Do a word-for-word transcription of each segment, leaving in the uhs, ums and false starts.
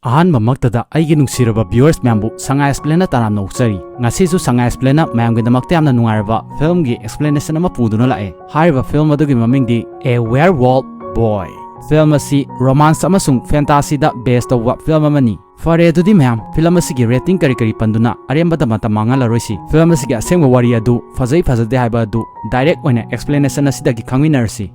ꯑꯍꯥꯟꯕꯃꯛꯇꯗ ꯑꯩꯒꯤ ꯅꯨꯡꯁꯤꯔꯕ viewers ꯃꯌꯥꯝꯕꯨ ꯁꯉꯥꯏ Explainꯅ ꯇꯔꯥꯝꯅ ꯑꯣꯛꯆꯔꯤ꯫ ꯉꯁꯤꯁꯨ ꯁꯉꯥꯏ Explainꯅ ꯃꯌꯥꯝꯒꯤꯗꯃꯛꯇ ꯌꯥꯝꯅ ꯅꯨꯡꯉꯥꯏꯔꯕ filmꯒꯤ explanation ꯑꯃ ꯄꯨꯗꯨꯅ ꯂꯥꯛꯑꯦ꯫ ꯍꯥꯏꯔꯤꯕ film ꯑꯗꯨꯒꯤ ꯃꯃꯤꯡꯗꯤ A Werewolf Boy꯫ Film ꯑꯁꯤ romance ꯑꯃꯁꯨꯡ fantasyꯗ base ꯇꯧꯕ film ꯑꯃꯅꯤ꯫ ꯐꯔꯦ, ꯑꯗꯨꯗꯤ ꯃꯌꯥꯝ, film ꯑꯁꯤꯒꯤ rating ꯀꯔꯤ ꯀꯔꯤ ꯄꯟꯗꯨꯅ ꯑꯔꯦꯝꯕꯗ ꯃꯇꯝ ꯃꯥꯡꯍꯜꯂꯔꯣꯏꯁꯤ꯫ Film ꯑꯁꯤꯒꯤ ꯑꯁꯦꯡꯕ ꯋꯥꯔꯤ ꯑꯗꯨ, ꯐꯖꯩ ꯐꯖꯗꯦ ꯍꯥꯏꯕ ꯑꯗꯨ direct ꯑꯣꯏꯅ explanation ꯑꯁꯤꯗꯒꯤ ꯈꯪꯃꯤꯟꯅꯔꯁꯤ꯫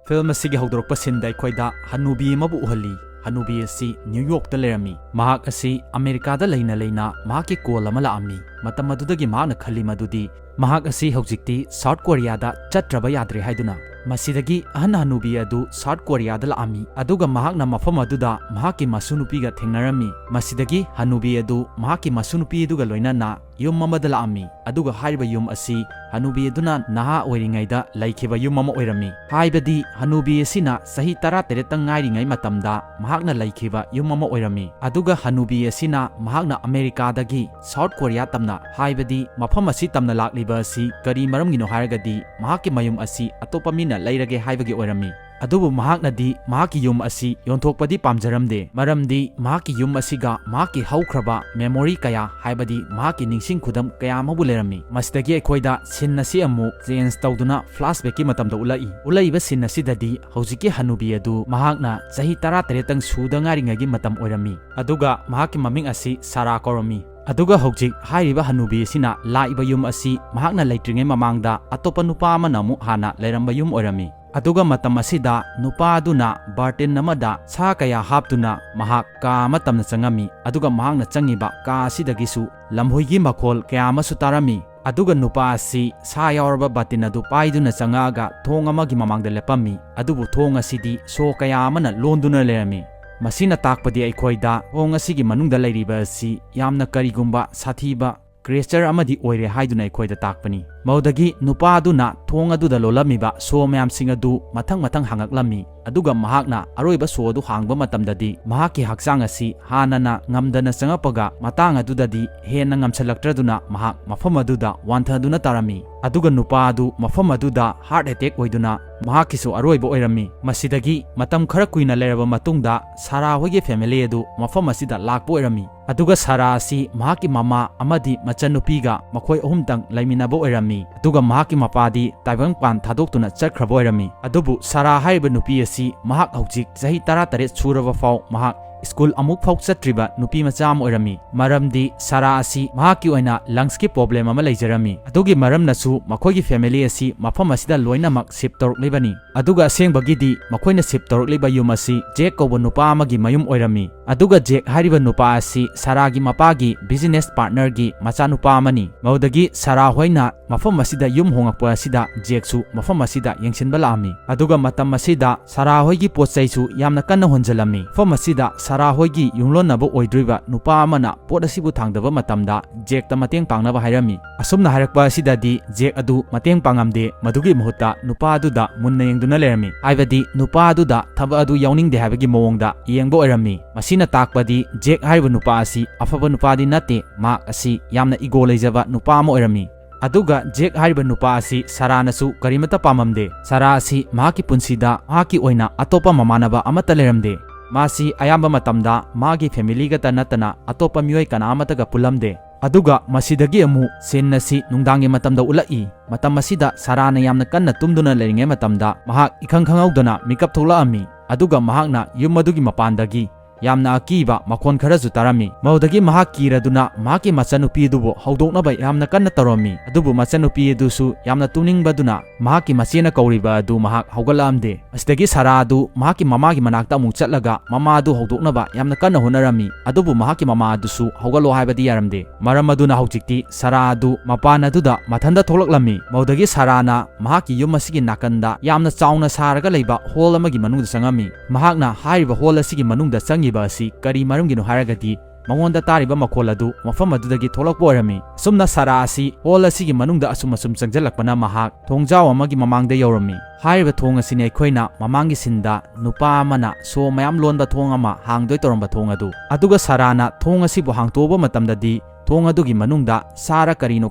Film ꯑꯁꯤꯒꯤ ꯍꯧꯗꯣꯔꯛꯄ sceneꯗ ꯑꯩꯈꯣꯏꯗ ꯍꯅꯨꯕꯤ ꯑꯃꯕꯨ ꯎꯍꯜꯂꯤ꯫ ꯍꯅꯨꯕꯤ ꯑꯁꯤ New Yorkꯇ ꯂꯩꯔꯝꯃꯤ꯫ ꯃꯍꯥꯛ ꯑꯁꯤ ꯑꯃꯦꯔꯤꯀꯥꯗ ꯂꯩꯅ ꯂꯩꯅ ꯃꯍꯥꯛꯀꯤ call ꯑꯃ ꯂꯥꯛꯑꯝꯃꯤ꯫ ꯃꯇꯝ ꯑꯗꯨꯗꯒꯤ ꯃꯍꯥꯛꯅ ꯈꯜꯂꯤ ꯃꯗꯨꯗꯤ ꯃꯍꯥꯛ ꯑꯁꯤ ꯍꯧꯖꯤꯛꯇꯤ South Koreaꯗ ꯆꯠꯇ꯭ꯔꯕ ꯌꯥꯗ꯭ꯔꯦ ꯍꯥꯏꯗꯨꯅ꯫ ꯃꯁꯤꯗꯒꯤ ꯑꯍꯟ ꯍꯅꯨꯕꯤ ꯑꯗꯨ South Koreaꯗ ꯂꯥꯛꯑꯝꯃꯤ, ꯑꯗꯨꯒ ꯃꯍꯥꯛꯅ ꯃꯐꯝ ꯑꯗꯨꯗ ꯃꯍꯥꯛꯀꯤ ꯃꯁꯨꯅꯨꯄꯤꯒ ꯊꯦꯡꯅꯔꯝꯃꯤ꯫ ꯃꯁꯤꯗꯒꯤ ꯍꯅꯨꯕꯤ ꯑꯗꯨ ꯃꯍꯥꯛꯀꯤ ꯃꯁꯨꯅꯨꯄꯤ ꯑꯗꯨꯒ ꯂꯣꯏꯅꯅ ꯌꯨꯝ ꯑꯃꯗ ꯂꯥꯛꯑꯝꯃꯤ, ꯑꯗꯨꯒ ꯍꯥꯏꯔꯤꯕ ꯌꯨꯝ ꯑꯁꯤ ꯍꯅꯨꯕꯤ ꯑꯗꯨꯅ ꯅꯍꯥ ꯑꯣꯏꯔꯤꯉꯩꯗ ꯂꯩꯈꯤꯕ ꯌꯨꯝ ꯑꯃ ꯑꯣꯏꯔꯝꯃꯤ꯫ ꯍꯥꯏꯕꯗꯤ ꯍꯅꯨꯕꯤ ꯑꯁꯤꯅ ꯆꯍꯤ ꯇꯔꯥꯇꯔꯦꯠꯇ ꯉꯥꯏꯔꯤꯉꯩ ꯃꯇꯝꯗ ꯃꯍꯥꯛꯅ ꯂꯩꯈꯤꯕ ꯌꯨꯝ ꯑꯃ ꯑꯣꯏꯔꯝꯃꯤ꯫ ꯑꯗꯨꯒ ꯍꯅꯨꯕꯤ ꯑꯁꯤꯅ ꯃꯍꯥꯛꯅ ꯑꯃꯦꯔꯤꯀꯥꯗꯒꯤ South Korea ꯇꯝꯅ, ꯍꯥꯏꯕꯗꯤ ꯃꯐꯝ ꯑꯁꯤ ꯇꯝꯅ ꯂꯥꯛꯂꯤꯕ ꯑꯁꯤ ꯀꯔꯤ ꯃꯔꯝꯒꯤꯅꯣ ꯍꯥꯏꯔꯒꯗꯤ ꯃꯍꯥꯛꯀꯤ ꯃꯌꯨꯝ ꯑꯁꯤ ꯑꯇꯣꯞꯄ ꯃꯤꯅ ꯂꯩꯔꯒꯦ ꯍꯥꯏꯕꯒꯤ ꯑꯣꯏꯔꯝꯃꯤ꯫ ꯑꯗꯨꯕꯨ ꯃꯍꯥꯛꯅꯗꯤ ꯃꯍꯥꯛꯀꯤ ꯌꯨꯝ ꯑꯁꯤ ꯌꯣꯟꯊꯣꯛꯄꯗꯤ ꯄꯥꯝꯖꯔꯝꯗꯦ, ꯃꯔꯝꯗꯤ ꯃꯍꯥꯛꯀꯤ ꯌꯨꯝ ꯑꯁꯤꯒ ꯃꯍꯥꯛꯀꯤ ꯍꯧꯈ꯭ꯔꯕ memory ꯀꯌꯥ, ꯍꯥꯏꯕꯗꯤ ꯃꯍꯥꯛꯀꯤ ꯅꯤꯡꯁꯤꯡ ꯈꯨꯗꯝ ꯀꯌꯥ ꯑꯃꯕꯨ ꯂꯩꯔꯝꯃꯤ꯫ ꯃꯁꯤꯗꯒꯤ ꯑꯩꯈꯣꯏꯗ scene ꯑꯁꯤ ꯑꯃꯨꯛ change ꯇꯧꯗꯨꯅ flashbackꯀꯤ ꯃꯇꯝꯗ ꯎꯠꯂꯛꯏ꯫ ꯎꯠꯂꯛꯏꯕ scene ꯑꯁꯤꯗꯗꯤ ꯍꯧꯖꯤꯛꯀꯤ ꯍꯅꯨꯕꯤ ꯑꯗꯨ ꯃꯍꯥꯛꯅ ꯆꯍꯤ ꯇꯔꯥꯇꯔꯦꯠꯇꯪ ꯁꯨꯗ ꯉꯥꯏꯔꯤꯉꯩꯒꯤ ꯃꯇꯝ ꯑꯣꯏꯔꯝꯃꯤ, ꯑꯗꯨꯒ ꯃꯍꯥꯛꯀꯤ ꯃꯃꯤꯡ ꯑꯁꯤ ꯁꯥꯔꯥ ꯀꯧꯔꯝꯃꯤ꯫ ꯑꯗꯨꯒ ꯍꯧꯖꯤꯛ ꯍꯥꯏꯔꯤꯕ ꯍꯅꯨꯕꯤ ꯑꯁꯤꯅ ꯂꯥꯛꯏꯕ ꯌꯨꯝ ꯑꯁꯤ ꯃꯍꯥꯛꯅ ꯂꯩꯇ꯭ꯔꯤꯉꯩ ꯃꯃꯥꯡꯗ ꯑꯇꯣꯞꯄ ꯅꯨꯄꯥ ꯑꯃꯅ ꯑꯃꯨꯛ ꯍꯥꯟꯅ ꯂꯩꯔꯝꯕ ꯌꯨꯝ ꯑꯣꯏꯔꯝꯃꯤ꯫ ꯑꯗꯨꯒ ꯃꯇꯝ ꯑꯁꯤꯗ ꯅꯨꯄꯥ ꯑꯗꯨꯅ ꯕꯥꯔꯇꯤꯟ ꯑꯃꯗ ꯁꯥ ꯀꯌꯥ ꯍꯥꯞꯇꯨꯅ ꯃꯍꯥꯛ ꯀꯥ ꯑꯃ ꯇꯝꯅ ꯆꯪꯉꯝꯃꯤ, ꯑꯗꯨꯒ ꯃꯍꯥꯛꯅ ꯆꯪꯉꯤꯕ ꯀꯥ ꯑꯁꯤꯗꯒꯤꯁꯨ ꯂꯝꯍꯨꯏꯒꯤ ꯃꯈꯣꯜ ꯀꯌꯥ ꯑꯃꯁꯨ ꯇꯥꯔꯝꯃꯤ꯫ ꯑꯗꯨꯒ ꯅꯨꯄꯥ ꯑꯁꯤ ꯁꯥ ꯌꯥꯎꯔꯕ ꯕꯥꯔꯇꯤꯟ ꯑꯗꯨ ꯄꯥꯏꯗꯨꯅ ꯆꯪꯉꯛꯑꯒ ꯊꯣꯡ ꯑꯃꯒꯤ ꯃꯃꯥꯡꯗ ꯂꯦꯞꯄꯝꯃꯤ, ꯑꯗꯨꯕꯨ ꯊꯣꯡ ꯑꯁꯤꯗꯤ ꯁꯣ ꯀꯌꯥ ꯑꯃꯅ ꯂꯣꯟꯗꯨꯅ ꯂꯩꯔꯝꯃꯤ꯫ ꯃꯁꯤꯅ ꯇꯥꯛꯄꯗꯤ ꯑꯩꯈꯣꯏꯗ ꯊꯣꯡ ꯑꯁꯤꯒꯤ ꯃꯅꯨꯡꯗ ꯂꯩꯔꯤꯕ ꯑꯁꯤ ꯌꯥꯝꯅ ꯀꯔꯤꯒꯨꯝꯕ ꯁꯥꯊꯤꯕ creature ꯑꯃꯗꯤ ꯑꯣꯏꯔꯦ ꯍꯥꯏꯗꯨꯅ ꯑꯩꯈꯣꯏꯗ ꯇꯥꯛꯄꯅꯤ꯫ ꯃꯗꯨꯗꯒꯤ ꯅꯨꯄꯥ ꯑꯗꯨꯅ ꯊꯣꯡ ꯑꯗꯨꯗ ꯂꯣꯜꯂꯝꯃꯤꯕ ꯁꯣ ꯃꯌꯥꯝꯁꯤꯡ ꯑꯗꯨ ꯃꯊꯪ ꯃꯊꯪ ꯍꯥꯡꯉꯛꯂꯝꯃꯤ꯫ ꯑꯗꯨꯒ ꯃꯍꯥꯛꯅ ꯑꯔꯣꯏꯕ ꯁꯣ ꯑꯗꯨ ꯍꯥꯡꯕ ꯃꯇꯝꯗꯗꯤ ꯃꯍꯥꯛꯀꯤ ꯍꯛꯆꯥꯡ ꯑꯁꯤ ꯍꯥꯟꯅꯅ ꯉꯝꯗꯅ ꯆꯪꯉꯛꯄꯒ ꯃꯇꯥꯡ ꯑꯗꯨꯗꯗꯤ ꯍꯦꯟꯅ ꯉꯝꯁꯤꯜꯂꯛꯇ꯭ꯔꯗꯨꯅ ꯃꯍꯥꯛ ꯃꯐꯝ ꯑꯗꯨꯗ ꯋꯥꯟꯊꯗꯨꯅ ꯇꯥꯔꯝꯃꯤ꯫ ꯑꯗꯨꯒ ꯅꯨꯄꯥ ꯑꯗꯨ ꯃꯐꯝ ꯑꯗꯨꯗ heart attack ꯑꯣꯏꯗꯨꯅ ꯃꯍꯥꯛꯀꯤꯁꯨ ꯑꯔꯣꯏꯕ ꯑꯣꯏꯔꯝꯃꯤ꯫ ꯃꯁꯤꯗꯒꯤ ꯃꯇꯝ ꯈꯔ ꯀꯨꯏꯅ ꯂꯩꯔꯕ ꯃꯇꯨꯡꯗ ꯁꯥꯔꯥ ꯍꯣꯏꯒꯤ family ꯑꯗꯨ ꯃꯐꯝ ꯑꯁꯤꯗ ꯂꯥꯛꯄ ꯑꯣꯏꯔꯝꯃꯤ꯫ ꯑꯗꯨꯒ ꯁꯥꯔꯥ ꯑꯁꯤ ꯃꯍꯥꯛꯀꯤ ꯃꯃꯥ ꯑꯃꯗꯤ ꯃꯆꯟꯅꯨꯄꯤꯒ ꯃꯈꯣꯏ ꯑꯍꯨꯝꯇꯪ ꯂꯩꯃꯤꯟꯅꯕ ꯑꯣꯏꯔꯝꯃꯤ꯫ ꯑꯗꯨꯒ ꯃꯍꯥꯛꯀꯤ ꯃꯄꯥꯗꯤ ꯇꯥꯏꯕꯪꯄꯥꯟ ꯊꯥꯗꯣꯛꯇꯨꯅ ꯆꯠꯈ꯭ꯔꯕ ꯑꯣꯏꯔꯝꯃꯤ꯫ ꯑꯗꯨꯕꯨ ꯁꯥꯔꯥ ꯍꯥꯏꯔꯤꯕ ꯅꯨꯄꯤ ꯑꯁꯤ ꯃꯍꯥꯛ ꯍꯧꯖꯤꯛ ꯆꯍꯤ ꯇꯔꯥꯇꯔꯦꯠ ꯁꯨꯔꯕ ꯐꯥꯎ ꯃꯍꯥꯛ ꯁ꯭ꯀꯨꯜ ꯑꯃꯨꯛ ꯐꯥꯎ ꯆꯠꯇ꯭ꯔꯤꯕ ꯅꯨꯄꯤ ꯃꯆꯥ ꯑꯃ ꯑꯣꯏꯔꯝꯃꯤ꯫ ꯃꯔꯝꯗꯤ ꯁꯥꯔꯥ ꯑꯁꯤ ꯃꯍꯥꯛꯀꯤ ꯑꯣꯏꯅ lungsꯀꯤ problem ꯑꯃ ꯂꯩꯖꯔꯝꯃꯤ꯫ ꯑꯗꯨꯒꯤ ꯃꯔꯝꯅꯁꯨ ꯃꯈꯣꯏꯒꯤ family ꯑꯁꯤ ꯃꯐꯝ ꯑꯁꯤꯗ ꯂꯣꯏꯅꯃꯛ shift ꯇꯧꯔꯛꯂꯤꯕꯅꯤ꯫ ꯑꯗꯨꯒ ꯑꯁꯦꯡꯕꯒꯤꯗꯤ ꯃꯈꯣꯏꯅ shift ꯇꯧꯔꯛꯂꯤꯕ ꯌꯨꯝ ꯑꯁꯤ ꯖꯦꯛ ꯀꯧꯕ ꯅꯨꯄꯥ ꯑꯃꯒꯤ ꯃꯌꯨꯝ ꯑꯣꯏꯔꯝꯃꯤ꯫ ꯑꯗꯨꯒ ꯖꯦꯛ ꯍꯥꯏꯔꯤꯕ ꯅꯨꯄꯥ ꯑꯁꯤ ꯁꯥꯔꯥꯒꯤ ꯃꯄꯥꯒꯤ business partnerꯒꯤ ꯃꯆꯥꯅꯨꯄꯥ ꯑꯃꯅꯤ꯫ ꯃꯗꯨꯗꯒꯤ ꯁꯥꯔꯥ ꯍꯣꯏꯅ ꯃꯐꯝ ꯑꯁꯤꯗ ꯌꯨꯝ ꯍꯣꯡꯉꯛꯄ ꯑꯁꯤꯗ ꯖꯦꯛꯁꯨ ꯃꯐꯝ ꯑꯁꯤꯗ ꯌꯦꯡꯁꯤꯟꯕ ꯂꯥꯛꯑꯝꯃꯤ꯫ ꯑꯗꯨꯒ ꯃꯇꯝ ꯑꯁꯤꯗ ꯁꯥꯔꯥ ꯍꯣꯏꯒꯤ ꯄꯣꯠ ꯆꯩꯁꯨ ꯌꯥꯝꯅ ꯀꯟꯅ ꯍꯣꯟꯖꯜꯂꯝꯃꯤ꯫ ꯃꯐꯝ ꯑꯁꯤꯗ ꯁꯥꯔꯥ ꯍꯣꯏꯒꯤ ꯌꯨꯝꯂꯣꯟꯅꯕ ꯑꯣꯏꯗꯣꯔꯤꯕ ꯅꯨꯄꯥ ꯑꯃꯅ ꯄꯣꯠ ꯑꯁꯤꯕꯨ ꯊꯥꯡꯗꯕ ꯃꯇꯝꯗ ꯖꯦꯛꯇ ꯃꯇꯦꯡ ꯄꯥꯡꯅꯕ ꯍꯥꯏꯔꯝꯃꯤ꯫ ꯑꯁꯨꯝꯅ ꯍꯥꯏꯔꯛꯄ ꯑꯁꯤꯗꯗꯤ ꯖꯦꯛ ꯑꯗꯨ ꯃꯇꯦꯡ ꯄꯥꯡꯉꯝꯗꯦ, ꯃꯗꯨꯒꯤ ꯃꯍꯨꯠꯇ ꯅꯨꯄꯥ ꯑꯗꯨꯗ ꯃꯨꯟꯅ ꯌꯦꯡꯗꯨꯅ ꯂꯩꯔꯝꯃꯤ꯫ ꯍꯥꯏꯕꯗꯤ ꯅꯨꯄꯥ ꯑꯗꯨꯗ ꯊꯕꯛ ꯑꯗꯨ ꯌꯥꯎꯅꯤꯡꯗꯦ ꯍꯥꯏꯕꯒꯤ ꯃꯑꯣꯡꯗ ꯌꯦꯡꯕ ꯑꯣꯏꯔꯝꯃꯤ꯫ ꯃꯁꯤꯅ ꯇꯥꯛꯄꯗꯤ ꯖꯦꯛ ꯍꯥꯏꯔꯤꯕ ꯅꯨꯄꯥ ꯑꯁꯤ ꯑꯐꯕ ꯅꯨꯄꯥꯗꯤ ꯅꯠꯇꯦ, ꯃꯍꯥꯛ ꯑꯁꯤ ꯌꯥꯝꯅ ego ꯂꯩꯖꯕ ꯅꯨꯄꯥ ꯑꯃ ꯑꯣꯏꯔꯝꯃꯤ꯫ ꯑꯗꯨꯒ ꯖꯦꯛ ꯍꯥꯏꯔꯤꯕ ꯅꯨꯄꯥ ꯑꯁꯤ ꯁꯥꯔꯥꯅꯁꯨ ꯀꯔꯤꯃꯠꯇ ꯄꯥꯝꯃꯝꯗꯦ꯫ ꯁꯥꯔꯥ ꯑꯁꯤ ꯃꯍꯥꯛꯀꯤ ꯄꯨꯟꯁꯤꯗ ꯃꯍꯥꯛꯀꯤ ꯑꯣꯏꯅ ꯑꯇꯣꯞꯄ ꯃꯃꯥꯟꯅꯕ ꯑꯃꯠꯇ ꯂꯩꯔꯝꯗꯦ꯫ ꯃꯥꯁꯤ ꯑꯌꯥꯝꯕ ꯃꯇꯝꯗ ꯃꯥꯒꯤ family ꯈꯛꯇ ꯅꯠꯇꯅ ꯑꯇꯣꯞꯄ ꯃꯤꯑꯣꯏ ꯀꯅꯥ ꯑꯃꯠꯇꯒ ꯄꯨꯜꯂꯝꯗꯦ꯫ ꯑꯗꯨꯒ ꯃꯁꯤꯗꯒꯤ ꯑꯃꯨꯛ scene ꯑꯁꯤ ꯅꯨꯡꯗꯥꯡꯒꯤ ꯃꯇꯝꯗ ꯎꯠꯂꯛꯏ꯫ ꯃꯇꯝ ꯑꯁꯤꯗ ꯁꯥꯔꯥꯅ ꯌꯥꯝꯅ ꯀꯟꯅ ꯇꯨꯝꯗꯨꯅ ꯂꯩꯔꯤꯉꯩ ꯃꯇꯝꯗ ꯃꯍꯥꯛ ꯏꯈꯪ ꯈꯪꯍꯧꯗꯅ ꯃꯤꯀꯞ ꯊꯣꯛꯂꯛꯑꯝꯃꯤ꯫ ꯑꯗꯨꯒ ꯃꯍꯥꯛꯅ ꯌꯨꯝ ꯑꯗꯨꯒꯤ ꯃꯄꯥꯟꯗꯒꯤ ꯌꯥꯝꯅ ꯑꯀꯤꯕ ꯃꯈꯣꯟ ꯈꯔꯁꯨ ꯇꯥꯔꯝꯃꯤ꯫ ꯃꯗꯨꯗꯒꯤ ꯃꯍꯥꯛ ꯀꯤꯔꯗꯨꯅ ꯃꯍꯥꯛꯀꯤ ꯃꯆꯟꯅꯨꯄꯤ ꯑꯗꯨꯕꯨ ꯍꯧꯗꯣꯛꯅꯕ ꯌꯥꯝꯅ ꯀꯟꯅ ꯇꯧꯔꯝꯃꯤ꯫ ꯑꯗꯨꯕꯨ ꯃꯆꯟꯅꯨꯄꯤ ꯑꯗꯨꯁꯨ ꯌꯥꯝꯅ ꯇꯨꯝꯅꯤꯡꯕꯗꯨꯅ ꯃꯍꯥꯛꯀꯤ ꯃꯆꯦꯅ ꯀꯧꯔꯤꯕ ꯑꯗꯨ ꯃꯍꯥꯛ ꯍꯧꯒꯠꯂꯛꯑꯝꯗꯦ꯫ ꯃꯁꯤꯗꯒꯤ ꯁꯥꯔꯥ ꯑꯗꯨ ꯃꯍꯥꯛꯀꯤ ꯃꯃꯥꯒꯤ ꯃꯅꯥꯛꯇ ꯑꯃꯨꯛ ꯆꯠꯂꯒ ꯃꯃꯥ ꯑꯗꯨ ꯍꯧꯗꯣꯛꯅꯕ ꯌꯥꯝꯅ ꯀꯟꯅ ꯍꯣꯠꯅꯔꯝꯃꯤ꯫ ꯑꯗꯨꯕꯨ ꯃꯍꯥꯛꯀꯤ ꯃꯃꯥ ꯑꯗꯨꯁꯨ ꯍꯧꯒꯠꯂꯣ ꯍꯥꯏꯕꯗꯤ ꯌꯥꯔꯝꯗꯦ꯫ ꯃꯔꯝ ꯑꯗꯨꯅ ꯍꯧꯖꯤꯛꯇꯤ ꯁꯥꯔꯥ ꯑꯗꯨ ꯃꯄꯥꯟ ꯑꯗꯨꯗ ꯃꯊꯟꯇ ꯊꯣꯛꯂꯛꯂꯝꯃꯤ꯫ ꯃꯗꯨꯗꯒꯤ ꯁꯥꯔꯥꯅ ꯃꯍꯥꯛꯀꯤ ꯌꯨꯝ ꯑꯁꯤꯒꯤ ꯅꯥꯀꯟꯗ ꯌꯥꯝꯅ ꯆꯥꯎꯅ ꯁꯥꯔꯒ ꯂꯩꯕ hall ꯑꯃꯒꯤ ꯃꯅꯨꯡꯗ ꯆꯪꯉꯝꯃꯤ꯫ ꯃꯍꯥꯛꯅ ꯍꯥꯏꯔꯤꯕ hall ꯑꯁꯤꯒꯤ ꯃꯅꯨꯡꯗ ꯆꯪꯉꯤꯕ ꯑꯁꯤ ꯀꯔꯤ ꯃꯔꯝꯒꯤꯅꯣ ꯍꯥꯏꯔꯒꯗꯤ, ꯃꯉꯣꯟꯗ ꯇꯥꯔꯤꯕ ꯃꯈꯣꯜ ꯑꯗꯨ ꯃꯐꯝ ꯑꯗꯨꯗꯒꯤ ꯊꯣꯛꯂꯛꯄ ꯑꯣꯏꯔꯝꯃꯤ꯫ ꯑꯁꯨꯝꯅ ꯁꯥꯔꯥ ꯑꯁꯤ ꯍꯣꯜ ꯑꯁꯤꯒꯤ ꯃꯅꯨꯡꯗ ꯑꯁꯨꯝ ꯑꯁꯨꯝ ꯆꯪꯁꯤꯜꯂꯛꯄꯅ ꯃꯍꯥꯛ ꯊꯣꯡꯖꯥꯎ ꯑꯃꯒꯤ ꯃꯃꯥꯡꯗ ꯌꯧꯔꯝꯃꯤ꯫ ꯍꯥꯏꯔꯤꯕ ꯊꯣꯡ ꯑꯁꯤꯅꯤ ꯑꯩꯈꯣꯏꯅ ꯃꯃꯥꯡꯒꯤ ꯁꯤꯟꯗ ꯅꯨꯄꯥ ꯑꯃꯅ ꯁꯣ ꯃꯌꯥꯝ ꯂꯣꯟꯕ ꯊꯣꯡ ꯑꯃ ꯍꯥꯡꯗꯣꯏ ꯇꯧꯔꯝꯕ ꯊꯣꯡ ꯑꯗꯨ꯫ ꯑꯗꯨꯒ ꯁꯥꯔꯥꯅ ꯊꯣꯡ ꯑꯁꯤꯕꯨ ꯍꯥꯡꯇꯣꯛꯎꯕ ꯃꯇꯝꯗꯗꯤ ꯊꯣꯡ ꯑꯗꯨꯒꯤ ꯃꯅꯨꯡꯗ ꯁꯥꯔ ꯀꯔꯤꯅꯣ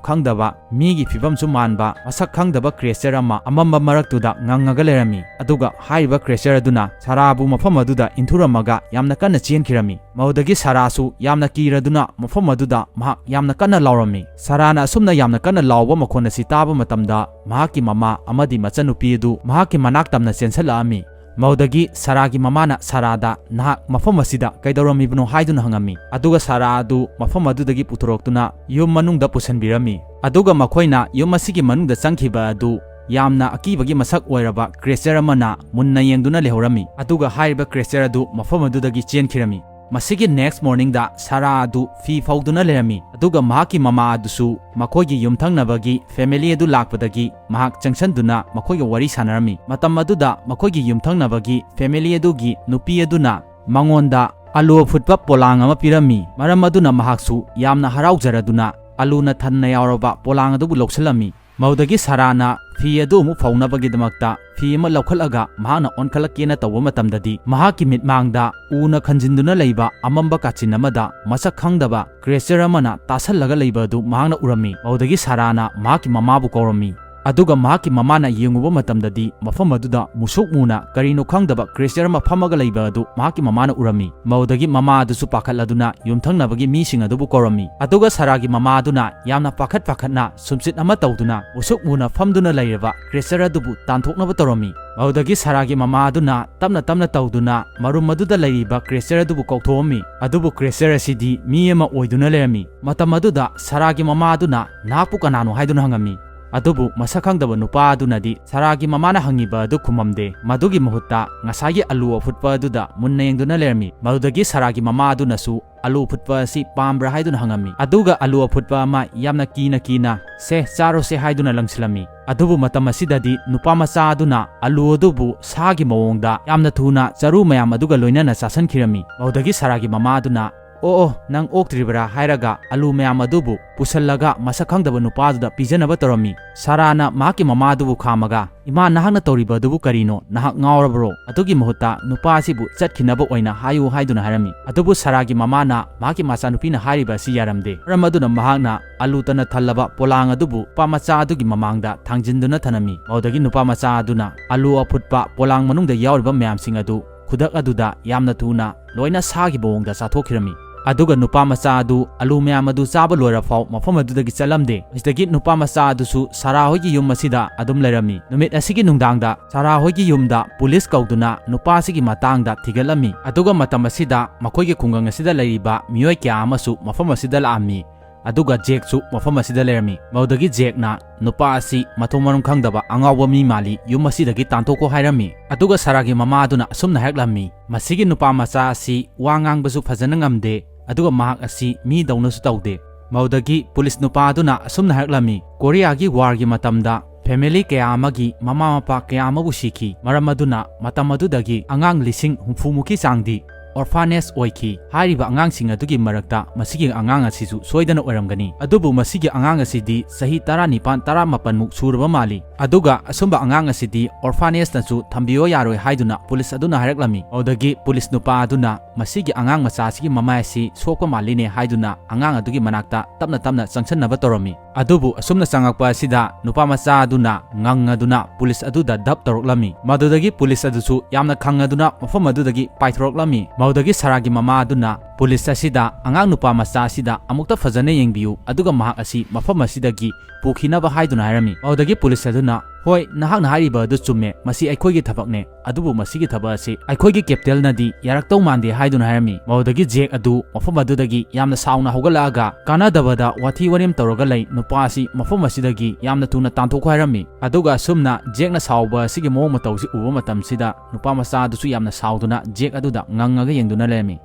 ꯈꯪꯗꯕ ꯃꯤꯒꯤ ꯐꯤꯕꯝꯁꯨ ꯃꯥꯟꯕ ꯃꯁꯛ ꯈꯪꯗꯕ ꯀ꯭ꯔꯦꯆꯔ ꯑꯃ ꯑꯃꯝꯕ ꯃꯔꯛꯇꯨꯗ ꯉꯪꯉꯒ ꯂꯩꯔꯝꯃꯤ꯫ ꯑꯗꯨꯒ ꯍꯥꯏꯔꯤꯕ ꯀ꯭ꯔꯦꯆꯔ ꯑꯗꯨꯅ ꯁꯥꯔꯥꯕꯨ ꯃꯐꯝ ꯑꯗꯨꯗ ꯏꯟꯊꯨꯔꯝꯃꯒ ꯌꯥꯝꯅ ꯀꯟꯅ ꯆꯦꯟꯈꯤꯔꯝꯃꯤ꯫ ꯃꯗꯨꯗꯒꯤ ꯁꯥꯔꯥꯁꯨ ꯌꯥꯝꯅ ꯀꯤꯔꯗꯨꯅ ꯃꯐꯝ ꯑꯗꯨꯗ ꯃꯍꯥꯛ ꯌꯥꯝꯅ ꯀꯟꯅ ꯂꯥꯎꯔꯝꯃꯤ꯫ ꯁꯥꯔꯥꯅ ꯑꯁꯨꯝꯅ ꯌꯥꯝꯅ ꯀꯟꯅ ꯂꯥꯎꯕ ꯃꯈꯣꯟ ꯑꯁꯤ ꯇꯥꯕ ꯃꯇꯝꯗ ꯃꯍꯥꯛꯀꯤ ꯃꯃꯥ ꯑꯃꯗꯤ ꯃꯆꯟꯅꯨꯄꯤ ꯑꯗꯨ ꯃꯍꯥꯛꯀꯤ ꯃꯅꯥꯛ ꯇꯝꯅ ꯆꯦꯟꯁꯤꯜꯂꯛꯑꯝꯃꯤ꯫ ꯃꯗꯨꯗꯒꯤ ꯁꯥꯔꯥꯒꯤ ꯃꯃꯥꯅ ꯁꯥꯔꯥꯗ, "ꯅꯍꯥꯛ ꯃꯐꯝ ꯑꯁꯤꯗ ꯀꯩꯗꯧꯔꯝꯃꯤꯕꯅꯣ?" ꯍꯥꯏꯗꯨꯅ ꯍꯪꯉꯝꯃꯤ꯫ ꯑꯗꯨꯒ ꯁꯥꯔꯥ ꯑꯗꯨ ꯃꯐꯝ ꯑꯗꯨꯗꯒꯤ ꯄꯨꯊꯣꯔꯛꯇꯨꯅ ꯌꯨꯝ ꯃꯅꯨꯡꯗ ꯄꯨꯁꯤꯟꯕꯤꯔꯝꯃꯤ꯫ ꯑꯗꯨꯒ ꯃꯈꯣꯏꯅ ꯌꯨꯝ ꯑꯁꯤꯒꯤ ꯃꯅꯨꯡꯗ ꯆꯪꯈꯤꯕ ꯑꯗꯨ ꯌꯥꯝꯅ ꯑꯀꯤꯕꯒꯤ ꯃꯁꯛ ꯑꯣꯏꯔꯕ ꯀ꯭ꯔꯦꯆꯔ ꯑꯃꯅ ꯃꯨꯟꯅ ꯌꯦꯡꯗꯨꯅ ꯂꯩꯍꯧꯔꯝꯃꯤ꯫ ꯑꯗꯨꯒ ꯍꯥꯏꯔꯤꯕ ꯀ꯭ꯔꯦꯆꯔ ꯑꯗꯨ ꯃꯐꯝ ꯑꯗꯨꯗꯒꯤ ꯆꯦꯟꯈꯤꯔꯝꯃꯤ꯫ ꯃꯁꯤꯒꯤ ꯅꯦꯛꯁ ꯃꯣꯔꯅꯤꯡꯗ ꯁꯥꯔꯥ ꯑꯗꯨ ꯐꯤ ꯐꯧꯗꯨꯅ ꯂꯩꯔꯝꯃꯤ꯫ ꯑꯗꯨꯒ ꯃꯍꯥꯛꯀꯤ ꯃꯃꯥ ꯑꯗꯨꯁꯨ ꯃꯈꯣꯏꯒꯤ ꯌꯨꯝꯊꯪꯅꯕꯒꯤ ꯐꯦꯃꯤꯂꯤ ꯑꯗꯨ ꯂꯥꯛꯄꯗꯒꯤ ꯃꯍꯥꯛ ꯆꯪꯁꯤꯟꯗꯨꯅ ꯃꯈꯣꯏꯒ ꯋꯥꯔꯤ ꯁꯥꯟꯅꯔꯝꯃꯤ꯫ ꯃꯇꯝ ꯑꯗꯨꯗ ꯃꯈꯣꯏꯒꯤ ꯌꯨꯝꯊꯪꯅꯕꯒꯤ ꯐꯦꯃꯤꯂꯤ ꯑꯗꯨꯒꯤ ꯅꯨꯄꯤ ꯑꯗꯨꯅ ꯃꯉꯣꯟꯗ ꯑꯂꯨ ꯑꯐꯨꯠꯄ ꯄꯣꯂꯥꯡ ꯑꯃ ꯄꯤꯔꯝꯃꯤ꯫ ꯃꯔꯝ ꯑꯗꯨꯅ ꯃꯍꯥꯛꯁꯨ ꯌꯥꯝꯅ ꯍꯔꯥꯎꯖꯔꯗꯨꯅ ꯑꯂꯨꯅ ꯊꯟꯅ ꯌꯥꯎꯔꯕ ꯄꯣꯂꯥꯡ ꯑꯗꯨꯕꯨ ꯂꯧꯁꯤꯜꯂꯝꯃꯤ꯫ ꯃꯗꯨꯗꯒꯤ ꯁꯥꯔꯥꯅ ꯐꯤ ꯑꯗꯨ ꯑꯃꯨꯛ ꯐꯧꯅꯕꯒꯤꯗꯃꯛꯇ ꯐꯤ ꯑꯃ ꯂꯧꯈꯠꯂꯒ ꯃꯍꯥꯛꯅ ꯑꯣꯟꯈꯠꯂꯛꯀꯦꯅ ꯇꯧꯕ ꯃꯇꯝꯗꯗꯤ, ꯃꯍꯥꯛꯀꯤ ꯃꯤꯠꯃꯥꯡꯗ ꯎꯅ ꯈꯟꯖꯤꯟꯗꯨꯅ ꯂꯩꯕ ꯑꯃꯝꯕ ꯀꯥꯆꯤꯟ ꯑꯃꯗ ꯃꯁꯛ ꯈꯪꯗꯕ ꯀ꯭ꯔꯦꯆꯔ ꯑꯃꯅ ꯇꯥꯁꯜꯂꯒ ꯂꯩꯕ ꯑꯗꯨ ꯃꯍꯥꯛꯅ ꯎꯔꯝꯃꯤ꯫ ꯃꯗꯨꯗꯒꯤ ꯁꯥꯔꯥꯅ ꯃꯍꯥꯛꯀꯤ ꯃꯃꯥꯕꯨ ꯀꯧꯔꯝꯃꯤ꯫ ꯑꯗꯨꯒ ꯃꯍꯥꯛꯀꯤ ꯃꯃꯥꯅ ꯌꯦꯡꯉꯨꯕ ꯃꯇꯝꯗꯗꯤ, ꯃꯐꯝ ꯑꯗꯨꯗ ꯃꯨꯁꯨꯛ ꯃꯨꯅ ꯀꯔꯤꯅꯣ ꯈꯪꯗꯕ ꯀ꯭ꯔꯦꯆꯔ ꯑꯃ ꯐꯝꯃꯒ ꯂꯩꯕ ꯑꯗꯨ ꯃꯍꯥꯛꯀꯤ ꯃꯃꯥꯅ ꯎꯔꯝꯃꯤ꯫ ꯃꯗꯨꯗꯒꯤ ꯃꯃꯥ ꯑꯗꯨꯁꯨ ꯄꯥꯈꯠꯂꯗꯨꯅ ꯌꯨꯝꯊꯪꯅꯕꯒꯤ ꯃꯤꯁꯤꯡ ꯑꯗꯨꯕꯨ ꯀꯧꯔꯝꯃꯤ꯫ ꯑꯗꯨꯒ ꯁꯥꯔꯥꯒꯤ ꯃꯃꯥ ꯑꯗꯨꯅ ꯌꯥꯝꯅ ꯄꯥꯈꯠ ꯄꯥꯈꯠꯅ ꯁꯨꯝꯆꯤꯠ ꯑꯃ ꯇꯧꯗꯨꯅ ꯃꯨꯁꯨꯛ ꯃꯨꯅ ꯐꯝꯗꯨꯅ ꯂꯩꯔꯕ ꯀ꯭ꯔꯦꯆꯔ ꯑꯗꯨꯕꯨ ꯇꯥꯟꯊꯣꯛꯅꯕ ꯇꯧꯔꯝꯃꯤ꯫ ꯃꯗꯨꯗꯒꯤ ꯁꯥꯔꯥꯒꯤ ꯃꯃꯥ ꯑꯗꯨꯅ ꯇꯞꯅ ꯇꯞꯅ ꯇꯧꯗꯨꯅ ꯃꯔꯨꯝ ꯑꯗꯨꯗ ꯂꯩꯔꯤꯕ ꯀ꯭ꯔꯦꯆꯔ ꯑꯗꯨꯕꯨ ꯀꯧꯊꯣꯛꯑꯝꯃꯤ꯫ ꯑꯗꯨꯕꯨ ꯀ꯭ꯔꯦꯆꯔ ꯑꯁꯤꯗꯤ ꯃꯤ ꯑꯃ ꯑꯣꯏꯗꯨꯅ ꯂꯩꯔꯝꯃꯤ꯫ ꯃꯇꯝ ꯑꯗꯨꯗ ꯁꯥꯔꯥꯒꯤ ꯃꯃꯥ ꯑꯗꯨꯅ, "ꯅꯍꯥꯛꯄꯨ ꯀꯅꯥꯅꯣ?" ꯍꯥꯏꯗꯨꯅ ꯍꯪꯉꯝꯃꯤ꯫ ꯑꯗꯨꯕꯨ ꯃꯁꯛ ꯈꯪꯗꯕ ꯅꯨꯄꯥ ꯑꯗꯨꯅꯗꯤ ꯁꯥꯔꯥꯒꯤ ꯃꯃꯥꯅ ꯍꯪꯉꯤꯕ ꯑꯗꯨ ꯈꯨꯝꯃꯝꯗꯦ꯫ ꯃꯗꯨꯒꯤ ꯃꯍꯨꯠꯇ ꯉꯁꯥꯏꯒꯤ ꯑꯂꯨ ꯑꯐꯨꯠꯄ ꯑꯗꯨꯗ ꯃꯨꯟꯅ ꯌꯦꯡꯗꯨꯅ ꯂꯩꯔꯝꯃꯤ꯫ ꯃꯗꯨꯗꯒꯤ ꯁꯥꯔꯥꯒꯤ ꯃꯃꯥ ꯑꯗꯨꯅꯁꯨ ꯑꯂꯨ ꯑꯐꯨꯠꯄ ꯑꯁꯤ ꯄꯥꯝꯕ꯭ꯔꯥ ꯍꯥꯏꯗꯨꯅ ꯍꯪꯉꯝꯃꯤ꯫ ꯑꯗꯨꯒ ꯑꯂꯨ ꯑꯐꯨꯠꯄ ꯑꯃ ꯌꯥꯝꯅ ꯀꯤꯅ ꯀꯤꯅ, "ꯁꯦ, ꯆꯥꯔꯣꯁꯦ" ꯍꯥꯏꯗꯨꯅ ꯂꯪꯁꯤꯜꯂꯝꯃꯤ꯫ ꯑꯗꯨꯕꯨ ꯃꯇꯝ ꯑꯁꯤꯗꯗꯤ ꯅꯨꯄꯥ ꯃꯆꯥ ꯑꯗꯨꯅ ꯑꯂꯨ ꯑꯗꯨꯕꯨ ꯁꯥꯒꯤ ꯃꯑꯣꯡꯗ ꯌꯥꯝꯅ ꯊꯨꯅ ꯆꯔꯨ ꯃꯌꯥꯝ ꯑꯗꯨꯒ ꯂꯣꯏꯅꯅ ꯆꯥꯁꯤꯟꯈꯤꯔꯝꯃꯤ꯫ ꯃꯗꯨꯗꯒꯤ ꯁꯥꯔꯥꯒꯤ ꯃꯃꯥ ꯑꯗꯨꯅ, "ꯑꯣ ꯑꯣ, ꯅꯪ ꯑꯣꯛꯇ꯭ꯔꯤꯕ꯭ꯔꯥ?" ꯍꯥꯏꯔꯒ ꯑꯂꯨ ꯃꯌꯥꯝ ꯑꯗꯨꯕꯨ ꯄꯨꯁꯜꯂꯒ ꯃꯁꯛ ꯈꯪꯗꯕ ꯅꯨꯄꯥꯗꯨꯗ ꯄꯤꯖꯅꯕ ꯇꯧꯔꯝꯃꯤ꯫ ꯁꯥꯔꯥꯅ ꯃꯍꯥꯛꯀꯤ ꯃꯃꯥꯗꯨꯕꯨ ꯈꯥꯝꯃꯒ, "ꯏꯃꯥ, ꯅꯍꯥꯛꯅ ꯇꯧꯔꯤꯕ ꯑꯗꯨꯕꯨ ꯀꯔꯤꯅꯣ? ꯅꯍꯥꯛ ꯉꯥꯎꯔꯕ꯭ꯔꯣ? ꯑꯗꯨꯒꯤ ꯃꯍꯨꯠꯇ ꯅꯨꯄꯥ ꯑꯁꯤꯕꯨ ꯆꯠꯈꯤꯅꯕ ꯑꯣꯏꯅ ꯍꯥꯏꯌꯨ" ꯍꯥꯏꯗꯨꯅ ꯍꯥꯏꯔꯝꯃꯤ꯫ ꯑꯗꯨꯕꯨ ꯁꯥꯔꯥꯒꯤ ꯃꯃꯥꯅ ꯃꯍꯥꯛꯀꯤ ꯃꯆꯥꯅꯨꯄꯤꯅ ꯍꯥꯏꯔꯤꯕ ꯑꯁꯤ ꯌꯥꯔꯝꯗꯦ꯫ ꯃꯔꯝ ꯑꯗꯨꯅ ꯃꯍꯥꯛꯅ ꯑꯂꯨꯇꯅ ꯊꯜꯂꯕ ꯄꯣꯂꯥꯡ ꯑꯗꯨꯕꯨ ꯅꯨꯄꯥ ꯃꯆꯥ ꯑꯗꯨꯒꯤ ꯃꯃꯥꯡꯗ ꯊꯥꯡꯖꯤꯟꯗꯨꯅ ꯊꯅꯝꯃꯤ꯫ ꯃꯗꯨꯗꯒꯤ ꯅꯨꯄꯥ ꯃꯆꯥ ꯑꯗꯨꯅ ꯑꯂꯨ ꯑꯐꯨꯠꯄ ꯄꯣꯂꯥꯡ ꯃꯅꯨꯡꯗ ꯌꯥꯎꯔꯤꯕ ꯃꯌꯥꯝꯁꯤꯡ ꯑꯗꯨ ꯈꯨꯗꯛ ꯑꯗꯨꯗ ꯌꯥꯝꯅ ꯊꯨꯅ ꯂꯣꯏꯅ ꯁꯥꯒꯤ ꯃꯑꯣꯡꯗ ꯆꯥꯊꯣꯛꯈꯤꯔꯝꯃꯤ꯫ ꯑꯗꯨꯒ ꯅꯨꯄꯥ ꯃꯆꯥ ꯑꯗꯨ ꯑꯂꯨ ꯃꯌꯥꯝ ꯑꯗꯨ ꯆꯥꯕ ꯂꯣꯏꯔꯐꯥꯎ ꯃꯐꯝ ꯑꯗꯨꯗꯒꯤ ꯆꯠꯂꯝꯗꯦ꯫ ꯃꯁꯤꯗꯒꯤ ꯅꯨꯄꯥ ꯃꯆꯥ ꯑꯗꯨꯁꯨ ꯁꯥꯔꯥ ꯍꯣꯏꯒꯤ ꯌꯨꯝ ꯑꯁꯤꯗ ꯑꯗꯨꯝ ꯂꯩꯔꯝꯃꯤ꯫ ꯅꯨꯃꯤꯠ ꯑꯁꯤꯒꯤ ꯅꯨꯡꯗꯥꯡꯗ ꯁꯥꯔꯥ ꯍꯣꯏꯒꯤ ꯌꯨꯝꯗ ꯄꯨꯂꯤꯁ ꯀꯧꯗꯨꯅ ꯅꯨꯄꯥ ꯑꯁꯤꯒꯤ ꯃꯇꯥꯡꯗ ꯊꯤꯒꯠꯂꯝꯃꯤ꯫ ꯑꯗꯨꯒ ꯃꯇꯝ ꯑꯁꯤꯗ ꯃꯈꯣꯏꯒꯤ ꯈꯨꯡꯒꯪ ꯑꯁꯤꯗ ꯂꯩꯔꯤꯕ ꯃꯤꯑꯣꯏ ꯀꯌꯥ ꯑꯃꯁꯨ ꯃꯐꯝ ꯑꯁꯤꯗ ꯂꯥꯛꯑꯝꯃꯤ꯫ ꯑꯗꯨꯒ ꯖꯦꯛꯁꯨ ꯃꯐꯝ ꯑꯁꯤꯗ ꯂꯩꯔꯝꯃꯤ꯫ ꯃꯗꯨꯗꯒꯤ ꯖꯦꯛꯅ ꯅꯨꯄꯥ ꯑꯁꯤ ꯃꯊꯣꯡ ꯃꯔꯝ ꯈꯪꯗꯕ ꯑꯉꯥꯎꯕ ꯃꯤ ꯃꯥꯜꯂꯤ, ꯌꯨꯝ ꯑꯁꯤꯗꯒꯤ ꯇꯥꯟꯊꯣꯛꯈꯣ ꯍꯥꯏꯔꯝꯃꯤ꯫ ꯑꯗꯨꯒ ꯁꯥꯔꯥꯒꯤ ꯃꯃꯥ ꯑꯗꯨꯅ ꯑꯁꯨꯝꯅ ꯍꯥꯏꯔꯛꯂꯝꯃꯤ, "ꯃꯁꯤꯒꯤ ꯅꯨꯄꯥ ꯃꯆꯥ ꯑꯁꯤ ꯋꯥ ꯉꯥꯡꯕꯁꯨ ꯐꯖꯅ ꯉꯝꯗꯦ, ꯑꯗꯨꯒ ꯃꯍꯥꯛ ꯑꯁꯤ ꯃꯤꯗꯧꯅꯁꯨ ꯇꯧꯗꯦ"꯫ ꯃꯗꯨꯗꯒꯤ ꯄꯨꯂꯤꯁ ꯅꯨꯄꯥ ꯑꯗꯨꯅ ꯑꯁꯨꯝꯅ ꯍꯥꯏꯔꯛꯂꯝꯃꯤ, "ꯀꯣꯔꯤꯌꯥꯒꯤ ꯋꯥꯔꯒꯤ ꯃꯇꯝꯗ ꯐꯦꯃꯤꯂꯤ ꯀꯌꯥ ꯑꯃꯒꯤ ꯃꯃꯥ ꯃꯄꯥ ꯀꯌꯥ ꯑꯃꯕꯨ ꯁꯤꯈꯤ꯫ ꯃꯔꯝ ꯑꯗꯨꯅ ꯃꯇꯝ ꯑꯗꯨꯗꯒꯤ ꯑꯉꯥꯡ ꯂꯤꯁꯤꯡ ꯍꯨꯝꯐꯨ ꯃꯨꯛꯀꯤ ꯆꯥꯡꯗꯤ ꯑꯣꯔꯐꯥꯅꯦꯖ ꯑꯣꯏꯈꯤ꯫ ꯍꯥꯏꯔꯤꯕ ꯑꯉꯥꯡꯁꯤꯡ ꯑꯗꯨꯒꯤ ꯃꯔꯛꯇ ꯃꯁꯤꯒꯤ ꯑꯉꯥꯡ ꯑꯁꯤꯁꯨ ꯁꯣꯏꯗꯅ ꯑꯣꯏꯔꯝꯒꯅꯤ꯫ ꯑꯗꯨꯕꯨ ꯃꯁꯤꯒꯤ ꯑꯉꯥꯡ ꯑꯁꯤꯗꯤ ꯆꯍꯤ ꯇꯔꯥꯅꯤꯄꯥꯟ, ꯇꯔꯥꯃꯥꯄꯟ ꯃꯨꯛ ꯁꯨꯔꯕ ꯃꯥꯜꯂꯤ꯫ ꯑꯗꯨꯒ ꯑꯁꯨꯝꯕ ꯑꯉꯥꯡ ꯑꯁꯤꯗꯤ ꯑꯣꯔꯐꯥꯅꯦꯖꯅꯁꯨ ꯊꯝꯕꯤꯌꯣ ꯌꯥꯔꯣꯏ" ꯍꯥꯏꯗꯨꯅ ꯄꯨꯂꯤꯁ ꯑꯗꯨꯅ ꯍꯥꯏꯔꯛꯂꯝꯃꯤ꯫ ꯃꯗꯨꯗꯒꯤ ꯄꯨꯂꯤꯁ ꯅꯨꯄꯥ ꯑꯗꯨꯅ ꯃꯁꯤꯒꯤ ꯑꯉꯥꯡ ꯃꯆꯥ ꯑꯁꯤꯒꯤ ꯃꯃꯥꯏ ꯑꯁꯤ ꯁꯣꯛꯄ ꯃꯥꯜꯂꯤꯅꯦ ꯍꯥꯏꯗꯨꯅ ꯑꯉꯥꯡ ꯑꯗꯨꯒꯤ ꯃꯅꯥꯛꯇ ꯇꯞꯅ ꯇꯞꯅ ꯆꯪꯁꯟꯅꯕ ꯇꯧꯔꯝꯃꯤ꯫ ꯑꯗꯨꯕꯨ ꯑꯁꯨꯝꯅ ꯆꯪꯉꯛꯄ ꯑꯁꯤꯗ ꯅꯨꯄꯥ ꯃꯆꯥ ꯑꯗꯨꯅ ꯉꯪꯉꯗꯨꯅ ꯄꯨꯂꯤꯁ ꯑꯗꯨꯗ ꯗꯞ ꯇꯧꯔꯛꯂꯝꯃꯤ꯫ ꯃꯗꯨꯗꯒꯤ ꯄꯨꯂꯤꯁ ꯑꯗꯨꯁꯨ ꯌꯥꯝꯅ ꯈꯪꯉꯗꯨꯅ ꯃꯐꯝ ꯑꯗꯨꯗꯒꯤ ꯄꯥꯏꯊꯣꯔꯛꯂꯝꯃꯤ꯫ ꯃꯗꯨꯗꯒꯤ ꯁꯥꯔꯥꯒꯤ ꯃꯃꯥ ꯑꯗꯨꯅ ꯄꯨꯂꯤꯁ ꯑꯁꯤꯗ, "ꯑꯉꯥꯡ ꯅꯨꯄꯥ ꯃꯆꯥ ꯑꯁꯤꯗ ꯑꯃꯨꯛꯇ ꯐꯖꯅ ꯌꯦꯡꯕꯤꯌꯨ, ꯑꯗꯨꯒ ꯃꯍꯥꯛ ꯑꯁꯤ ꯃꯐꯝ ꯑꯁꯤꯗꯒꯤ ꯄꯨꯈꯤꯅꯕ" ꯍꯥꯏꯗꯨꯅ ꯍꯥꯏꯔꯝꯃꯤ꯫ ꯃꯗꯨꯗꯒꯤ ꯄꯨꯂꯤꯁ ꯑꯗꯨꯅ, "ꯍꯣꯏ, ꯅꯍꯥꯛꯅ ꯍꯥꯏꯔꯤꯕ ꯑꯗꯨ ꯆꯨꯝꯃꯦ, ꯃꯁꯤ ꯑꯩꯈꯣꯏꯒꯤ ꯊꯕꯛꯅꯦ, ꯑꯗꯨꯕꯨ ꯃꯁꯤꯒꯤ ꯊꯕꯛ ꯑꯁꯤ ꯑꯩꯈꯣꯏꯒꯤ ꯀꯦꯞꯇꯦꯜꯅꯗꯤ ꯌꯥꯔꯛꯇꯧ ꯃꯥꯟꯗꯦ" ꯍꯥꯏꯗꯨꯅ ꯍꯥꯏꯔꯝꯃꯤ꯫ ꯃꯗꯨꯗꯒꯤ ꯖꯦꯛ ꯑꯗꯨ ꯃꯐꯝ ꯑꯗꯨꯗꯒꯤ ꯌꯥꯝꯅ ꯁꯥꯎꯅ ꯍꯧꯒꯠꯂꯛꯑꯒ, "ꯀꯥꯟꯅꯗꯕꯗ ꯋꯥꯊꯤ ꯋꯥꯔꯦꯝ ꯇꯧꯔꯒ ꯂꯩ, ꯅꯨꯄꯥ ꯑꯁꯤ ꯃꯐꯝ ꯑꯁꯤꯗꯒꯤ ꯌꯥꯝꯅ ꯊꯨꯅ ꯇꯥꯟꯊꯣꯛꯈꯣ" ꯍꯥꯏꯔꯝꯃꯤ꯫ ꯑꯗꯨꯒ ꯑꯁꯨꯝꯅ ꯖꯦꯛꯅ ꯁꯥꯎꯕ ꯑꯁꯤꯒꯤ ꯃꯑꯣꯡ ꯃꯇꯧꯁꯤ ꯎꯕ ꯃꯇꯝꯁꯤꯗ ꯅꯨꯄꯥ ꯃꯆꯥ ꯑꯗꯨꯁꯨ ꯌꯥꯝꯅ ꯁꯥꯎꯗꯨꯅ ꯖꯦꯛ ꯑꯗꯨꯗ ꯉꯪꯉꯒ ꯌꯦꯡꯗꯨꯅ ꯂꯩꯔꯝꯃꯤ꯫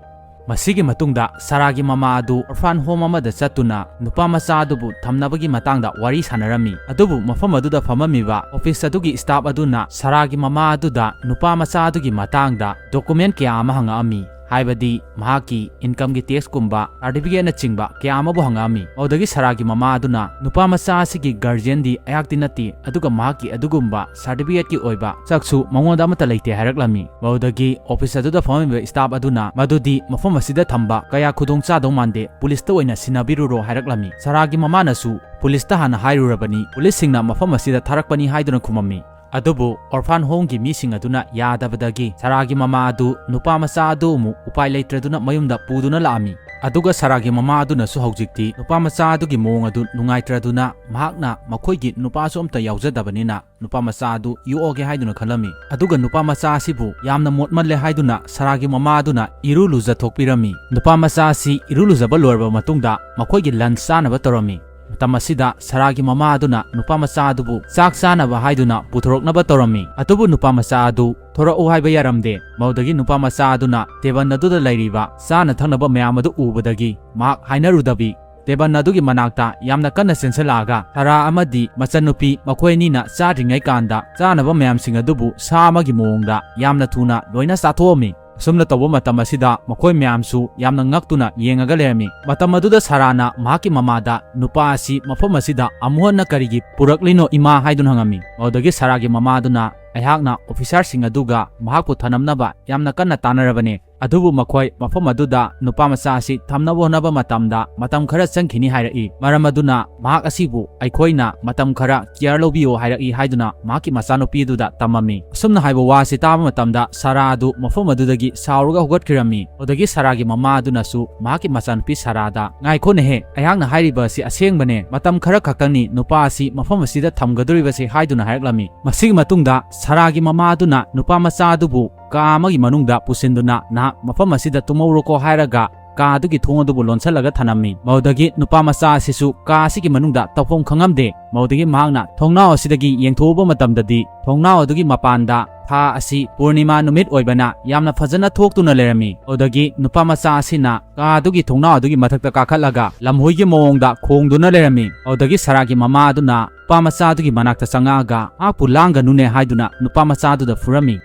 ꯃꯁꯤꯒꯤ ꯃꯇꯨꯡꯗ ꯁꯥꯔꯥꯒꯤ ꯃꯃꯥ ꯑꯗꯨ ꯑꯣꯔꯐꯥꯟ ꯍꯣꯝ ꯑꯃꯗ ꯆꯠꯇꯨꯅ ꯅꯨꯄꯥ ꯃꯆꯥ ꯑꯗꯨꯕꯨ ꯊꯝꯅꯕꯒꯤ ꯃꯇꯥꯡꯗ ꯋꯥꯔꯤ ꯁꯥꯟꯅꯔꯝꯃꯤ꯫ ꯑꯗꯨꯕꯨ ꯃꯐꯝ ꯑꯗꯨꯗ ꯐꯝꯃꯝꯃꯤꯕ ꯑꯣꯐꯤꯁ ꯑꯗꯨꯒꯤ ꯁ꯭ꯇꯥꯐ ꯑꯗꯨꯅ ꯁꯥꯔꯥꯒꯤ ꯃꯃꯥ ꯑꯗꯨꯗ ꯅꯨꯄꯥ ꯃꯆꯥ ꯑꯗꯨꯒꯤ ꯃꯇꯥꯡꯗ ꯗꯣꯀꯨꯃꯦꯟ ꯀꯌꯥ ꯑꯃ ꯍꯪꯉꯛꯑꯝꯃꯤ꯫ ꯍꯥꯏꯕꯗꯤ ꯃꯍꯥꯛꯀꯤ incomeꯒꯤ taxꯀꯨꯝꯕ certificateꯅꯆꯤꯡꯕ ꯀꯌꯥ ꯑꯃꯕꯨ ꯍꯪꯉꯛꯑꯝꯃꯤ꯫ ꯃꯗꯨꯗꯒꯤ ꯁꯥꯔꯥꯒꯤ ꯃꯃꯥ ꯑꯗꯨꯅ ꯅꯨꯄꯥ ꯃꯆꯥ ꯑꯁꯤꯒꯤ guardianꯗꯤ ꯑꯩꯍꯥꯛꯇꯤ ꯅꯠꯇꯦ, ꯑꯗꯨꯒ ꯃꯍꯥꯛꯀꯤ ꯑꯗꯨꯒꯨꯝꯕ certificateꯀꯤ ꯑꯣꯏꯕ ꯁꯛꯁꯨ ꯃꯉꯣꯟꯗ ꯑꯃꯠꯇ ꯂꯩꯇꯦ ꯍꯥꯏꯔꯛꯂꯝꯃꯤ꯫ ꯃꯗꯨꯗꯒꯤ office ꯑꯗꯨꯗ ꯐꯝꯃꯤꯕ staff ꯑꯗꯨꯅ ꯃꯗꯨꯗꯤ ꯃꯐꯝ ꯑꯁꯤꯗ ꯊꯝꯕ ꯀꯌꯥ ꯈꯨꯗꯣꯡ ꯆꯥꯗꯧ ꯃꯥꯟꯗꯦ, policeꯇ ꯑꯣꯏꯅ ꯁꯤꯟꯅꯕꯤꯔꯨꯔꯣ ꯍꯥꯏꯔꯛꯂꯝꯃꯤ꯫ ꯁꯥꯔꯥꯒꯤ ꯃꯃꯥꯅꯁꯨ policeꯇ ꯍꯥꯟꯅ ꯍꯥꯏꯔꯨꯔꯕꯅꯤ, policeꯁꯤꯡꯅ ꯃꯐꯝ ꯑꯁꯤꯗ ꯊꯥꯔꯛꯄꯅꯤ ꯍꯥꯏꯗꯨꯅ ꯈꯨꯝꯃꯝꯃꯤ꯫ ꯑꯗꯨꯕꯨ orphan homeꯒꯤ ꯃꯤꯁꯤꯡ ꯑꯗꯨꯅ ꯌꯥꯗꯕꯗꯒꯤ ꯁꯥꯔꯥꯒꯤ ꯃꯃꯥ ꯑꯗꯨ ꯅꯨꯄꯥ ꯃꯆꯥ ꯑꯗꯨ ꯑꯃꯨꯛ ꯎꯄꯥꯏ ꯂꯩꯇ꯭ꯔꯗꯨꯅ ꯃꯌꯨꯝꯗ ꯄꯨꯗꯨꯅ ꯂꯥꯛꯑꯝꯃꯤ꯫ ꯑꯗꯨꯒ ꯁꯥꯔꯥꯒꯤ ꯃꯃꯥ ꯑꯗꯨꯅꯁꯨ ꯍꯧꯖꯤꯛꯇꯤ ꯅꯨꯄꯥ ꯃꯆꯥ ꯑꯗꯨꯒꯤ ꯃꯑꯣꯡ ꯑꯗꯨ ꯅꯨꯡꯉꯥꯏꯇ꯭ꯔꯗꯨꯅ ꯃꯍꯥꯛꯅ ꯃꯈꯣꯏꯒꯤ ꯅꯨꯄꯥꯁꯨ ꯑꯝꯇ ꯌꯥꯎꯖꯗꯕꯅꯤꯅ ꯅꯨꯄꯥ ꯃꯆꯥ ꯑꯗꯨ ꯌꯣꯛꯑꯒꯦ ꯍꯥꯏꯗꯨꯅ ꯈꯜꯂꯝꯃꯤ꯫ ꯑꯗꯨꯒ ꯅꯨꯄꯥ ꯃꯆꯥ ꯑꯁꯤꯕꯨ ꯌꯥꯝꯅ ꯃꯣꯠꯃꯜꯂꯦ ꯍꯥꯏꯗꯨꯅ ꯁꯥꯔꯥꯒꯤ ꯃꯃꯥ ꯑꯗꯨꯅ ꯏꯔꯨ ꯂꯨꯖꯊꯣꯛꯄꯤꯔꯝꯃꯤ꯫ ꯅꯨꯄꯥ ꯃꯆꯥ ꯑꯁꯤ ꯏꯔꯨ ꯂꯨꯖꯕ ꯂꯣꯏꯔꯕ ꯃꯇꯨꯡꯗ ꯃꯈꯣꯏꯒꯤ lunch ꯆꯥꯅꯕ ꯇꯧꯔꯝꯃꯤ꯫ ꯃꯇꯝ ꯑꯁꯤꯗ ꯁꯥꯔꯥꯒꯤ ꯃꯃꯥ ꯑꯗꯨꯅ ꯅꯨꯄꯥ ꯃꯆꯥ ꯑꯗꯨꯕꯨ ꯆꯥꯛ ꯆꯥꯅꯕ ꯍꯥꯏꯗꯨꯅ ꯄꯨꯊꯣꯔꯛꯅꯕ ꯇꯧꯔꯝꯃꯤ꯫ ꯑꯗꯨꯕꯨ ꯅꯨꯄꯥ ꯃꯆꯥ ꯑꯗꯨ ꯊꯣꯔꯛꯎ ꯍꯥꯏꯕ ꯌꯥꯔꯝꯗꯦ꯫ ꯃꯗꯨꯗꯒꯤ ꯅꯨꯄꯥ ꯃꯆꯥ ꯑꯗꯨꯅ table ꯑꯗꯨꯗ ꯂꯩꯔꯤꯕ ꯆꯥꯅ ꯊꯛꯅꯕ ꯃꯌꯥꯝ ꯑꯗꯨ ꯎꯕꯗꯒꯤ ꯃꯍꯥꯛ ꯍꯥꯏꯅꯔꯨꯗꯕꯤ table ꯑꯗꯨꯒꯤ ꯃꯅꯥꯛꯇ ꯌꯥꯝꯅ ꯀꯟꯅ ꯆꯦꯟꯁꯤꯜꯂꯛꯑꯒ ꯁꯥꯔꯥ ꯑꯃꯗꯤ ꯃꯆꯟꯅꯨꯄꯤ ꯃꯈꯣꯏ ꯑꯅꯤꯅ ꯆꯥꯗ꯭ꯔꯤꯉꯩ ꯀꯥꯟꯗ ꯆꯥꯅꯕ ꯃꯌꯥꯝꯁꯤꯡ ꯑꯗꯨꯕꯨ ꯁꯥ ꯑꯃꯒꯤ ꯃꯑꯣꯡꯗ ꯌꯥꯝꯅ ꯊꯨꯅ ꯂꯣꯏꯅ ꯆꯥꯊꯣꯛꯑꯝꯃꯤ꯫ ꯑꯁꯨꯝꯅ ꯇꯧꯕ ꯃꯇꯝ ꯑꯁꯤꯗ ꯃꯈꯣꯏ ꯃꯌꯥꯝꯁꯨ ꯌꯥꯝꯅ ꯉꯛꯇꯨꯅ ꯌꯦꯡꯉꯒ ꯂꯩꯔꯝꯃꯤ꯫ ꯃꯇꯝ ꯑꯗꯨꯗ ꯁꯥꯔꯥꯅ ꯃꯍꯥꯛꯀꯤ ꯃꯃꯥꯗ ꯅꯨꯄꯥ ꯑꯁꯤ ꯃꯐꯝ ꯑꯁꯤꯗ ꯑꯃꯨꯛ ꯍꯟꯅ ꯀꯔꯤꯒꯤ ꯄꯨꯔꯛꯂꯤꯅꯣ ꯏꯃꯥ ꯍꯥꯏꯗꯨꯅ ꯍꯪꯉꯝꯃꯤ꯫ ꯃꯗꯨꯗꯒꯤ ꯁꯥꯔꯥꯒꯤ ꯃꯃꯥꯗꯨꯅ ꯑꯩꯍꯥꯛꯅ officerꯁꯤꯡ ꯑꯗꯨꯒ ꯃꯍꯥꯛꯄꯨ ꯊꯅꯝꯅꯕ ꯌꯥꯝꯅ ꯀꯟꯅ ꯇꯥꯟꯅꯔꯕꯅꯦ꯫ ꯑꯗꯨꯕꯨ ꯃꯈꯣꯏ ꯃꯐꯝ ꯑꯗꯨꯗ ꯅꯨꯄꯥ ꯃꯆꯥ ꯑꯁꯤ ꯊꯝꯅꯕ ꯍꯣꯠꯅꯕ ꯃꯇꯝꯗ ꯃꯇꯝ ꯈꯔ ꯆꯪꯈꯤꯅꯤ ꯍꯥꯏꯔꯛꯏ꯫ ꯃꯔꯝ ꯑꯗꯨꯅ ꯃꯍꯥꯛ ꯑꯁꯤꯕꯨ ꯑꯩꯈꯣꯏꯅ ꯃꯇꯝ ꯈꯔ care ꯂꯧꯕꯤꯌꯨ ꯍꯥꯏꯔꯛꯏ ꯍꯥꯏꯗꯨꯅ ꯃꯍꯥꯛꯀꯤ ꯃꯆꯥꯅꯨꯄꯤ ꯑꯗꯨꯗ ꯇꯝꯃꯝꯃꯤ꯫ ꯑꯁꯨꯝꯅ ꯍꯥꯏꯕ ꯋꯥ ꯑꯁꯤ ꯇꯥꯕ ꯃꯇꯝꯗ ꯁꯥꯔꯥ ꯑꯗꯨ ꯃꯐꯝ ꯑꯗꯨꯗꯒꯤ ꯁꯥꯎꯔꯒ ꯍꯧꯒꯠꯈꯤꯔꯝꯃꯤ꯫ ꯑꯗꯨꯗꯒꯤ ꯁꯥꯔꯥꯒꯤ ꯃꯃꯥ ꯑꯗꯨꯅꯁꯨ ꯃꯍꯥꯛꯀꯤ ꯃꯆꯥꯅꯨꯄꯤ ꯁꯥꯔꯥꯗ, "ꯉꯥꯏꯈꯣꯅꯦꯍꯦ, ꯑꯩꯍꯥꯛꯅ ꯍꯥꯏꯔꯤꯕ ꯑꯁꯤ ꯑꯁꯦꯡꯕꯅꯦ, ꯃꯇꯝ ꯈꯔ ꯈꯛꯇꯪꯅꯤ ꯅꯨꯄꯥ ꯑꯁꯤ ꯃꯐꯝ ꯑꯁꯤꯗ ꯊꯝꯒꯗꯧꯔꯤꯕꯁꯦ" ꯍꯥꯏꯗꯨꯅ ꯍꯥꯏꯔꯛꯂꯝꯃꯤ꯫ ꯃꯁꯤꯒꯤ ꯃꯇꯨꯡꯗ ꯁꯥꯔꯥꯒꯤ ꯃꯃꯥ ꯑꯗꯨꯅ ꯅꯨꯄꯥ ꯃꯆꯥ ꯑꯗꯨꯕꯨ ꯀꯥ ꯑꯃꯒꯤ ꯃꯅꯨꯡꯗ ꯄꯨꯁꯤꯟꯗꯨꯅ ꯅꯍꯥꯛ ꯃꯐꯝ ꯑꯁꯤꯗ ꯇꯨꯝꯍꯧꯔꯣꯀꯣ ꯍꯥꯏꯔꯒ ꯀꯥ ꯑꯗꯨꯒꯤ ꯊꯣꯡ ꯑꯗꯨꯕꯨ ꯂꯣꯟꯁꯤꯜꯂꯒ ꯊꯅꯝꯃꯤ꯫ ꯃꯗꯨꯗꯒꯤ ꯅꯨꯄꯥ ꯃꯆꯥ ꯑꯁꯤꯁꯨ ꯀꯥ ꯑꯁꯤꯒꯤ ꯃꯅꯨꯡꯗ ꯇꯧꯐꯝ ꯈꯪꯉꯝꯗꯦ꯫ ꯃꯗꯨꯗꯒꯤ ꯃꯍꯥꯛꯅ ꯊꯣꯡꯅꯥꯎ ꯑꯁꯤꯗꯒꯤ ꯌꯦꯡꯊꯣꯛꯎꯕ ꯃꯇꯝꯗꯗꯤ ꯊꯣꯡꯅꯥꯎ ꯑꯗꯨꯒꯤ ꯃꯄꯥꯟꯗ ꯊꯥ ꯑꯁꯤ ꯄꯨꯔꯅꯤꯃꯥ ꯅꯨꯃꯤꯠ ꯑꯣꯏꯕꯅ ꯌꯥꯝꯅ ꯐꯖꯅ ꯊꯣꯛꯇꯨꯅ ꯂꯩꯔꯝꯃꯤ꯫ ꯃꯗꯨꯗꯒꯤ ꯅꯨꯄꯥ ꯃꯆꯥ ꯑꯁꯤꯅ ꯀꯥ ꯑꯗꯨꯒꯤ ꯊꯣꯡꯅꯥꯎ ꯑꯗꯨꯒꯤ ꯃꯊꯛꯇ ꯀꯥꯈꯠꯂꯒ ꯂꯝꯍꯨꯏꯒꯤ ꯃꯑꯣꯡꯗ ꯈꯣꯡꯗꯨꯅ ꯂꯩꯔꯝꯃꯤ꯫ ꯃꯗꯨꯗꯒꯤ ꯁꯥꯔꯥꯒꯤ ꯃꯃꯥ ꯑꯗꯨꯅ ꯅꯨꯄꯥ ꯃꯆꯥ ꯑꯗꯨꯒꯤ ꯃꯅꯥꯛꯇ ꯆꯪꯉꯛꯑꯒ ꯃꯍꯥꯛꯄꯨ ꯂꯥꯡꯒꯅꯨꯅꯦ ꯍꯥꯏꯗꯨꯅ ꯅꯨꯄꯥ ꯃꯆꯥ ꯑꯗꯨꯗ ꯐꯨꯔꯝꯃꯤ꯫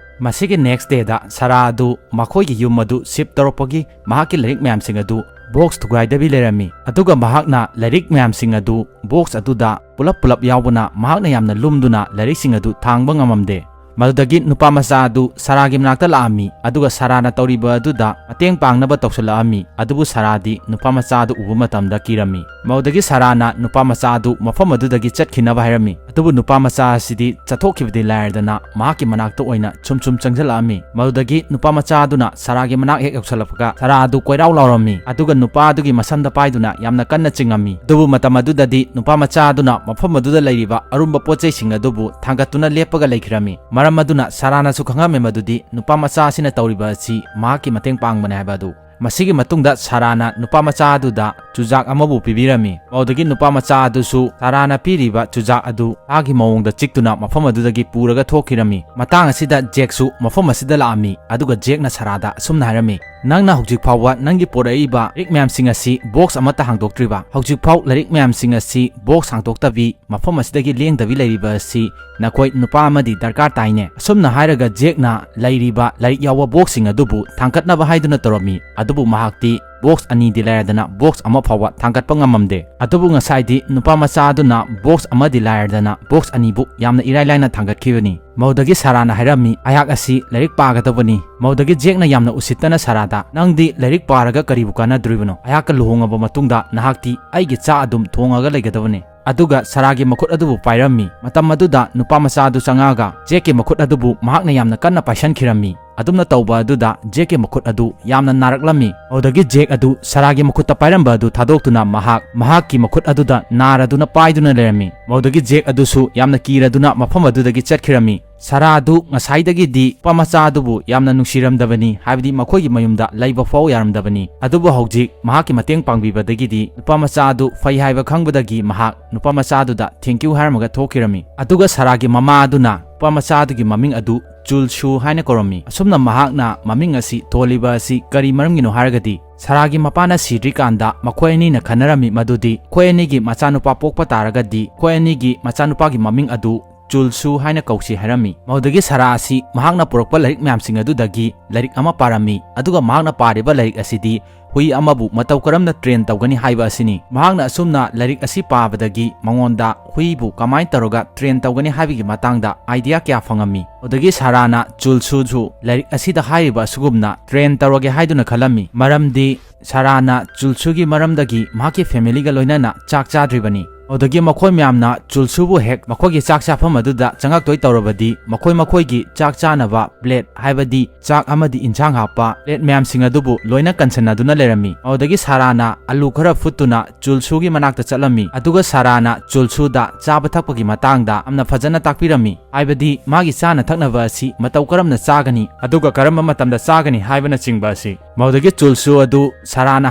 ꯃꯁꯤꯒꯤ next dayꯗ ꯁꯥꯔꯥ ꯑꯗꯨ ꯃꯈꯣꯏꯒꯤ ꯌꯨꯝ ꯑꯗꯨ shift ꯇꯧꯔꯛꯄꯒꯤ ꯃꯍꯥꯛꯀꯤ ꯂꯥꯏꯔꯤꯛ ꯃꯌꯥꯝꯁꯤꯡ ꯑꯗꯨ box ꯊꯨꯒꯥꯏꯗꯕꯤ ꯂꯩꯔꯝꯃꯤ, ꯑꯗꯨꯒ ꯃꯍꯥꯛꯅ ꯂꯥꯏꯔꯤꯛ ꯃꯌꯥꯝꯁꯤꯡ ꯑꯗꯨ box ꯑꯗꯨꯗ ꯄꯨꯂꯞ ꯄꯨꯂꯞ ꯌꯥꯎꯕꯅ ꯃꯍꯥꯛꯅ ꯌꯥꯝꯅ ꯂꯨꯝꯗꯨꯅ ꯂꯥꯏꯔꯤꯛꯁꯤꯡ ꯑꯗꯨ ꯊꯥꯡꯕ ꯉꯝꯃꯝꯗꯦ꯫ ꯃꯗꯨꯗꯒꯤ ꯅꯨꯄꯥ ꯃꯆꯥ ꯑꯗꯨ ꯁꯥꯔꯥꯒꯤ ꯃꯅꯥꯛꯇ ꯂꯥꯛꯑꯝꯃꯤ, ꯑꯗꯨꯒ ꯁꯥꯔꯥꯅ ꯇꯧꯔꯤꯕ ꯑꯗꯨꯗ ꯃꯇꯦꯡ ꯄꯥꯡꯅꯕ ꯇꯧꯁꯤꯜꯂꯛꯑꯝꯃꯤ꯫ ꯑꯗꯨꯕꯨ ꯁꯥꯔꯥꯗꯤ ꯅꯨꯄꯥ ꯃꯆꯥ ꯑꯗꯨ ꯎꯕ ꯃꯇꯝꯗ ꯀꯤꯔꯝꯃꯤ꯫ ꯃꯗꯨꯗꯒꯤ ꯁꯥꯔꯥꯅ ꯅꯨꯄꯥ ꯃꯆꯥ ꯑꯗꯨ ꯃꯐꯝ ꯑꯗꯨꯗꯒꯤ ꯆꯠꯈꯤꯅꯕ ꯍꯥꯏꯔꯝꯃꯤ꯫ ꯑꯗꯨꯕꯨ ꯅꯨꯄꯥ ꯃꯆꯥ ꯑꯁꯤꯗꯤ ꯆꯠꯊꯣꯛꯈꯤꯕꯗꯤ ꯂꯥꯏꯔꯗꯅ ꯃꯍꯥꯛꯀꯤ ꯃꯅꯥꯛꯇ ꯑꯣꯏꯅ ꯁꯨꯝ ꯁꯨꯝ ꯆꯪꯁꯤꯜꯂꯛꯑꯝꯃꯤ꯫ ꯃꯗꯨꯗꯒꯤ ꯅꯨꯄꯥ ꯃꯆꯥ ꯑꯗꯨꯅ ꯁꯥꯔꯥꯒꯤ ꯃꯅꯥꯛ ꯍꯦꯛ ꯌꯧꯁꯤꯜꯂꯛꯄꯒ ꯁꯥꯔꯥ ꯑꯗꯨ ꯀꯣꯏꯔꯥꯎ ꯂꯥꯎꯔꯝꯃꯤ, ꯑꯗꯨꯒ ꯅꯨꯄꯥ ꯑꯗꯨꯒꯤ ꯃꯁꯝꯗ ꯄꯥꯏꯗꯨꯅ ꯌꯥꯝꯅ ꯀꯟꯅ ꯆꯤꯡꯉꯝꯃꯤ꯫ ꯑꯗꯨꯕꯨ ꯃꯇꯝ ꯑꯗꯨꯗꯗꯤ ꯅꯨꯄꯥ ꯃꯆꯥ ꯑꯗꯨꯅ ꯃꯐꯝ ꯑꯗꯨꯗ ꯂꯩꯔꯤꯕ ꯑꯔꯨꯝꯕ ꯄꯣꯠ ꯆꯩꯁꯤꯡ ꯑꯗꯨꯕꯨ ꯊꯥꯡꯒꯠꯇꯨꯅ ꯂꯦꯞꯄꯒ ꯂꯩꯈꯤꯔꯝꯃꯤ꯫ ꯃꯔꯝ ꯑꯗꯨꯅ ꯁꯥꯔꯥꯅꯁꯨ ꯈꯪꯉꯝꯃꯤ ꯃꯗꯨꯗꯤ ꯅꯨꯄꯥ ꯃꯆꯥ ꯑꯁꯤꯅ ꯇꯧꯔꯤꯕ ꯑꯁꯤ ꯃꯍꯥꯛꯀꯤ ꯃꯇꯦꯡ ꯄꯥꯡꯕꯅꯦ ꯍꯥꯏꯕ ꯑꯗꯨ꯫ ꯃꯁꯤꯒꯤ ꯃꯇꯨꯡꯗ ꯁꯥꯔꯥꯅ ꯅꯨꯄꯥ ꯃꯆꯥ ꯑꯗꯨꯗ ꯆꯨꯖꯥꯛ ꯑꯃꯕꯨ ꯄꯤꯕꯤꯔꯝꯃꯤ꯫ ꯃꯗꯨꯗꯒꯤ ꯅꯨꯄꯥ ꯃꯆꯥ ꯑꯗꯨꯁꯨ ꯁꯥꯔꯥꯅ ꯄꯤꯔꯤꯕ ꯆꯨꯖꯥꯛ ꯑꯗꯨ ꯁꯥꯒꯤ ꯃꯑꯣꯡꯗ ꯆꯤꯛꯇꯨꯅ ꯃꯐꯝ ꯑꯗꯨꯗꯒꯤ ꯄꯨꯔꯒ ꯊꯣꯛꯈꯤꯔꯝꯃꯤ꯫ ꯃꯇꯥꯡ ꯑꯁꯤꯗ ꯖꯦꯛꯁꯨ ꯃꯐꯝ ꯑꯁꯤꯗ ꯂꯥꯛꯑꯝꯃꯤ, ꯑꯗꯨꯒ ꯖꯦꯛꯅ ꯁꯥꯔꯥꯗ ꯑꯁꯨꯝꯅ ꯍꯥꯏꯔꯝꯃꯤ, "ꯅꯪꯅ ꯍꯧꯖꯤꯛ ꯐꯥꯎꯕ ꯅꯪꯒꯤ ꯄꯣꯔꯛꯏꯕ ꯂꯥꯏꯔꯤꯛ ꯃꯌꯥꯝꯁꯤꯡ ꯑꯁꯤ box ꯑꯃꯠꯇ ꯍꯥꯡꯗꯣꯛꯇ꯭ꯔꯤꯕ? ꯍꯧꯖꯤꯛ ꯐꯥꯎ ꯂꯥꯏꯔꯤꯛ ꯃꯌꯥꯝꯁꯤꯡ ꯑꯁꯤ box ꯍꯥꯡꯗꯣꯛꯇꯕꯤ ꯃꯐꯝ ꯑꯁꯤꯗꯒꯤ ꯂꯦꯡꯗꯕꯤ ꯂꯩꯔꯤꯕ ꯑꯁꯤ ꯅꯈꯣꯏ ꯅꯨꯄꯥ ꯑꯃꯗꯤ ꯗꯔꯀꯥꯔ ꯇꯥꯏꯅꯦ?" ꯑꯁꯨꯝꯅ ꯍꯥꯏꯔꯒ ꯖꯦꯛꯅ ꯂꯩꯔꯤꯕ ꯂꯥꯏꯔꯤꯛ ꯌꯥꯎꯕ boxꯁꯤꯡ ꯑꯗꯨꯕꯨ ꯊꯥꯡꯒꯠꯅꯕ ꯍꯥꯏꯗꯨꯅ ꯇꯧꯔꯝꯃꯤ, ꯑꯗꯨꯕꯨ ꯃꯍꯥꯛꯇꯤ box ꯑꯅꯤꯗꯤ ꯂꯥꯏꯔꯗꯅ box ꯑꯃ ꯐꯥꯎꯕ ꯊꯥꯡꯒꯠꯄ ꯉꯝꯃꯝꯗꯦ꯫ ꯑꯗꯨꯕꯨ ꯉꯁꯥꯏꯗꯤ ꯅꯨꯄꯥ ꯃꯆꯥ ꯑꯗꯨꯅ box ꯑꯃꯗꯤ ꯂꯥꯏꯔꯗꯅ box ꯑꯅꯤꯕꯨ ꯌꯥꯝꯅ ꯏꯔꯥꯏ ꯂꯥꯏꯅ ꯊꯥꯡꯒꯠꯈꯤꯕꯅꯤ꯫ ꯃꯗꯨꯗꯒꯤ ꯁꯥꯔꯥꯅ ꯍꯥꯏꯔꯝꯃꯤ, "ꯑꯩꯍꯥꯛ ꯑꯁꯤ ꯂꯥꯏꯔꯤꯛ ꯄꯥꯒꯗꯕꯅꯤ"꯫ ꯃꯗꯨꯗꯒꯤ ꯖꯦꯛꯅ ꯌꯥꯝꯅ ꯎꯁꯤꯠꯇꯅ ꯁꯥꯔꯥꯗ, "ꯅꯪꯗꯤ ꯂꯥꯏꯔꯤꯛ ꯄꯥꯔꯒ ꯀꯔꯤꯕꯨ ꯀꯥꯟꯅꯗꯣꯔꯤꯕꯅꯣ? ꯑꯩꯍꯥꯛꯀ ꯂꯨꯍꯣꯡꯉꯕ ꯃꯇꯨꯡꯗ ꯅꯍꯥꯛꯇꯤ ꯑꯩꯒꯤ ꯆꯥꯛ ꯑꯗꯨꯝ ꯊꯣꯡꯉꯒ ꯂꯩꯒꯗꯕꯅꯤ"꯫ ꯑꯗꯨꯒ ꯁꯥꯔꯥꯒꯤ ꯃꯈꯨꯠ ꯑꯗꯨꯕꯨ ꯄꯥꯏꯔꯝꯃꯤ꯫ ꯃꯇꯝ ꯑꯗꯨꯗ ꯅꯨꯄꯥ ꯃꯆꯥ ꯑꯗꯨ ꯆꯪꯉꯛꯑꯒ ꯖꯦꯛꯀꯤ ꯃꯈꯨꯠ ꯑꯗꯨꯕꯨ ꯃꯍꯥꯛꯅ ꯌꯥꯝꯅ ꯀꯟꯅ ꯄꯥꯏꯁꯟꯈꯤꯔꯝꯃꯤ꯫ ꯑꯗꯨꯝꯅ ꯇꯧꯕ ꯑꯗꯨꯗ ꯖꯦꯛꯀꯤ ꯃꯈꯨꯠ ꯑꯗꯨ ꯌꯥꯝꯅ ꯅꯥꯔꯛꯂꯝꯃꯤ꯫ ꯑꯗꯨꯗꯒꯤ ꯖꯦꯛ ꯑꯗꯨ ꯁꯥꯔꯥꯒꯤ ꯃꯈꯨꯠꯇ ꯄꯥꯏꯔꯝꯕ ꯑꯗꯨ ꯊꯥꯗꯣꯛꯇꯨꯅ ꯃꯍꯥꯛ ꯃꯍꯥꯛꯀꯤ ꯃꯈꯨꯠ ꯑꯗꯨꯗ ꯅꯥꯔꯗꯨꯅ ꯄꯥꯏꯗꯨꯅ ꯂꯩꯔꯝꯃꯤ꯫ ꯑꯗꯨꯗꯒꯤ ꯖꯦꯛ ꯑꯗꯨꯁꯨ ꯌꯥꯝꯅ ꯀꯤꯔꯗꯨꯅ ꯃꯐꯝ ꯑꯗꯨꯗꯒꯤ ꯆꯠꯈꯤꯔꯝꯃꯤ꯫ ꯁꯥꯔꯥ ꯑꯗꯨ ꯉꯁꯥꯏꯗꯒꯤꯗꯤ ꯅꯨꯄꯥ ꯃꯆꯥ ꯑꯗꯨꯕꯨ ꯌꯥꯝꯅ ꯅꯨꯡꯁꯤꯔꯝꯗꯕꯅꯤ, ꯍꯥꯏꯕꯗꯤ ꯃꯈꯣꯏꯒꯤ ꯃꯌꯨꯝꯗ ꯂꯩꯕ ꯐꯥꯎ ꯌꯥꯔꯝꯗꯕꯅꯤ꯫ ꯑꯗꯨꯕꯨ ꯍꯧꯖꯤꯛ ꯃꯍꯥꯛꯀꯤ ꯃꯇꯦꯡ ꯄꯥꯡꯕꯤꯕꯗꯒꯤꯗꯤ ꯅꯨꯄꯥ ꯃꯆꯥ ꯑꯗꯨ ꯐꯩ ꯍꯥꯏꯕ ꯈꯪꯕꯗꯒꯤ ꯃꯍꯥꯛ ꯅꯨꯄꯥ ꯃꯆꯥ ꯑꯗꯨꯗ "Thank you" ꯍꯥꯏꯔꯝꯃꯒ ꯊꯣꯛꯈꯤꯔꯝꯃꯤ꯫ ꯑꯗꯨꯒ ꯁꯥꯔꯥꯒꯤ ꯃꯃꯥ ꯑꯗꯨꯅ ꯅꯨꯄꯥ ꯃꯆꯥ ꯑꯗꯨꯒꯤ ꯃꯃꯤꯡ ꯑꯗꯨ ꯆꯨꯜꯁꯨ ꯍꯥꯏꯅ ꯀꯧꯔꯝꯃꯤ꯫ ꯑꯁꯨꯝꯅ ꯃꯍꯥꯛꯅ ꯃꯃꯤꯡ ꯑꯁꯤ ꯊꯣꯜꯂꯤꯕ ꯑꯁꯤ ꯀꯔꯤ ꯃꯔꯝꯒꯤꯅꯣ ꯍꯥꯏꯔꯒꯗꯤ, ꯁꯥꯔꯥꯒꯤ ꯃꯄꯥꯅ ꯁꯤꯗ꯭ꯔꯤꯀꯥꯟꯗ ꯃꯈꯣꯏ ꯑꯅꯤꯅ ꯈꯟꯅꯔꯝꯃꯤ ꯃꯗꯨꯗꯤ ꯃꯈꯣꯏ ꯑꯅꯤꯒꯤ ꯃꯆꯥꯅꯨꯄꯥ ꯄꯣꯛꯄ ꯇꯥꯔꯒꯗꯤ ꯃꯈꯣꯏ ꯑꯅꯤꯒꯤ ꯃꯆꯥꯅꯨꯄꯥꯒꯤ ꯃꯃꯤꯡ ꯑꯗꯨ ꯆꯨꯜꯁꯨ ꯍꯥꯏꯅ ꯀꯧꯁꯤ ꯍꯥꯏꯔꯝꯃꯤ꯫ ꯃꯗꯨꯗꯒꯤ ꯁꯥꯔꯥ ꯑꯁꯤ ꯃꯍꯥꯛꯅ ꯄꯨꯔꯛꯄ ꯂꯥꯏꯔꯤꯛ ꯃꯌꯥꯝꯁꯤꯡ ꯑꯗꯨꯗꯒꯤ ꯂꯥꯏꯔꯤꯛ ꯑꯃ ꯄꯥꯔꯝꯃꯤ, ꯑꯗꯨꯒ ꯃꯍꯥꯛꯅ ꯄꯥꯔꯤꯕ ꯂꯥꯏꯔꯤꯛ ꯑꯁꯤꯗꯤ ꯍꯨꯏ ꯑꯃꯕꯨ ꯃꯇꯧ ꯀꯔꯝꯅ ꯇ꯭ꯔꯦꯟ ꯇꯧꯒꯅꯤ ꯍꯥꯏꯕ ꯑꯁꯤꯅꯤ꯫ ꯃꯍꯥꯛꯅ ꯑꯁꯨꯝꯅ ꯂꯥꯏꯔꯤꯛ ꯑꯁꯤ ꯄꯥꯕꯗꯒꯤ ꯃꯉꯣꯟꯗ ꯍꯨꯏꯕꯨ ꯀꯃꯥꯏꯅ ꯇꯧꯔꯒ ꯇ꯭ꯔꯦꯟ ꯇꯧꯒꯅꯤ ꯍꯥꯏꯕꯒꯤ ꯃꯇꯥꯡꯗ ꯑꯥꯏꯗꯤꯌꯥ ꯀꯌꯥ ꯐꯪꯉꯝꯃꯤ꯫ ꯑꯗꯨꯗꯒꯤ ꯁꯥꯔꯥꯅ ꯆꯨꯜꯁꯨꯁꯨ ꯂꯥꯏꯔꯤꯛ ꯑꯁꯤꯗ ꯍꯥꯏꯔꯤꯕ ꯑꯁꯤꯒꯨꯝꯅ ꯇ꯭ꯔꯦꯟ ꯇꯧꯔꯒꯦ ꯍꯥꯏꯗꯨꯅ ꯈꯜꯂꯝꯃꯤ, ꯃꯔꯝꯗꯤ ꯁꯥꯔꯥꯅ ꯆꯨꯜꯁꯨꯒꯤ ꯃꯔꯝꯗꯒꯤ ꯃꯍꯥꯛꯀꯤ ꯐꯦꯃꯤꯂꯤꯒ ꯂꯣꯏꯅꯅ ꯆꯥꯛ ꯆꯥꯗ꯭ꯔꯤꯕꯅꯤ꯫ ꯑꯗꯨꯗꯒꯤ ꯃꯈꯣꯏ ꯃꯌꯥꯝꯅ ꯆꯨꯜꯁꯨꯕꯨ ꯍꯦꯛ ꯃꯈꯣꯏꯒꯤ ꯆꯥꯛ ꯆꯥꯐꯝ ꯑꯗꯨꯗ ꯆꯪꯉꯛꯇꯣꯏ ꯇꯧꯔꯕꯗꯤ ꯃꯈꯣꯏ ꯃꯈꯣꯏꯒꯤ ꯆꯥꯛ ꯆꯥꯅꯕ ꯄ꯭ꯂꯦꯠ, ꯍꯥꯏꯕꯗꯤ ꯆꯥꯛ ꯑꯃꯗꯤ ꯏꯟꯁꯥꯡ ꯍꯥꯞꯄ ꯄ꯭ꯂꯦꯠ ꯃꯌꯥꯝꯁꯤꯡ ꯑꯗꯨꯕꯨ ꯂꯣꯏꯅ ꯀꯟꯁꯤꯟꯅꯗꯨꯅ ꯂꯩꯔꯝꯃꯤ꯫ ꯑꯗꯨꯗꯒꯤ ꯁꯥꯔꯥꯅ ꯑꯂꯨ ꯈꯔ ꯐꯨꯠꯇꯨꯅ ꯆꯨꯜꯁꯨꯒꯤ ꯃꯅꯥꯛꯇ ꯆꯠꯂꯝꯃꯤ, ꯑꯗꯨꯒ ꯁꯥꯔꯥꯅ ꯆꯨꯜꯁꯨꯗ ꯆꯥꯕ ꯊꯛꯄꯒꯤ ꯃꯇꯥꯡꯗ ꯌꯥꯝꯅ ꯐꯖꯅ ꯇꯥꯛꯄꯤꯔꯝꯃꯤ, ꯍꯥꯏꯕꯗꯤ ꯃꯥꯒꯤ ꯆꯥꯅ ꯊꯛꯅꯕ ꯑꯁꯤ ꯃꯇꯧ ꯀꯔꯝꯅ ꯆꯥꯒꯅꯤ ꯑꯗꯨꯒ ꯀꯔꯝꯕ ꯃꯇꯝꯗ ꯆꯥꯒꯅꯤ ꯍꯥꯏꯕꯅꯆꯤꯡꯕ ꯑꯁꯤ꯫ ꯃꯗꯨꯗꯒꯤ ꯆꯨꯜꯁꯨ ꯑꯗꯨ ꯁꯥꯔꯥꯅ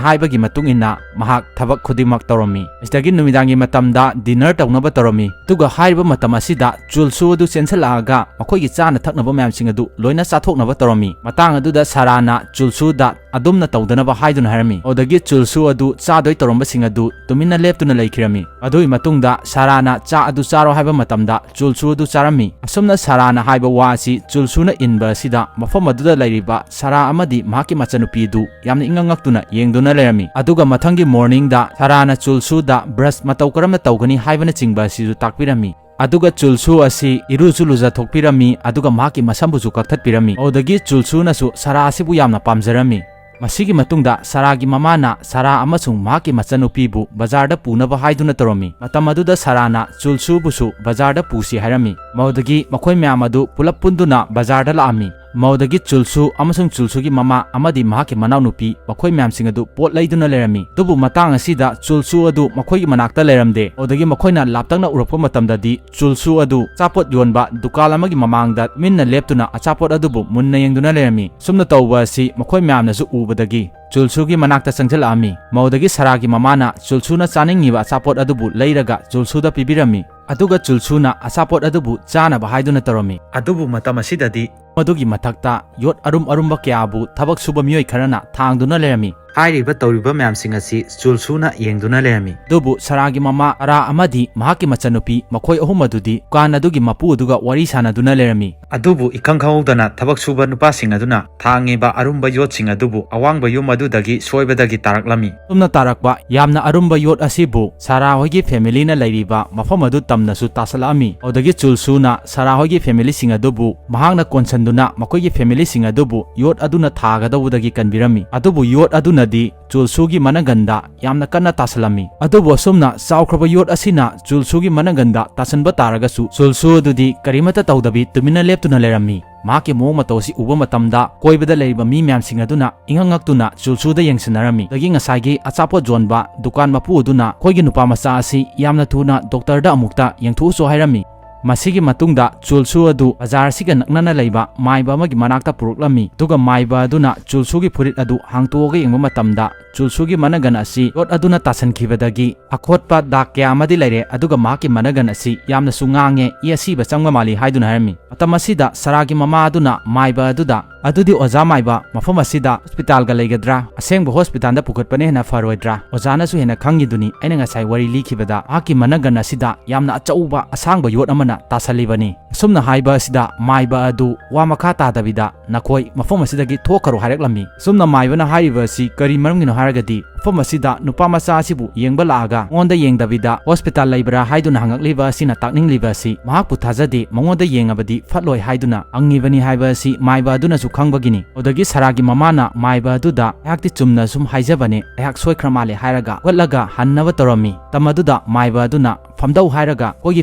ꯍꯥꯏꯕꯒꯤ ꯃꯇꯨꯡ ꯏꯟꯅ ꯃꯍꯥꯛ ꯊꯕꯛ ꯈꯨꯗꯤꯡꯃꯛ ꯇꯧꯔꯝꯃꯤ꯫ ꯑꯁꯤꯗꯒꯤ ꯅꯨꯃꯤꯗꯥꯡꯒꯤ ꯃꯇꯝꯗ ꯗꯤꯅꯔ ꯇꯧꯅꯕ ꯇꯧꯔꯝꯃꯤ꯫ ꯑꯗꯨꯒ ꯍꯥꯏꯔꯤꯕ ꯃꯇꯝ ꯑꯁꯤꯗ ꯆꯨꯜꯁꯨ ꯑꯗꯨ ꯆꯦꯟꯁꯤꯜꯂꯛꯑꯒ ꯃꯈꯣꯏꯒꯤ ꯆꯥꯅ ꯊꯛꯅꯕ ꯃꯌꯥꯝꯁꯤꯡ ꯑꯗꯨ ꯂꯣꯏꯅ ꯆꯥꯊꯣꯛꯅꯕ ꯇꯧꯔꯝꯃꯤ꯫ ꯃꯇꯥꯡ ꯑꯗꯨꯗ ꯁꯥꯔꯥꯅ ꯆꯨꯜꯁꯨꯗ ꯑꯗꯨꯝꯅ ꯇꯧꯗꯅꯕ ꯍꯥꯏꯗꯨꯅ ꯍꯥꯏꯔꯝꯃꯤ꯫ ꯑꯗꯨꯗꯒꯤ ꯆꯨꯜꯁꯨ ꯑꯗꯨ ꯆꯥꯗꯣꯏ ꯇꯧꯔꯝꯕꯁꯤꯡ ꯑꯗꯨ ꯇꯨꯃꯤꯟꯅ ꯂꯦꯞꯇꯨꯅ ꯂꯩꯈꯤꯔꯝꯃꯤ꯫ ꯑꯗꯨꯒꯤ ꯃꯇꯨꯡꯗ ꯁꯥꯔꯥꯅ ꯆꯥ ꯑꯗꯨ ꯆꯥꯔꯣ ꯍꯥꯏꯕ ꯃꯇꯝꯗ ꯆꯨꯜꯁꯨ ꯑꯗꯨ ꯆꯥꯔꯝꯃꯤ꯫ ꯑꯁꯨꯝꯅ ꯁꯥꯔꯥꯅ ꯍꯥꯏꯕ ꯋꯥ ꯑꯁꯤ ꯆꯨꯜꯁꯨꯅ ꯏꯟꯕ ꯑꯁꯤꯗ ꯃꯐꯝ ꯑꯗꯨꯗ ꯂꯩꯔꯤꯕ ꯁꯥꯔꯥ ꯑꯃꯗꯤ ꯃꯍꯥꯛꯀꯤ ꯃꯆꯥꯅꯨꯄꯤ ꯑꯗꯨ ꯌꯥꯝꯅ ꯏꯉꯛ ꯉꯛꯇꯨꯅ ꯌꯦꯡꯗꯨꯅ ꯂꯩꯔꯝꯃꯤ꯫ ꯑꯗꯨꯒ ꯃꯊꯪꯒꯤ ꯃꯣꯔꯅꯤꯡꯗ ꯁꯥꯔꯥꯅ ꯆꯨꯜꯁꯨꯗ ꯕ꯭ꯔꯁ ꯃꯇꯧ ꯀꯔꯝꯅ ꯇꯧꯒꯅꯤ ꯍꯥꯏꯕꯅꯆꯤꯡꯕ ꯑꯁꯤꯁꯨ ꯇꯥꯛꯄꯤꯔꯝꯃꯤ꯫ ꯑꯗꯨꯒ ꯆꯨꯜꯁꯨ ꯑꯁꯤ ꯏꯔꯨꯁꯨ ꯂꯨꯖꯊꯣꯛꯄꯤꯔꯝꯃꯤ, ꯑꯗꯨꯒ ꯃꯍꯥꯛꯀꯤ ꯃꯁꯝꯕꯨꯁꯨ ꯀꯛꯊꯠꯄꯤꯔꯝꯃꯤ꯫ ꯑꯗꯨꯗꯒꯤ ꯆꯨꯜꯁꯨꯅꯁꯨ ꯁꯥꯔꯥ ꯑꯁꯤꯕꯨ ꯌꯥꯝꯅ ꯄꯥꯝꯖꯔꯝꯃꯤ꯫ ꯃꯁꯤꯒꯤ ꯃꯇꯨꯡꯗ ꯁꯥꯔꯥꯒꯤ ꯃꯃꯥꯅ ꯁꯥꯔꯥ ꯑꯃꯁꯨꯡ ꯃꯍꯥꯛꯀꯤ ꯃꯆꯟꯅꯨꯄꯤꯕꯨ ꯕꯖꯥꯔꯗ ꯄꯨꯅꯕ ꯍꯥꯏꯗꯨꯅ ꯇꯧꯔꯝꯃꯤ꯫ ꯃꯇꯝ ꯑꯗꯨꯗ ꯁꯥꯔꯥꯅ ꯆꯨꯜꯁꯨꯕꯨꯁꯨ ꯕꯖꯥꯔꯗ ꯄꯨꯁꯤ ꯍꯥꯏꯔꯝꯃꯤ꯫ ꯃꯗꯨꯗꯒꯤ ꯃꯈꯣꯏ ꯃꯌꯥꯝ ꯑꯗꯨ ꯄꯨꯂꯞ ꯄꯨꯟꯗꯨꯅ ꯕꯖꯥꯔꯗ ꯂꯥꯛꯑꯝꯃꯤ꯫ ꯃꯗꯨꯗꯒꯤ ꯆꯨꯜꯁꯨ ꯑꯃꯁꯨꯡ ꯆꯨꯜꯁꯨꯒꯤ ꯃꯃꯥ ꯑꯃꯗꯤ ꯃꯍꯥꯛꯀꯤ ꯃꯅꯥꯎꯅꯨꯄꯤ ꯃꯈꯣꯏ ꯃꯌꯥꯝꯁꯤꯡ ꯑꯗꯨ ꯄꯣꯠ ꯂꯩꯗꯨꯅ ꯂꯩꯔꯝꯃꯤ꯫ ꯑꯗꯨꯕꯨ ꯃꯇꯥꯡ ꯑꯁꯤꯗ ꯆꯨꯜꯁꯨ ꯑꯗꯨ ꯃꯈꯣꯏꯒꯤ ꯃꯅꯥꯛꯇ ꯂꯩꯔꯝꯗꯦ꯫ ꯃꯗꯨꯗꯒꯤ ꯃꯈꯣꯏꯅ ꯂꯥꯞꯇꯛꯅ ꯎꯔꯛꯄ ꯃꯇꯝꯗꯗꯤ ꯆꯨꯜꯁꯨ ꯑꯗꯨ ꯑꯆꯥꯄꯣꯠ ꯌꯣꯟꯕ ꯗꯨꯀꯥꯟ ꯑꯃꯒꯤ ꯃꯃꯥꯡꯗ ꯇꯨꯃꯤꯟꯅ ꯂꯦꯞꯇꯨꯅ ꯑꯆꯥꯄꯣꯠ ꯑꯗꯨꯕꯨ ꯃꯨꯟꯅ ꯌꯦꯡꯗꯨꯅ ꯂꯩꯔꯝꯃꯤ꯫ ꯁꯨꯝꯅ ꯇꯧꯕ ꯑꯁꯤ ꯃꯈꯣꯏ ꯃꯌꯥꯝꯅꯁꯨ ꯎꯕꯗꯒꯤ ꯆꯨꯜꯁꯨꯒꯤ ꯃꯅꯥꯛꯇ ꯆꯪꯁꯤꯜꯂꯛꯑꯝꯃꯤ꯫ ꯃꯗꯨꯗꯒꯤ ꯁꯥꯔꯥꯒꯤ ꯃꯃꯥꯅ ꯆꯨꯜꯁꯨꯅ ꯆꯥꯅꯤꯡꯉꯤꯕ ꯑꯆꯥꯄꯣꯠ ꯑꯗꯨꯕꯨ ꯂꯩꯔꯒ ꯆꯨꯜꯁꯨꯗ ꯄꯤꯕꯤꯔꯝꯃꯤ꯫ ꯑꯗꯨꯒ ꯆꯨꯜꯁꯨꯅ ꯑꯆꯥꯄꯣꯠ ꯑꯗꯨꯕꯨ ꯆꯥꯅꯕ ꯍꯥꯏꯗꯨꯅ ꯇꯧꯔꯝꯃꯤ꯫ ꯑꯗꯨꯕꯨ ꯃꯇꯝ ꯑꯁꯤꯗꯗꯤ ꯃꯗꯨꯒꯤ ꯃꯊꯛꯇ ꯌꯣꯠ ꯑꯔꯨꯝ ꯑꯔꯨꯝꯕ ꯀꯌꯥꯕꯨ ꯊꯕꯛ ꯁꯨꯕ ꯃꯤꯑꯣꯏ ꯈꯔꯅ ꯊꯥꯡꯗꯨꯅ ꯂꯩꯔꯝꯃꯤ꯫ ꯍꯥꯏꯔꯤꯕ ꯇꯧꯔꯤꯕ ꯃꯌꯥꯝꯁꯤꯡ ꯑꯁꯤ ꯆꯨꯜꯁꯨꯅ ꯌꯦꯡꯗꯨꯅ ꯂꯩꯔꯝꯃꯤ꯫ ꯑꯗꯨꯕꯨ ꯁꯥꯔꯥꯒꯤ ꯃꯃꯥ ꯁꯥꯔꯥ ꯑꯃꯗꯤ ꯃꯍꯥꯛꯀꯤ ꯃꯆꯟꯅꯨꯄꯤ ꯃꯈꯣꯏ ꯑꯍꯨꯝ ꯑꯗꯨꯗꯤ ꯗꯨꯀꯥꯟ ꯑꯗꯨꯒꯤ ꯃꯄꯨ ꯑꯗꯨꯒ ꯋꯥꯔꯤ ꯁꯥꯟꯅꯗꯨꯅ ꯂꯩꯔꯝꯃꯤ꯫ ꯑꯗꯨꯕꯨ ꯏꯈꯪ ꯈꯪꯍꯧꯗꯅ ꯊꯕꯛ ꯁꯨꯕ ꯅꯨꯄꯥꯁꯤꯡ ꯑꯗꯨꯅ ꯊꯥꯡꯉꯤꯕ ꯑꯔꯨꯝꯕ ꯌꯣꯠꯁꯤꯡ ꯑꯗꯨꯕꯨ ꯑꯋꯥꯡꯕ ꯌꯨꯝ ꯑꯗꯨꯗꯒꯤ ꯁꯣꯏꯕꯗꯒꯤ ꯇꯥꯔꯛꯂꯝꯃꯤ꯫ ꯑꯁꯨꯝꯅ ꯇꯥꯔꯛꯄ ꯌꯥꯝꯅ ꯑꯔꯨꯝꯕ ꯌꯣꯠ ꯑꯁꯤꯕꯨ ꯁꯥꯔꯥ ꯍꯣꯏꯒꯤ ꯐꯦꯃꯤꯂꯤꯅ ꯂꯩꯔꯤꯕ ꯃꯐꯝ ꯑꯗꯨ ꯇꯝꯅꯁꯨ ꯇꯥꯁꯜꯂꯛꯂꯝꯃꯤ꯫ ꯑꯗꯨꯗꯒꯤ ꯆꯨꯜꯁꯨꯅ ꯁꯥꯔꯥ ꯍꯣꯏꯒꯤ ꯐꯦꯃꯤꯂꯤꯁꯤꯡ ꯑꯗꯨꯕꯨ ꯃꯍꯥꯛꯅ ꯀꯣꯟꯁꯤꯟꯗꯨꯅ ꯃꯈꯣꯏꯒꯤ ꯐꯦꯃꯤꯂꯤꯁꯤꯡ ꯑꯗꯨꯕꯨ ꯌꯣꯠ ꯑꯗꯨꯅ ꯊꯥꯒꯗꯧꯕꯗꯒꯤ ꯀꯟꯕꯤꯔꯝꯃꯤ꯫ ꯑꯗꯨꯕꯨ ꯌꯣꯠ ꯑꯗꯨꯅꯗꯤ ꯆꯨꯜꯁꯨꯒꯤ ꯃꯅꯒꯟꯗ ꯌꯥꯝꯅ ꯀꯟꯅ ꯇꯥꯁꯜꯂꯝꯃꯤ꯫ ꯑꯗꯨꯕꯨ ꯑꯁꯨꯝꯅ ꯆꯥꯎꯈ꯭ꯔꯕ ꯌꯣꯠ ꯑꯁꯤꯅ ꯆꯨꯜꯁꯨꯒꯤ ꯃꯅꯒꯟꯗ ꯇꯥꯁꯟꯕ ꯇꯥꯔꯒꯁꯨ ꯆꯨꯜꯁꯨ ꯑꯗꯨꯗꯤ ꯀꯔꯤꯃꯠꯇ ꯇꯧꯗꯕꯤ ꯇꯨꯃꯤꯟꯅ ꯂꯦꯞꯇꯨꯅ ꯂꯩꯔꯝꯃꯤ꯫ ꯃꯍꯥꯛꯀꯤ ꯃꯑꯣꯡ ꯃꯇꯧ ꯑꯁꯤ ꯎꯕ ꯃꯇꯝꯗ ꯀꯣꯏꯕꯗ ꯂꯩꯔꯤꯕ ꯃꯤ ꯃꯌꯥꯝꯁꯤꯡ ꯑꯗꯨꯅ ꯏꯉꯛ ꯉꯛꯇꯨꯅ ꯆꯨꯜꯁꯨꯗ ꯌꯦꯡꯁꯤꯟꯅꯔꯝꯃꯤ꯫ ꯑꯗꯒꯤ ꯉꯁꯥꯏꯒꯤ ꯑꯆꯥꯄꯣꯠ ꯌꯣꯟꯕ ꯗꯨꯀꯥꯟ ꯃꯄꯨ ꯑꯗꯨꯅ ꯑꯩꯈꯣꯏꯒꯤ ꯅꯨꯄꯥ ꯃꯆꯥ ꯑꯁꯤ ꯌꯥꯝꯅ ꯊꯨꯅ ꯗꯣꯛꯇꯔꯗ ꯑꯃꯨꯛꯇ ꯌꯦꯡꯊꯣꯛꯎꯁꯨ ꯍꯥꯏꯔꯝꯃꯤ꯫ ꯃꯁꯤꯒꯤ ꯃꯇꯨꯡꯗ ꯆꯨꯜꯁꯨ ꯑꯗꯨ ꯕꯖꯥꯔ ꯑꯁꯤꯒ ꯅꯛꯅꯅ ꯂꯩꯕ ꯃꯥꯏꯕ ꯑꯃꯒꯤ ꯃꯅꯥꯛꯇ ꯄꯨꯔꯛꯂꯝꯃꯤ꯫ ꯑꯗꯨꯒ ꯃꯥꯏꯕ ꯑꯗꯨꯅ ꯆꯨꯜꯁꯨꯒꯤ ꯐꯨꯔꯤꯠ ꯑꯗꯨ ꯍꯥꯡꯇꯣꯛꯑꯒ ꯌꯦꯡꯕ ꯃꯇꯝꯗ ꯆꯨꯜꯁꯨꯒꯤ ꯃꯅꯒꯟ ꯑꯁꯤ ꯌꯣꯠ ꯑꯗꯨꯅ ꯇꯥꯁꯟꯈꯤꯕꯗꯒꯤ ꯑꯈꯣꯠꯄ ꯗꯥꯛ ꯀꯌꯥ ꯑꯃꯗꯤ ꯂꯩꯔꯦ, ꯑꯗꯨꯒ ꯃꯍꯥꯛꯀꯤ ꯃꯅꯒꯟ ꯑꯁꯤ ꯌꯥꯝꯅꯁꯨ ꯉꯥꯡꯉꯦ, ꯏ ꯑꯁꯤꯕ ꯆꯪꯕ ꯃꯥꯜꯂꯤ ꯍꯥꯏꯗꯨꯅ ꯍꯥꯏꯔꯝꯃꯤ꯫ ꯃꯇꯝ ꯑꯁꯤꯗ ꯁꯥꯔꯥꯒꯤ ꯃꯃꯥ ꯑꯗꯨꯅ ꯃꯥꯏꯕ ꯑꯗꯨꯗ, "ꯑꯗꯨꯗꯤ ꯑꯣꯖꯥ ꯃꯥꯏꯕ, ꯃꯐꯝ ꯑꯁꯤꯗ ꯍꯣꯁꯄꯤꯇꯥꯜꯒ ꯂꯩꯒꯗ꯭ꯔꯥ? ꯑꯁꯦꯡꯕ ꯍꯣꯁꯄꯤꯇꯥꯜꯗ ꯄꯨꯈꯠꯄꯅ ꯍꯦꯟꯅ ꯐꯔꯣꯏꯗ꯭ꯔꯥ? ꯑꯣꯖꯥꯅꯁꯨ ꯍꯦꯟꯅ ꯈꯪꯉꯤꯗꯨꯅꯤ, ꯑꯩꯅ ꯉꯁꯥꯏ ꯋꯥꯔꯤ ꯂꯤꯈꯤꯕꯗ ꯃꯍꯥꯛꯀꯤ ꯃꯅꯒꯟ ꯑꯁꯤꯗ ꯌꯥꯝꯅ ꯑꯆꯧꯕ ꯑꯁꯥꯡꯕ ꯌꯣꯠ ꯑꯃꯅ ꯇꯥꯁꯜꯂꯤꯕꯅꯤ"꯫ ꯑꯁꯨꯝꯅ ꯍꯥꯏꯕ ꯑꯁꯤꯗ ꯃꯥꯏꯕ ꯑꯗꯨ ꯋꯥ ꯃꯈꯥ ꯇꯥꯗꯕꯤꯗ, "ꯅꯈꯣꯏ ꯃꯐꯝ ꯑꯁꯤꯗꯒꯤ ꯊꯣꯛꯈꯔꯣ" ꯍꯥꯏꯔꯛꯂꯝꯃꯤ꯫ ꯑꯁꯨꯝꯅ ꯃꯥꯏꯕꯅ ꯍꯥꯏꯔꯤꯕ ꯑꯁꯤ ꯀꯔꯤ ꯃꯔꯝꯒꯤꯅꯣ ꯍꯥꯏꯔꯒꯗꯤ, ꯃꯐꯝ ꯑꯁꯤꯗ ꯅꯨꯄꯥ ꯃꯆꯥ ꯑꯁꯤꯕꯨ ꯌꯦꯡꯕ ꯂꯥꯛꯑꯒ ꯃꯉꯣꯟꯗ ꯌꯦꯡꯗꯕꯤꯗ ꯍꯣꯁꯄꯤꯇꯥꯜ ꯂꯩꯕ꯭ꯔꯥ ꯍꯥꯏꯗꯨꯅ ꯍꯪꯉꯛꯂꯤꯕ ꯑꯁꯤꯅ ꯇꯥꯛꯅꯤꯡꯂꯤꯕ ꯑꯁꯤ ꯃꯍꯥꯛꯄꯨ ꯊꯥꯖꯗꯦ, ꯃꯉꯣꯟꯗ ꯌꯦꯡꯉꯕꯗꯤ ꯐꯠꯂꯣꯏ ꯍꯥꯏꯗꯨꯅ ꯍꯪꯉꯤꯕꯅꯤ ꯍꯥꯏꯕ ꯑꯁꯤ ꯃꯥꯏꯕ ꯑꯗꯨꯅꯁꯨ ꯈꯪꯕꯒꯤꯅꯤ꯫ ꯑꯗꯨꯗꯒꯤ ꯁꯥꯔꯥꯒꯤ ꯃꯃꯥꯅ ꯃꯥꯏꯕ ꯑꯗꯨꯗ, "ꯑꯩꯍꯥꯛꯇꯤ ꯆꯨꯝꯅ ꯁꯨꯝ ꯍꯥꯏꯖꯕꯅꯦ, ꯑꯩꯍꯥꯛ ꯁꯣꯏꯈ꯭ꯔ ꯃꯥꯜꯂꯦ" ꯍꯥꯏꯔꯒ ꯍꯧꯒꯠꯂꯒ ꯍꯟꯅꯕ ꯇꯧꯔꯝꯃꯤ꯫ ꯃꯇꯝ ꯑꯗꯨꯗ ꯃꯥꯏꯕ ꯑꯗꯨꯅ ꯐꯝꯗꯧ ꯍꯥꯏꯔꯒ ꯑꯩꯈꯣꯏꯒꯤ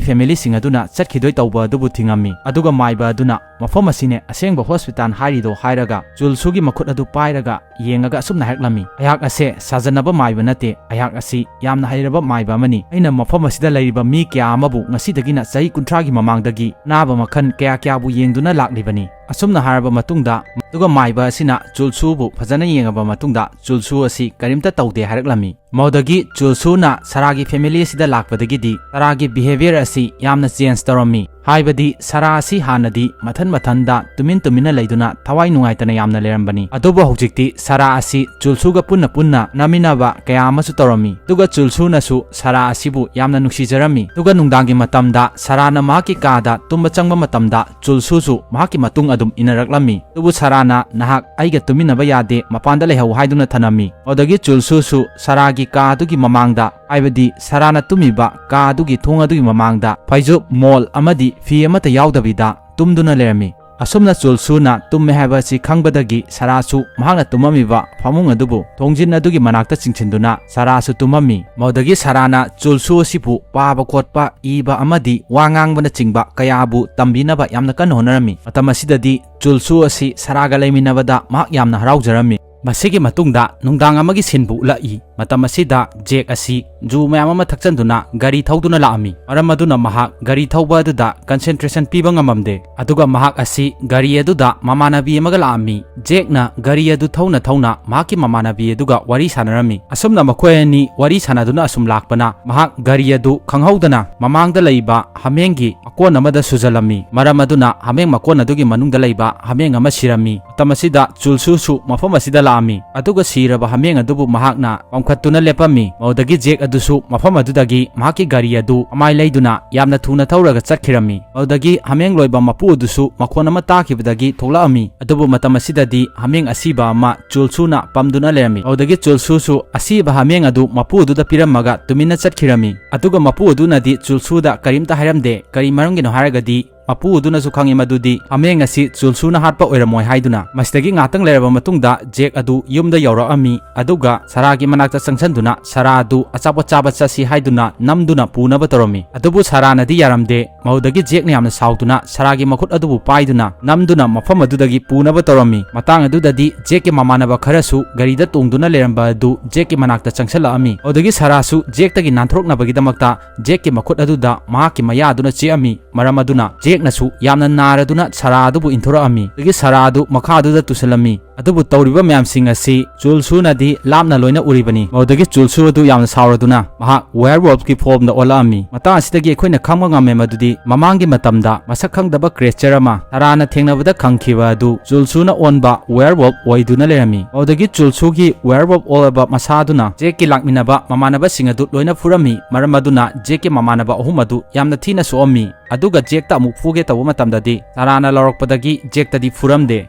ꯐꯦꯃꯤꯂꯤꯁꯤꯡ ꯑꯗꯨꯅ ꯆꯠꯈꯤꯗꯣꯏ ꯇꯧꯕ ꯑꯗꯨꯕꯨ ꯊꯤꯡꯉꯝꯃꯤ꯫ ꯑꯗꯨꯒ ꯃꯥꯏꯕ ꯑꯗꯨꯅ, "ꯃꯐꯝ ꯑꯁꯤꯅꯦ ꯑꯁꯦꯡꯕ ꯍꯣꯁꯄꯤꯇꯥꯜ ꯍꯥꯏꯔꯤꯗꯣ" ꯍꯥꯏꯔꯒ ꯆꯨꯜꯁꯨꯒꯤ ꯃꯈꯨꯠ ꯑꯗꯨ ꯄꯥꯏꯔꯒ ꯌꯦꯡꯉꯒ ꯑꯁꯨꯝꯅ ꯍꯥꯏꯔꯛꯂꯝꯃꯤ, "ꯑꯩꯍꯥꯛ ꯑꯁꯦ ꯁꯥꯖꯟꯅꯕ ꯃꯥꯏꯕ ꯅꯠꯇꯦ, ꯑꯩꯍꯥꯛ ꯑꯁꯤ ꯌꯥꯝꯅ ꯍꯩꯔꯕ ꯃꯥꯏꯕ ꯑꯃꯅꯤ꯫ ꯑꯩꯅ ꯃꯐꯝ ꯑꯁꯤꯗ ꯂꯩꯔꯤꯕ ꯃꯤ ꯀꯌꯥ ꯑꯃꯕꯨ ꯉꯁꯤꯗꯒꯤꯅ ꯆꯍꯤ ꯀꯨꯟꯊ꯭ꯔꯥꯒꯤ ꯃꯃꯥꯡꯗꯒꯤ ꯑꯅꯥꯕ ꯃꯈꯜ ꯀꯌꯥ ꯀꯌꯥꯕꯨ ꯌꯦꯡꯗꯨꯅ ꯂꯥꯛꯂꯤꯕꯅꯤ"꯫ ꯑꯁꯨꯝꯅ ꯍꯥꯏꯔꯕ ꯃꯇꯨꯡꯗ ꯑꯗꯨꯒ ꯃꯥꯏꯕ ꯑꯁꯤꯅ ꯆꯨꯜꯁꯨꯕꯨ ꯐꯖꯅ ꯌꯦꯡꯉꯕ ꯃꯇꯨꯡꯗ ꯆꯨꯜꯁꯨ ꯑꯁꯤ ꯀꯔꯤꯝꯇ ꯇꯧꯗꯦ ꯍꯥꯏꯔꯛꯂꯝꯃꯤ꯫ ꯃꯗꯨꯗꯒꯤ ꯆꯨꯜꯁꯨꯅ ꯁꯔꯥꯒꯤ family ꯑꯁꯤꯗ ꯂꯥꯛꯄꯗꯒꯤꯗꯤ ꯁꯔꯥꯒꯤ behaviour ꯑꯁꯤ ꯌꯥꯝꯅ change ꯇꯧꯔꯝꯃꯤ꯫ ꯍꯥꯏꯕꯗꯤ ꯁꯔꯥ ꯑꯁꯤ ꯍꯥꯟꯅꯗꯤ ꯃꯊꯟ ꯃꯊꯟꯗ ꯇꯨꯃꯤꯟ ꯇꯨꯃꯤꯟꯅ ꯂꯩꯗꯨꯅ ꯊꯋꯥꯏ ꯅꯨꯡꯉꯥꯏꯇꯅ ꯌꯥꯝꯅ ꯂꯩꯔꯝꯕꯅꯤ꯫ ꯑꯗꯨꯕꯨ ꯍꯧꯖꯤꯛꯇꯤ ꯁꯔꯥ ꯑꯁꯤ ꯆꯨꯜꯁꯨꯒ ꯄꯨꯟꯅ ꯄꯨꯟꯅ ꯅꯝꯃꯤꯟꯅꯕ ꯀꯌꯥ ꯑꯃꯁꯨ ꯇꯧꯔꯝꯃꯤ꯫ ꯑꯗꯨꯒ ꯆꯨꯜꯁꯨꯅꯁꯨ ꯁꯔꯥ ꯑꯁꯤꯕꯨ ꯌꯥꯝꯅ ꯅꯨꯡꯁꯤꯖꯔꯝꯃꯤ꯫ ꯑꯗꯨꯒ ꯅꯨꯡꯗꯥꯡꯒꯤ ꯃꯇꯝꯗ ꯁꯔꯥꯅ ꯃꯍꯥꯛꯀꯤ ꯀꯥꯗ ꯇꯨꯝꯕ ꯆꯪꯕ ꯃꯇꯝꯗ ꯆꯨꯜꯁꯨꯁꯨ ꯃꯍꯥꯛꯀꯤ ꯃꯇꯨꯡ ꯑꯗꯨꯝ ꯏꯟꯅꯔꯛꯂꯝꯃꯤ꯫ ꯑꯗꯨꯕꯨ ꯁꯔꯥꯅ "ꯅꯍꯥꯛ ꯑꯩꯒ ꯇꯨꯃꯤꯟꯅꯕ ꯌꯥꯗꯦ, ꯃꯄꯥꯟꯗ ꯂꯩꯍꯧ" ꯍꯥꯏꯗꯨꯅ ꯊꯅꯝꯃꯤ꯫ ꯑꯗꯨꯗꯒꯤ ꯆꯨꯜꯁꯨꯁꯨ ꯁꯔꯥꯒꯤ ꯀꯥ ꯑꯗꯨꯒꯤ ꯃꯃꯥꯡꯗ, ꯍꯥꯏꯕꯗꯤ ꯁꯔꯥꯅ ꯇꯨꯝꯃꯤꯕ ꯀꯥ ꯑꯗꯨꯒꯤ ꯊꯣꯡ ꯑꯗꯨꯒꯤ ꯃꯃꯥꯡꯗ ꯐꯩꯖꯨꯞ, ꯃꯣꯜ ꯑꯃꯗꯤ ꯐꯤ ꯑꯃꯠꯇ ꯌꯥꯎꯗꯕꯤꯗ ꯇꯨꯝꯗꯨꯅ ꯂꯩꯔꯝꯃꯤ꯫ ꯑꯁꯨꯝꯅ ꯆꯨꯜꯁꯨꯅ ꯇꯨꯝꯃꯦ ꯍꯥꯏꯕ ꯑꯁꯤ ꯈꯪꯕꯗꯒꯤ ꯁꯔꯥꯁꯨ ꯃꯍꯥꯛꯅ ꯇꯨꯝꯃꯝꯃꯤꯕ ꯐꯃꯨꯡ ꯑꯗꯨꯕꯨ ꯊꯣꯡꯖꯤꯟ ꯑꯗꯨꯒꯤ ꯃꯅꯥꯛꯇ ꯆꯤꯡꯁꯤꯟꯗꯨꯅ ꯁꯔꯥꯁꯨ ꯇꯨꯝꯃꯝꯃꯤ꯫ ꯃꯗꯨꯗꯒꯤ ꯁꯔꯥꯅ ꯆꯨꯜꯁꯨ ꯑꯁꯤꯕꯨ ꯄꯥꯕ ꯈꯣꯠꯄ, ꯏꯕ ꯑꯃꯗꯤ ꯋꯥ ꯉꯥꯡꯕꯅꯆꯤꯡꯕ ꯀꯌꯥꯕꯨ ꯇꯝꯕꯤꯅꯕ ꯌꯥꯝꯅ ꯀꯟꯅ ꯍꯣꯠꯅꯔꯝꯃꯤ꯫ ꯃꯇꯝ ꯑꯁꯤꯗꯗꯤ ꯆꯨꯜꯁꯨ ꯑꯁꯤ ꯁꯔꯥꯒ ꯂꯩꯃꯤꯟꯅꯕꯗ ꯃꯍꯥꯛ ꯌꯥꯝꯅ ꯍꯔꯥꯎꯖꯔꯝꯃꯤ꯫ ꯃꯁꯤꯒꯤ ꯃꯇꯨꯡꯗ ꯅꯨꯡꯗꯥꯡ ꯑꯃꯒꯤ ꯁꯤꯟꯕꯨ ꯎꯠꯂꯛꯏ꯫ ꯃꯇꯝ ꯑꯁꯤꯗ ꯖꯦꯛ ꯑꯁꯤ ꯖꯨ ꯃꯌꯥꯝ ꯑꯃ ꯊꯛꯆꯟꯗꯨꯅ ꯒꯥꯔꯤ ꯊꯧꯗꯨꯅ ꯂꯥꯛꯑꯝꯃꯤ꯫ ꯃꯔꯝ ꯑꯗꯨꯅ ꯃꯍꯥꯛ ꯒꯥꯔꯤ ꯊꯧꯕ ꯑꯗꯨꯗ concentration ꯄꯤꯕ ꯉꯝꯃꯝꯗꯦ꯫ ꯑꯗꯨꯒ ꯃꯍꯥꯛ ꯑꯁꯤ ꯒꯥꯔꯤ ꯑꯗꯨꯗ ꯃꯃꯥꯟꯅꯕꯤ ꯑꯃꯒ ꯂꯥꯛꯑꯝꯃꯤ꯫ ꯖꯦꯛꯅ ꯒꯥꯔꯤ ꯑꯗꯨ ꯊꯧꯅ ꯊꯧꯅ ꯃꯍꯥꯛꯀꯤ ꯃꯃꯥꯟꯅꯕꯤ ꯑꯗꯨꯒ ꯋꯥꯔꯤ ꯁꯥꯟꯅꯔꯝꯃꯤ꯫ ꯑꯁꯨꯝꯅ ꯃꯈꯣꯏ ꯑꯅꯤ ꯋꯥꯔꯤ ꯁꯥꯟꯅꯗꯨꯅ ꯑꯁꯨꯝ ꯂꯥꯛꯄꯅ ꯃꯍꯥꯛ ꯒꯥꯔꯤ ꯑꯗꯨ ꯈꯪꯍꯧꯗꯅ ꯃꯃꯥꯡꯗ ꯂꯩꯕ ꯍꯥꯃꯦꯡꯒꯤ ꯃꯀꯣꯟ ꯑꯃꯗ ꯁꯨꯖꯜꯂꯝꯃꯤ꯫ ꯃꯔꯝ ꯑꯗꯨꯅ ꯍꯥꯃꯦꯡ ꯃꯀꯣꯟ ꯑꯗꯨꯒꯤ ꯃꯅꯨꯡꯗ ꯂꯩꯕ ꯍꯥꯃꯦꯡ ꯑꯃ ꯁꯤꯔꯝꯃꯤ꯫ ꯃꯇꯝ ꯑꯁꯤꯗ ꯆꯨꯜꯁꯨꯁꯨ ꯃꯐꯝ ꯑꯁꯤꯗ ꯂꯥꯛꯑꯝꯃꯤ꯫ ꯑꯗꯨꯒ ꯁꯤꯔꯕ ꯍꯥꯃꯦꯡ ꯑꯗꯨꯕꯨ ꯃꯍꯥꯛꯅ ꯄꯝꯈꯠꯇꯨꯅ ꯂꯦꯞꯄꯝꯃꯤ꯫ ꯃꯗꯨꯗꯒꯤ ꯖꯦꯛ ꯑꯗꯨꯁꯨ ꯃꯐꯝ ꯑꯗꯨꯗꯒꯤ ꯃꯍꯥꯛꯀꯤ ꯒꯥꯔꯤ ꯑꯗꯨ ꯑꯃꯥꯏ ꯂꯩꯗꯨꯅ ꯌꯥꯝꯅ ꯊꯨꯅ ꯊꯧꯔꯒ ꯆꯠꯈꯤꯔꯝꯃꯤ꯫ ꯃꯗꯨꯗꯒꯤ ꯍꯥꯃꯦꯡ ꯂꯣꯏꯕ ꯃꯄꯨ ꯑꯗꯨꯁꯨ ꯃꯈꯣꯟ ꯑꯃ ꯇꯥꯈꯤꯕꯗꯒꯤ ꯊꯣꯛꯂꯛꯑꯝꯃꯤ꯫ ꯑꯗꯨꯕꯨ ꯃꯇꯝ ꯑꯁꯤꯗꯗꯤ ꯍꯥꯃꯦꯡ ꯑꯁꯤꯕ ꯑꯃ ꯆꯨꯜꯁꯨꯅ ꯄꯝꯗꯨꯅ ꯂꯩꯔꯝꯃꯤ꯫ ꯃꯗꯨꯗꯒꯤ ꯆꯨꯜꯁꯨꯁꯨ ꯑꯁꯤꯕ ꯍꯥꯃꯦꯡ ꯑꯗꯨ ꯃꯄꯨ ꯑꯗꯨꯗ ꯄꯤꯔꯝꯃꯒ ꯇꯨꯃꯤꯟꯅ ꯆꯠꯈꯤꯔꯝꯃꯤ꯫ ꯑꯗꯨꯒ ꯃꯄꯨ ꯑꯗꯨꯅꯗꯤ ꯆꯨꯜꯁꯨꯗ ꯀꯔꯤꯝꯇ ꯍꯥꯏꯔꯝꯗꯦ꯫ ꯀꯔꯤ ꯃꯔꯝꯒꯤꯅꯣ ꯍꯥꯏꯔꯒꯗꯤ ꯃꯄꯨ ꯑꯗꯨꯅꯁꯨ ꯈꯪꯉꯤ ꯃꯗꯨꯗꯤ ꯍꯥꯃꯦꯡ ꯑꯁꯤ ꯆꯨꯜꯁꯨꯅ ꯍꯥꯠꯄ ꯑꯣꯏꯔꯝꯃꯣꯏ ꯍꯥꯏꯗꯨꯅ꯫ ꯃꯁꯤꯗꯒꯤ ꯉꯥꯛꯇꯪ ꯂꯩꯔꯕ ꯃꯇꯨꯡꯗ ꯖꯦꯛ ꯑꯗꯨ ꯌꯨꯝꯗ ꯌꯧꯔꯛꯑꯝꯃꯤ꯫ ꯑꯗꯨꯒ ꯁꯔꯥꯒꯤ ꯃꯅꯥꯛꯇ ꯆꯪꯁꯤꯟꯗꯨꯅ ꯁꯔꯥ ꯑꯗꯨ ꯑꯆꯥꯄꯣꯠ ꯆꯥꯕ ꯆꯠꯁꯤ ꯍꯥꯏꯗꯨꯅ ꯅꯝꯗꯨꯅ ꯄꯨꯅꯕ ꯇꯧꯔꯝꯃꯤ꯫ ꯑꯗꯨꯕꯨ ꯁꯔꯥꯅꯗꯤ ꯌꯥꯔꯝꯗꯦ꯫ ꯃꯗꯨꯗꯒꯤ ꯖꯦꯛꯅ ꯌꯥꯝꯅ ꯁꯥꯎꯗꯨꯅ ꯁꯔꯥꯒꯤ ꯃꯈꯨꯠ ꯑꯗꯨꯕꯨ ꯄꯥꯏꯗꯨꯅ ꯅꯝꯗꯨꯅ ꯃꯐꯝ ꯑꯗꯨꯗꯒꯤ ꯄꯨꯅꯕ ꯇꯧꯔꯝꯃꯤ꯫ ꯃꯇꯥꯡ ꯑꯗꯨꯗꯗꯤ ꯖꯦꯛꯀꯤ ꯃꯃꯥꯟꯅꯕ ꯈꯔꯁꯨ ꯒꯥꯔꯤꯗ ꯇꯣꯡꯗꯨꯅ ꯂꯩꯔꯝꯕ ꯑꯗꯨ ꯖꯦꯛꯀꯤ ꯃꯅꯥꯛꯇ ꯆꯪꯁꯤꯜꯂꯛꯑꯝꯃꯤ꯫ ꯃꯗꯨꯗꯒꯤ ꯁꯔꯥꯁꯨ ꯖꯦꯛꯇꯒꯤ ꯅꯥꯟꯊꯣꯔꯛꯅꯕꯒꯤꯗꯃꯛꯇ ꯖꯦꯛꯀꯤ ꯃꯈꯨꯠ ꯑꯗꯨꯗ ꯃꯍꯥꯛꯀꯤ ꯃꯌꯥ ꯑꯗꯨꯅ ꯆꯤꯛꯑꯝꯃꯤ꯫ ꯃꯔꯝ ꯑꯗꯨꯅ ꯖꯦꯛ ꯖꯦꯛꯅꯁꯨ ꯌꯥꯝꯅ ꯅꯥꯔꯗꯨꯅ ꯁꯥꯔꯥ ꯑꯗꯨꯕꯨ ꯏꯟꯊꯣꯔꯛꯑꯝꯃꯤ꯫ ꯑꯗꯒꯤ ꯁꯥꯔꯥ ꯑꯗꯨ ꯃꯈꯥꯗꯨꯗ ꯇꯨꯁꯤꯜꯂꯝꯃꯤ꯫ ꯑꯗꯨꯕꯨ ꯇꯧꯔꯤꯕ ꯃꯌꯥꯝꯁꯤꯡ ꯑꯁꯤ ꯆꯨꯜꯁꯨꯅꯗꯤ ꯂꯥꯞꯅ ꯂꯣꯏꯅ ꯎꯔꯤꯕꯅꯤ꯫ ꯃꯗꯨꯗꯒꯤ ꯆꯨꯜꯁꯨ ꯑꯗꯨ ꯌꯥꯝꯅ ꯁꯥꯎꯔꯗꯨꯅ ꯃꯍꯥꯛ ꯋꯦꯌꯔꯋꯣꯜꯐꯀꯤ ꯐꯣꯔꯝꯗ ꯑꯣꯜꯂꯛꯑꯝꯃꯤ꯫ ꯃꯇꯥꯡ ꯑꯁꯤꯗꯒꯤ ꯑꯩꯈꯣꯏꯅ ꯈꯪꯕ ꯉꯝꯃꯦ ꯃꯗꯨꯗꯤ ꯃꯃꯥꯡꯒꯤ ꯃꯇꯝꯗ ꯃꯁꯛ ꯈꯪꯗꯕ ꯀ꯭ꯔꯦꯆꯔ ꯑꯃ ꯁꯥꯔꯥꯅ ꯊꯦꯡꯅꯕꯗ ꯈꯪꯈꯤꯕ ꯑꯗꯨ ꯆꯨꯜꯁꯨꯅ ꯑꯣꯟꯕ ꯋꯦꯌꯔꯋꯣꯜꯐ ꯑꯣꯏꯗꯨꯅ ꯂꯩꯔꯝꯃꯤ꯫ ꯃꯗꯨꯗꯒꯤ ꯆꯨꯜꯁꯨꯒꯤ ꯋꯦꯌꯔꯋꯣꯜꯐ ꯑꯣꯜꯂꯕ ꯃꯁꯥ ꯑꯗꯨꯅ ꯖꯦꯛꯀꯤ ꯂꯥꯛꯃꯤꯟꯅꯕ ꯃꯃꯥꯟꯅꯕꯁꯤꯡ ꯑꯗꯨ ꯂꯣꯏꯅ ꯐꯨꯔꯝꯃꯤ꯫ ꯃꯔꯝ ꯑꯗꯨꯅ ꯖꯦꯛꯀꯤ ꯃꯃꯥꯟꯅꯕ ꯑꯍꯨꯝ ꯑꯗꯨ ꯌꯥꯝꯅ ꯊꯤꯅ ꯁꯣꯛꯑꯝꯃꯤ꯫ ꯑꯗꯨꯒ ꯖꯦꯛꯇ ꯑꯃꯨꯛ ꯐꯨꯒꯦ ꯇꯧꯕ ꯃꯇꯝꯗꯗꯤ ꯁꯥꯔꯥꯅ ꯂꯥꯎꯔꯛꯄꯗꯒꯤ ꯖꯦꯛꯇꯗꯤ ꯐꯨꯔꯝꯗꯦ꯫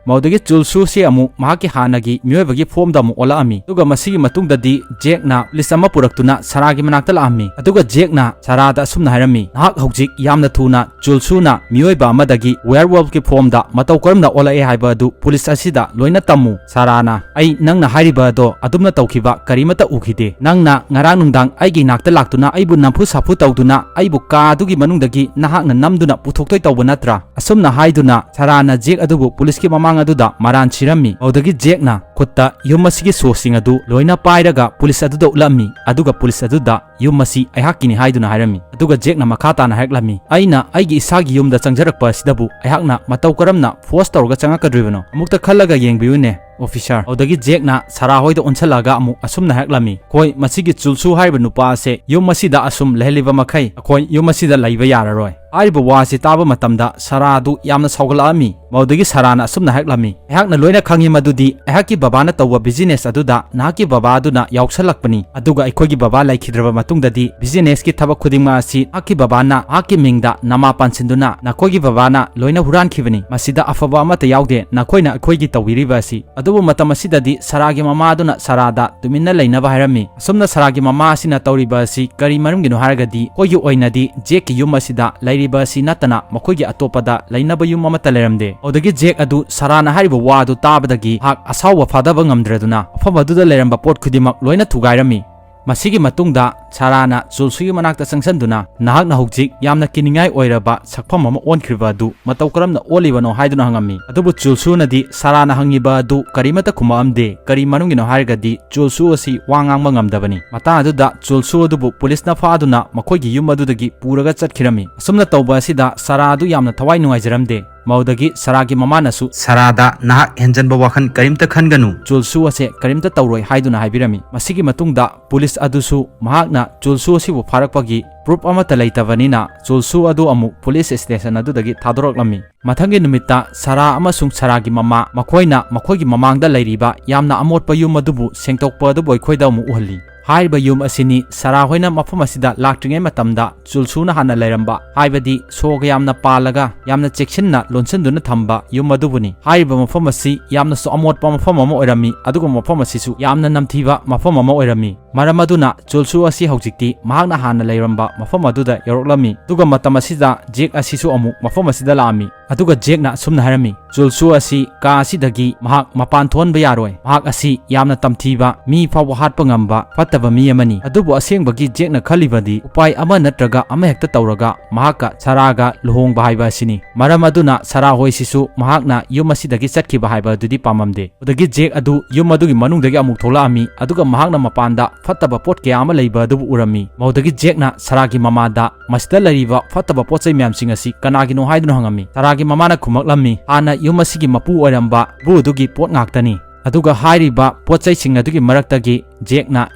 ꯃꯗꯨꯗꯒꯤ ꯆꯨꯜꯁꯨꯁꯤ ꯑꯃꯨꯛ ꯃꯍꯥꯛꯀꯤ ꯍꯥꯟꯅꯒꯤ ꯃꯤꯑꯣꯏꯕꯒꯤ ꯐꯣꯔꯝꯗ ꯑꯃꯨꯛ ꯑꯣꯜꯂꯛꯑꯝꯃꯤ꯫ ꯑꯗꯨꯒ ꯃꯁꯤꯒꯤ ꯃꯇꯨꯡꯗꯗꯤ ꯖꯦꯛꯅ ꯄꯨꯂꯤꯁ ꯑꯃ ꯄꯨꯔꯛꯇꯨꯅ ꯁꯥꯔꯥꯒꯤ ꯃꯅꯥꯛꯇ ꯂꯥꯛꯑꯝꯃꯤ꯫ ꯑꯗꯨꯒ ꯖꯦꯛꯅ ꯁꯥꯔꯥꯗ ꯑꯁꯨꯝꯅ ꯍꯥꯏꯔꯝꯃꯤ, "ꯅꯍꯥꯛ ꯍꯧꯖꯤꯛ ꯌꯥꯝꯅ ꯊꯨꯅ ꯆꯨꯜꯁꯨꯅ ꯃꯤꯑꯣꯏꯕ ꯑꯃꯗꯒꯤ ꯋꯦꯌꯔꯋꯣꯜꯐꯀꯤ ꯐꯣꯔꯝꯗ ꯃꯇꯧ ꯀꯔꯝꯅ ꯑꯣꯜꯂꯛꯑꯦ ꯍꯥꯏꯕ ꯑꯗꯨ ꯄꯨꯂꯤꯁ ꯑꯁꯤꯗ ꯂꯣꯏꯅ ꯇꯝꯃꯨ꯫ ꯁꯥꯔꯥꯅ, ꯑꯩ ꯅꯪꯅ ꯍꯥꯏꯔꯤꯕ ꯑꯗꯣ ꯑꯗꯨꯝꯅ ꯇꯧꯈꯤꯕ ꯀꯔꯤꯃꯠꯇ ꯎꯈꯤꯗꯦ꯫ ꯅꯪꯅ ꯉꯔꯥꯡ ꯅꯨꯡꯗꯥꯡ ꯑꯩꯒꯤ ꯏꯅꯥꯛꯇ ꯂꯥꯛꯇꯨꯅ ꯑꯩꯕꯨ ꯅꯝꯐꯨ ꯁꯥꯐꯨ ꯇꯧꯗꯨꯅ ꯑꯩꯕꯨ ꯀꯥ ꯑꯗꯨꯒꯤ ꯃꯅꯨꯡꯗꯒꯤ ꯅꯍꯥꯛꯅ ꯅꯝꯗꯨꯅ ꯄꯨꯊꯣꯛꯇꯣꯏ ꯇꯧꯕ ꯅꯠꯇ꯭ꯔꯥ?" ꯑꯁꯨꯝꯅ ꯍꯥꯏꯗꯨꯅ ꯁꯥꯔꯥꯅ ꯖꯦꯛ ꯑꯗꯨꯕꯨ ꯄꯨꯂꯤꯁꯀꯤ ꯃꯃꯥꯡ ꯑꯗꯨꯗ ꯃꯔꯥꯟ ꯁꯤꯔꯝꯃꯤ꯫ ꯃꯗꯨꯗꯒꯤ ꯖꯦꯛꯅ ꯈꯨꯠꯇ ꯌꯨꯝ ꯑꯁꯤꯒꯤ ꯁꯣꯁꯤꯡ ꯑꯗꯨ ꯂꯣꯏꯅ ꯄꯥꯏꯔꯒ ꯄꯨꯂꯤꯁ ꯑꯗꯨꯗ ꯎꯠꯂꯝꯃꯤ꯫ ꯑꯗꯨꯒ ꯄꯨꯂꯤꯁ ꯑꯗꯨꯗ ꯌꯨꯝ ꯑꯁꯤ ꯑꯩꯍꯥꯛꯀꯤꯅꯤ ꯍꯥꯏꯗꯨꯅ ꯍꯥꯏꯔꯝꯃꯤ꯫ ꯑꯗꯨꯒ ꯖꯦꯛꯅ ꯃꯈꯥ ꯇꯥꯅ ꯍꯥꯏꯔꯛꯂꯝꯃꯤ, "ꯑꯩꯅ ꯑꯩꯒꯤ ꯏꯁꯥꯒꯤ ꯌꯨꯝꯗ ꯆꯪꯖꯔꯛꯄ ꯑꯁꯤꯗꯕꯨ ꯑꯩꯍꯥꯛꯅ ꯃꯇꯧ ꯀꯔꯝꯅ ꯐꯣꯔꯁ ꯇꯧꯔꯒ ꯆꯪꯉꯛꯀꯗꯣꯔꯤꯕꯅꯣ? ꯑꯃꯨꯛꯇ ꯈꯜꯂꯒ ꯌꯦꯡꯕꯤꯌꯨꯅꯦ, ꯑꯣꯐꯤꯁꯥꯔ꯫" ꯑꯗꯨꯗꯒꯤ ꯖꯦꯛꯅ ꯁꯥꯔꯥ ꯍꯣꯏꯗ ꯑꯣꯟꯁꯤꯜꯂꯛꯑꯒ ꯑꯃꯨꯛ ꯑꯁꯨꯝꯅ ꯍꯥꯏꯔꯛꯂꯝꯃꯤ, "ꯑꯩꯈꯣꯏ ꯃꯁꯤꯒꯤ ꯆꯨꯜꯁꯨ ꯍꯥꯏꯔꯤꯕ ꯅꯨꯄꯥ ꯑꯁꯦ ꯌꯨꯝ ꯑꯁꯤꯗ ꯑꯁꯨꯝ ꯂꯩꯍꯜꯂꯤꯕ ꯃꯈꯩ ꯑꯩꯈꯣꯏ ꯌꯨꯝ ꯑꯁꯤꯗ ꯂꯩꯕ ꯌꯥꯔꯔꯣꯏ꯫ ꯍꯥꯏꯔꯤꯕ ꯋꯥ ꯑꯁꯤ ꯇꯥꯕ ꯃꯇꯝꯗ ꯁꯥꯔꯥ ꯑꯗꯨ ꯌꯥꯝꯅ ꯁꯥꯎꯒꯠꯂꯛꯑꯝꯃꯤ꯫" ꯃꯗꯨꯗꯒꯤ ꯁꯥꯔꯥꯅ ꯑꯁꯨꯝꯅ ꯍꯥꯏꯔꯛꯂꯝꯃꯤ, "ꯑꯩꯍꯥꯛꯅ ꯂꯣꯏꯅ ꯈꯪꯉꯤ ꯃꯗꯨꯗꯤ ꯑꯩꯍꯥꯛꯀꯤ ꯕꯕꯥꯅ ꯇꯧꯕ ꯕꯤꯖꯤꯅꯦꯁ ꯑꯗꯨꯗ ꯅꯍꯥꯛꯀꯤ ꯕꯕꯥ ꯑꯗꯨꯅ ꯌꯥꯎꯁꯜꯂꯛꯄꯅꯤ꯫ ꯑꯗꯨꯒ ꯑꯩꯈꯣꯏꯒꯤ ꯕꯕꯥ ꯂꯩꯈꯤꯗ꯭ꯔꯕ ꯃꯇꯨꯡꯗꯗꯤ ꯕꯤꯖꯤꯅꯦꯁꯀꯤ ꯊꯕꯛ ꯈꯨꯗꯤꯡꯃꯛ ꯑꯁꯤ ꯅꯍꯥꯛꯀꯤ ꯕꯕꯥꯅ ꯃꯍꯥꯛꯀꯤ ꯃꯤꯡꯗ ꯅꯃꯥ ꯄꯥꯟꯁꯤꯟꯗꯨꯅ ꯅꯈꯣꯏꯒꯤ ꯕꯕꯥꯅ ꯂꯣꯏꯅ ꯍꯨꯔꯥꯟꯈꯤꯕꯅꯤ꯫ ꯃꯁꯤꯗ ꯑꯐꯕ ꯑꯃꯠꯇ ꯌꯥꯎꯗꯦ ꯅꯈꯣꯏꯅ ꯑꯩꯈꯣꯏꯒꯤ ꯇꯧꯕꯤꯔꯤꯕ ꯑꯁꯤ꯫" ꯑꯗꯨꯕꯨ ꯃꯇꯝ ꯑꯁꯤꯗꯗꯤ ꯁꯥꯔꯥꯒꯤ ꯃꯃꯥ ꯑꯗꯨꯅ ꯁꯥꯔꯥꯗ ꯇꯨꯃꯤꯟꯅ ꯂꯩꯅꯕ ꯍꯥꯏꯔꯝꯃꯤ꯫ ꯑꯁꯨꯝꯅ ꯁꯥꯔꯥꯒꯤ ꯃꯃꯥ ꯑꯁꯤꯅ ꯇꯧꯔꯤꯕ ꯑꯁꯤ ꯀꯔꯤ ꯃꯔꯝꯒꯤꯅꯣ ꯍꯥꯏꯔꯒꯗꯤ ꯑꯩꯈꯣꯏꯒꯤ ꯑꯣꯏꯅꯗꯤ ꯖꯦꯛꯀꯤ ꯌꯨꯝ ꯑꯁꯤꯗ ꯂꯩꯔꯤꯕ ꯑꯁꯤ ꯅꯠꯇꯅ ꯃꯈꯣꯏꯒꯤ ꯑꯇꯣꯞꯄꯗ ꯂꯩꯅꯕ ꯌꯨꯝ ꯑꯃꯠꯇ ꯂꯩꯔꯝꯗꯦ꯫ ꯑꯗꯨꯗꯒꯤ ꯖꯦꯛ ꯑꯗꯨ ꯁꯥꯔꯥꯅ ꯍꯥꯏꯔꯤꯕ ꯋꯥ ꯑꯗꯨ ꯇꯥꯕꯗꯒꯤ ꯃꯍꯥꯛ ꯑꯁꯥꯎꯕ ꯐꯥꯗꯕ ꯉꯝꯗ꯭ꯔꯗꯨꯅ ꯃꯐꯝ ꯑꯗꯨꯗ ꯂꯩꯔꯝꯕ ꯄꯣꯠ ꯈꯨꯗꯤꯡꯃꯛ ꯂꯣꯏꯅ ꯊꯨꯒꯥꯏꯔꯝꯃꯤ꯫ ꯃꯁꯤꯒꯤ ꯃꯇꯨꯡꯗ ꯁꯥꯔꯥꯅ ꯆꯨꯜꯁꯨꯒꯤ ꯃꯅꯥꯛꯇ ꯆꯪꯁꯤꯟꯗꯨꯅ, "ꯅꯍꯥꯛꯅ ꯍꯧꯖꯤꯛ ꯌꯥꯝꯅ ꯀꯤꯅꯤꯡꯉꯥꯏ ꯑꯣꯏꯔꯕ ꯁꯛꯐꯝ ꯑꯃ ꯑꯣꯟꯈ꯭ꯔꯤꯕ ꯑꯗꯨ ꯃꯇꯧ ꯀꯔꯝꯅ ꯑꯣꯜꯂꯤꯕꯅꯣ?" ꯍꯥꯏꯗꯨꯅ ꯍꯪꯉꯝꯃꯤ꯫ ꯑꯗꯨꯕꯨ ꯆꯨꯜꯁꯨꯅꯗꯤ ꯁꯥꯔꯥꯅ ꯍꯪꯉꯤꯕ ꯑꯗꯨ ꯀꯔꯤꯃꯠꯇ ꯈꯨꯝꯃꯛꯑꯝꯗꯦ꯫ ꯀꯔꯤ ꯃꯔꯝꯒꯤꯅꯣ ꯍꯥꯏꯔꯒꯗꯤ ꯆꯨꯜꯁꯨ ꯑꯁꯤ ꯋꯥ ꯉꯥꯡꯕ ꯉꯝꯗꯕꯅꯤ꯫ ꯃꯇꯥꯡ ꯑꯗꯨꯗ ꯆꯨꯜꯁꯨ ꯑꯗꯨꯕꯨ ꯄꯨꯂꯤꯁꯅ ꯐꯥꯗꯨꯅ ꯃꯈꯣꯏꯒꯤ ꯌꯨꯝ ꯑꯗꯨꯗꯒꯤ ꯄꯨꯔꯒ ꯆꯠꯈꯤꯔꯝꯃꯤ꯫ ꯑꯁꯨꯝꯅ ꯇꯧꯕ ꯑꯁꯤꯗ ꯁꯥꯔꯥ ꯑꯗꯨ ꯌꯥꯝꯅ ꯊꯋꯥꯏ ꯅꯨꯡꯉꯥꯏꯖꯔꯝꯗꯦ꯫ ꯃꯗꯨꯗꯒꯤ ꯁꯥꯔꯥꯒꯤ ꯃꯃꯥꯅꯁꯨ ꯁꯥꯔꯥꯗ, "ꯅꯍꯥꯛ ꯍꯦꯟꯖꯟꯕ ꯋꯥꯈꯜ ꯀꯔꯤꯝꯇ ꯈꯟꯒꯅꯨ, ꯆꯨꯜꯁꯨ ꯑꯁꯦ ꯀꯔꯤꯝꯇ ꯇꯧꯔꯣꯏ" ꯍꯥꯏꯗꯨꯅ ꯍꯥꯏꯕꯤꯔꯝꯃꯤ꯫ ꯃꯁꯤꯒꯤ ꯃꯇꯨꯡꯗ ꯄꯨꯂꯤꯁ ꯑꯗꯨꯁꯨ ꯃꯍꯥꯛꯅ ꯆꯨꯜꯁꯨ ꯑꯁꯤꯕꯨ ꯐꯥꯔꯛꯄꯒꯤ ꯄ꯭ꯔꯨꯐ ꯑꯃꯠꯇ ꯂꯩꯇꯕꯅꯤꯅ ꯆꯨꯜꯁꯨ ꯑꯗꯨ ꯑꯃꯨꯛ ꯄꯨꯂꯤꯁ ꯁ꯭ꯇꯦꯁꯟ ꯑꯗꯨꯗꯒꯤ ꯊꯥꯗꯣꯔꯛꯂꯝꯃꯤ꯫ ꯃꯊꯪꯒꯤ ꯅꯨꯃꯤꯠꯇ ꯁꯥꯔꯥ ꯑꯃꯁꯨꯡ ꯁꯥꯔꯥꯒꯤ ꯃꯃꯥ ꯃꯈꯣꯏꯅ ꯃꯈꯣꯏꯒꯤ ꯃꯃꯥꯡꯗ ꯂꯩꯔꯤꯕ ꯌꯥꯝꯅ ꯑꯃꯣꯠꯄ ꯌꯨꯝ ꯑꯗꯨꯕꯨ ꯁꯦꯡꯗꯣꯛꯄ ꯑꯗꯨꯕꯨ ꯑꯩꯈꯣꯏꯗ ꯑꯃꯨꯛ ꯎꯍꯜꯂꯤ꯫ ꯍꯥꯏꯔꯤꯕ ꯌꯨꯝ ꯑꯁꯤꯅꯤ ꯁꯥꯔꯥ ꯍꯣꯏꯅ ꯃꯐꯝ ꯑꯁꯤꯗ ꯂꯥꯛꯇ꯭ꯔꯤꯉꯩ ꯃꯇꯝꯗ ꯆꯨꯜꯁꯨꯅ ꯍꯥꯟꯅ ꯂꯩꯔꯝꯕ, ꯍꯥꯏꯕꯗꯤ ꯁꯣꯒ ꯌꯥꯝꯅ ꯄꯥꯜꯂꯒ ꯌꯥꯝꯅ ꯆꯦꯛꯁꯤꯟꯅ ꯂꯣꯟꯁꯤꯟꯗꯨꯅ ꯊꯝꯕ ꯌꯨꯝ ꯑꯗꯨꯕꯨꯅꯤ꯫ ꯍꯥꯏꯔꯤꯕ ꯃꯐꯝ ꯑꯁꯤ ꯌꯥꯝꯅꯁꯨ ꯑꯃꯣꯠꯄ ꯃꯐꯝ ꯑꯃ ꯑꯣꯏꯔꯝꯃꯤ, ꯑꯗꯨꯒ ꯃꯐꯝ ꯑꯁꯤꯁꯨ ꯌꯥꯝꯅ ꯅꯝꯊꯤꯕ ꯃꯐꯝ ꯑꯃ ꯑꯣꯏꯔꯝꯃꯤ꯫ ꯃꯔꯝ ꯑꯗꯨꯅ ꯆꯨꯜꯁꯨ ꯑꯁꯤ ꯍꯧꯖꯤꯛꯇꯤ ꯃꯍꯥꯛꯅ ꯍꯥꯟꯅ ꯂꯩꯔꯝꯕ ꯃꯐꯝ ꯑꯗꯨꯗ ꯌꯧꯔꯛꯂꯝꯃꯤ꯫ ꯑꯗꯨꯒ ꯃꯇꯝ ꯑꯁꯤꯗ ꯖꯦꯛ ꯑꯁꯤꯁꯨ ꯑꯃꯨꯛ ꯃꯐꯝ ꯑꯁꯤꯗ ꯂꯥꯛꯑꯝꯃꯤ꯫ ꯑꯗꯨꯒ ꯖꯦꯛꯅ ꯑꯁꯨꯝꯅ ꯍꯥꯏꯔꯝꯃꯤ, "ꯆꯨꯜꯁꯨ ꯑꯁꯤ ꯀꯥ ꯑꯁꯤꯗꯒꯤ ꯃꯍꯥꯛ ꯃꯄꯥꯟ ꯊꯣꯛꯍꯟꯕ ꯌꯥꯔꯣꯏ꯫ ꯃꯍꯥꯛ ꯑꯁꯤ ꯌꯥꯝꯅ ꯇꯝꯊꯤꯕ, ꯃꯤ ꯐꯥꯎꯕ ꯍꯥꯠꯄ ꯉꯝꯕ ꯐꯠꯇꯕ ꯃꯤ ꯑꯃꯅꯤ"꯫ ꯑꯗꯨꯕꯨ ꯑꯁꯦꯡꯕꯒꯤ ꯖꯦꯛꯅ ꯈꯜꯂꯤꯕꯗꯤ ꯎꯄꯥꯏ ꯑꯃ ꯅꯠꯇ꯭ꯔꯒ ꯑꯃ ꯍꯦꯛꯇ ꯇꯧꯔꯒ ꯃꯍꯥꯛꯀ ꯁꯥꯔꯥꯒ ꯂꯨꯍꯣꯡꯕ ꯍꯥꯏꯕ ꯑꯁꯤꯅꯤ꯫ ꯃꯔꯝ ꯑꯗꯨꯅ ꯁꯥꯔꯥ ꯍꯣꯏꯁꯤꯁꯨ ꯃꯍꯥꯛꯅ ꯌꯨꯝ ꯑꯁꯤꯗꯒꯤ ꯆꯠꯈꯤꯕ ꯍꯥꯏꯕ ꯑꯗꯨꯗꯤ ꯄꯥꯝꯂꯝꯗꯦ꯫ ꯑꯗꯨꯗꯒꯤ ꯖꯦꯛ ꯑꯗꯨ ꯌꯨꯝ ꯑꯗꯨꯒꯤ ꯃꯅꯨꯡꯗꯒꯤ ꯑꯃꯨꯛ ꯊꯣꯛꯂꯛꯂꯝꯃꯤ, ꯑꯗꯨꯒ ꯃꯍꯥꯛꯅ ꯃꯄꯥꯟꯗ ꯐꯠꯇꯕ ꯄꯣꯠ ꯀꯌꯥ ꯑꯃ ꯂꯩꯕ ꯑꯗꯨꯕꯨ ꯎꯔꯝꯃꯤ꯫ ꯃꯗꯨꯗꯒꯤ ꯖꯦꯛꯅ ꯁꯥꯔꯥꯒꯤ ꯃꯃꯥꯗ ꯃꯁꯤꯗ ꯂꯩꯔꯤꯕ ꯐꯠꯇꯕ ꯄꯣꯠ ꯆꯩ ꯃꯌꯥꯝꯁꯤꯡ ꯑꯁꯤ ꯀꯅꯥꯒꯤꯅꯣ ꯍꯥꯏꯗꯨꯅ ꯍꯪꯂꯝꯃꯤ꯫ ꯁꯥꯔꯥꯒꯤ ꯃꯃꯥꯅ ꯈꯨꯝꯂꯛꯂꯝꯃꯤ, "ꯍꯥꯟꯅ ꯌꯨꯝ ꯑꯁꯤꯒꯤ ꯃꯄꯨ ꯑꯣꯏꯔꯝꯕ ꯕ꯭ꯔꯨ ꯑꯗꯨꯒꯤ ꯄꯣꯠ ꯉꯥꯛꯇꯅꯤ"꯫ ꯑꯗꯨꯒ ꯍꯥꯏꯔꯤꯕ ꯄꯣꯠ ꯆꯩꯁꯤꯡ ꯑꯗꯨꯒꯤ ꯃꯔꯛꯇꯒꯤ ꯖꯦꯛꯅ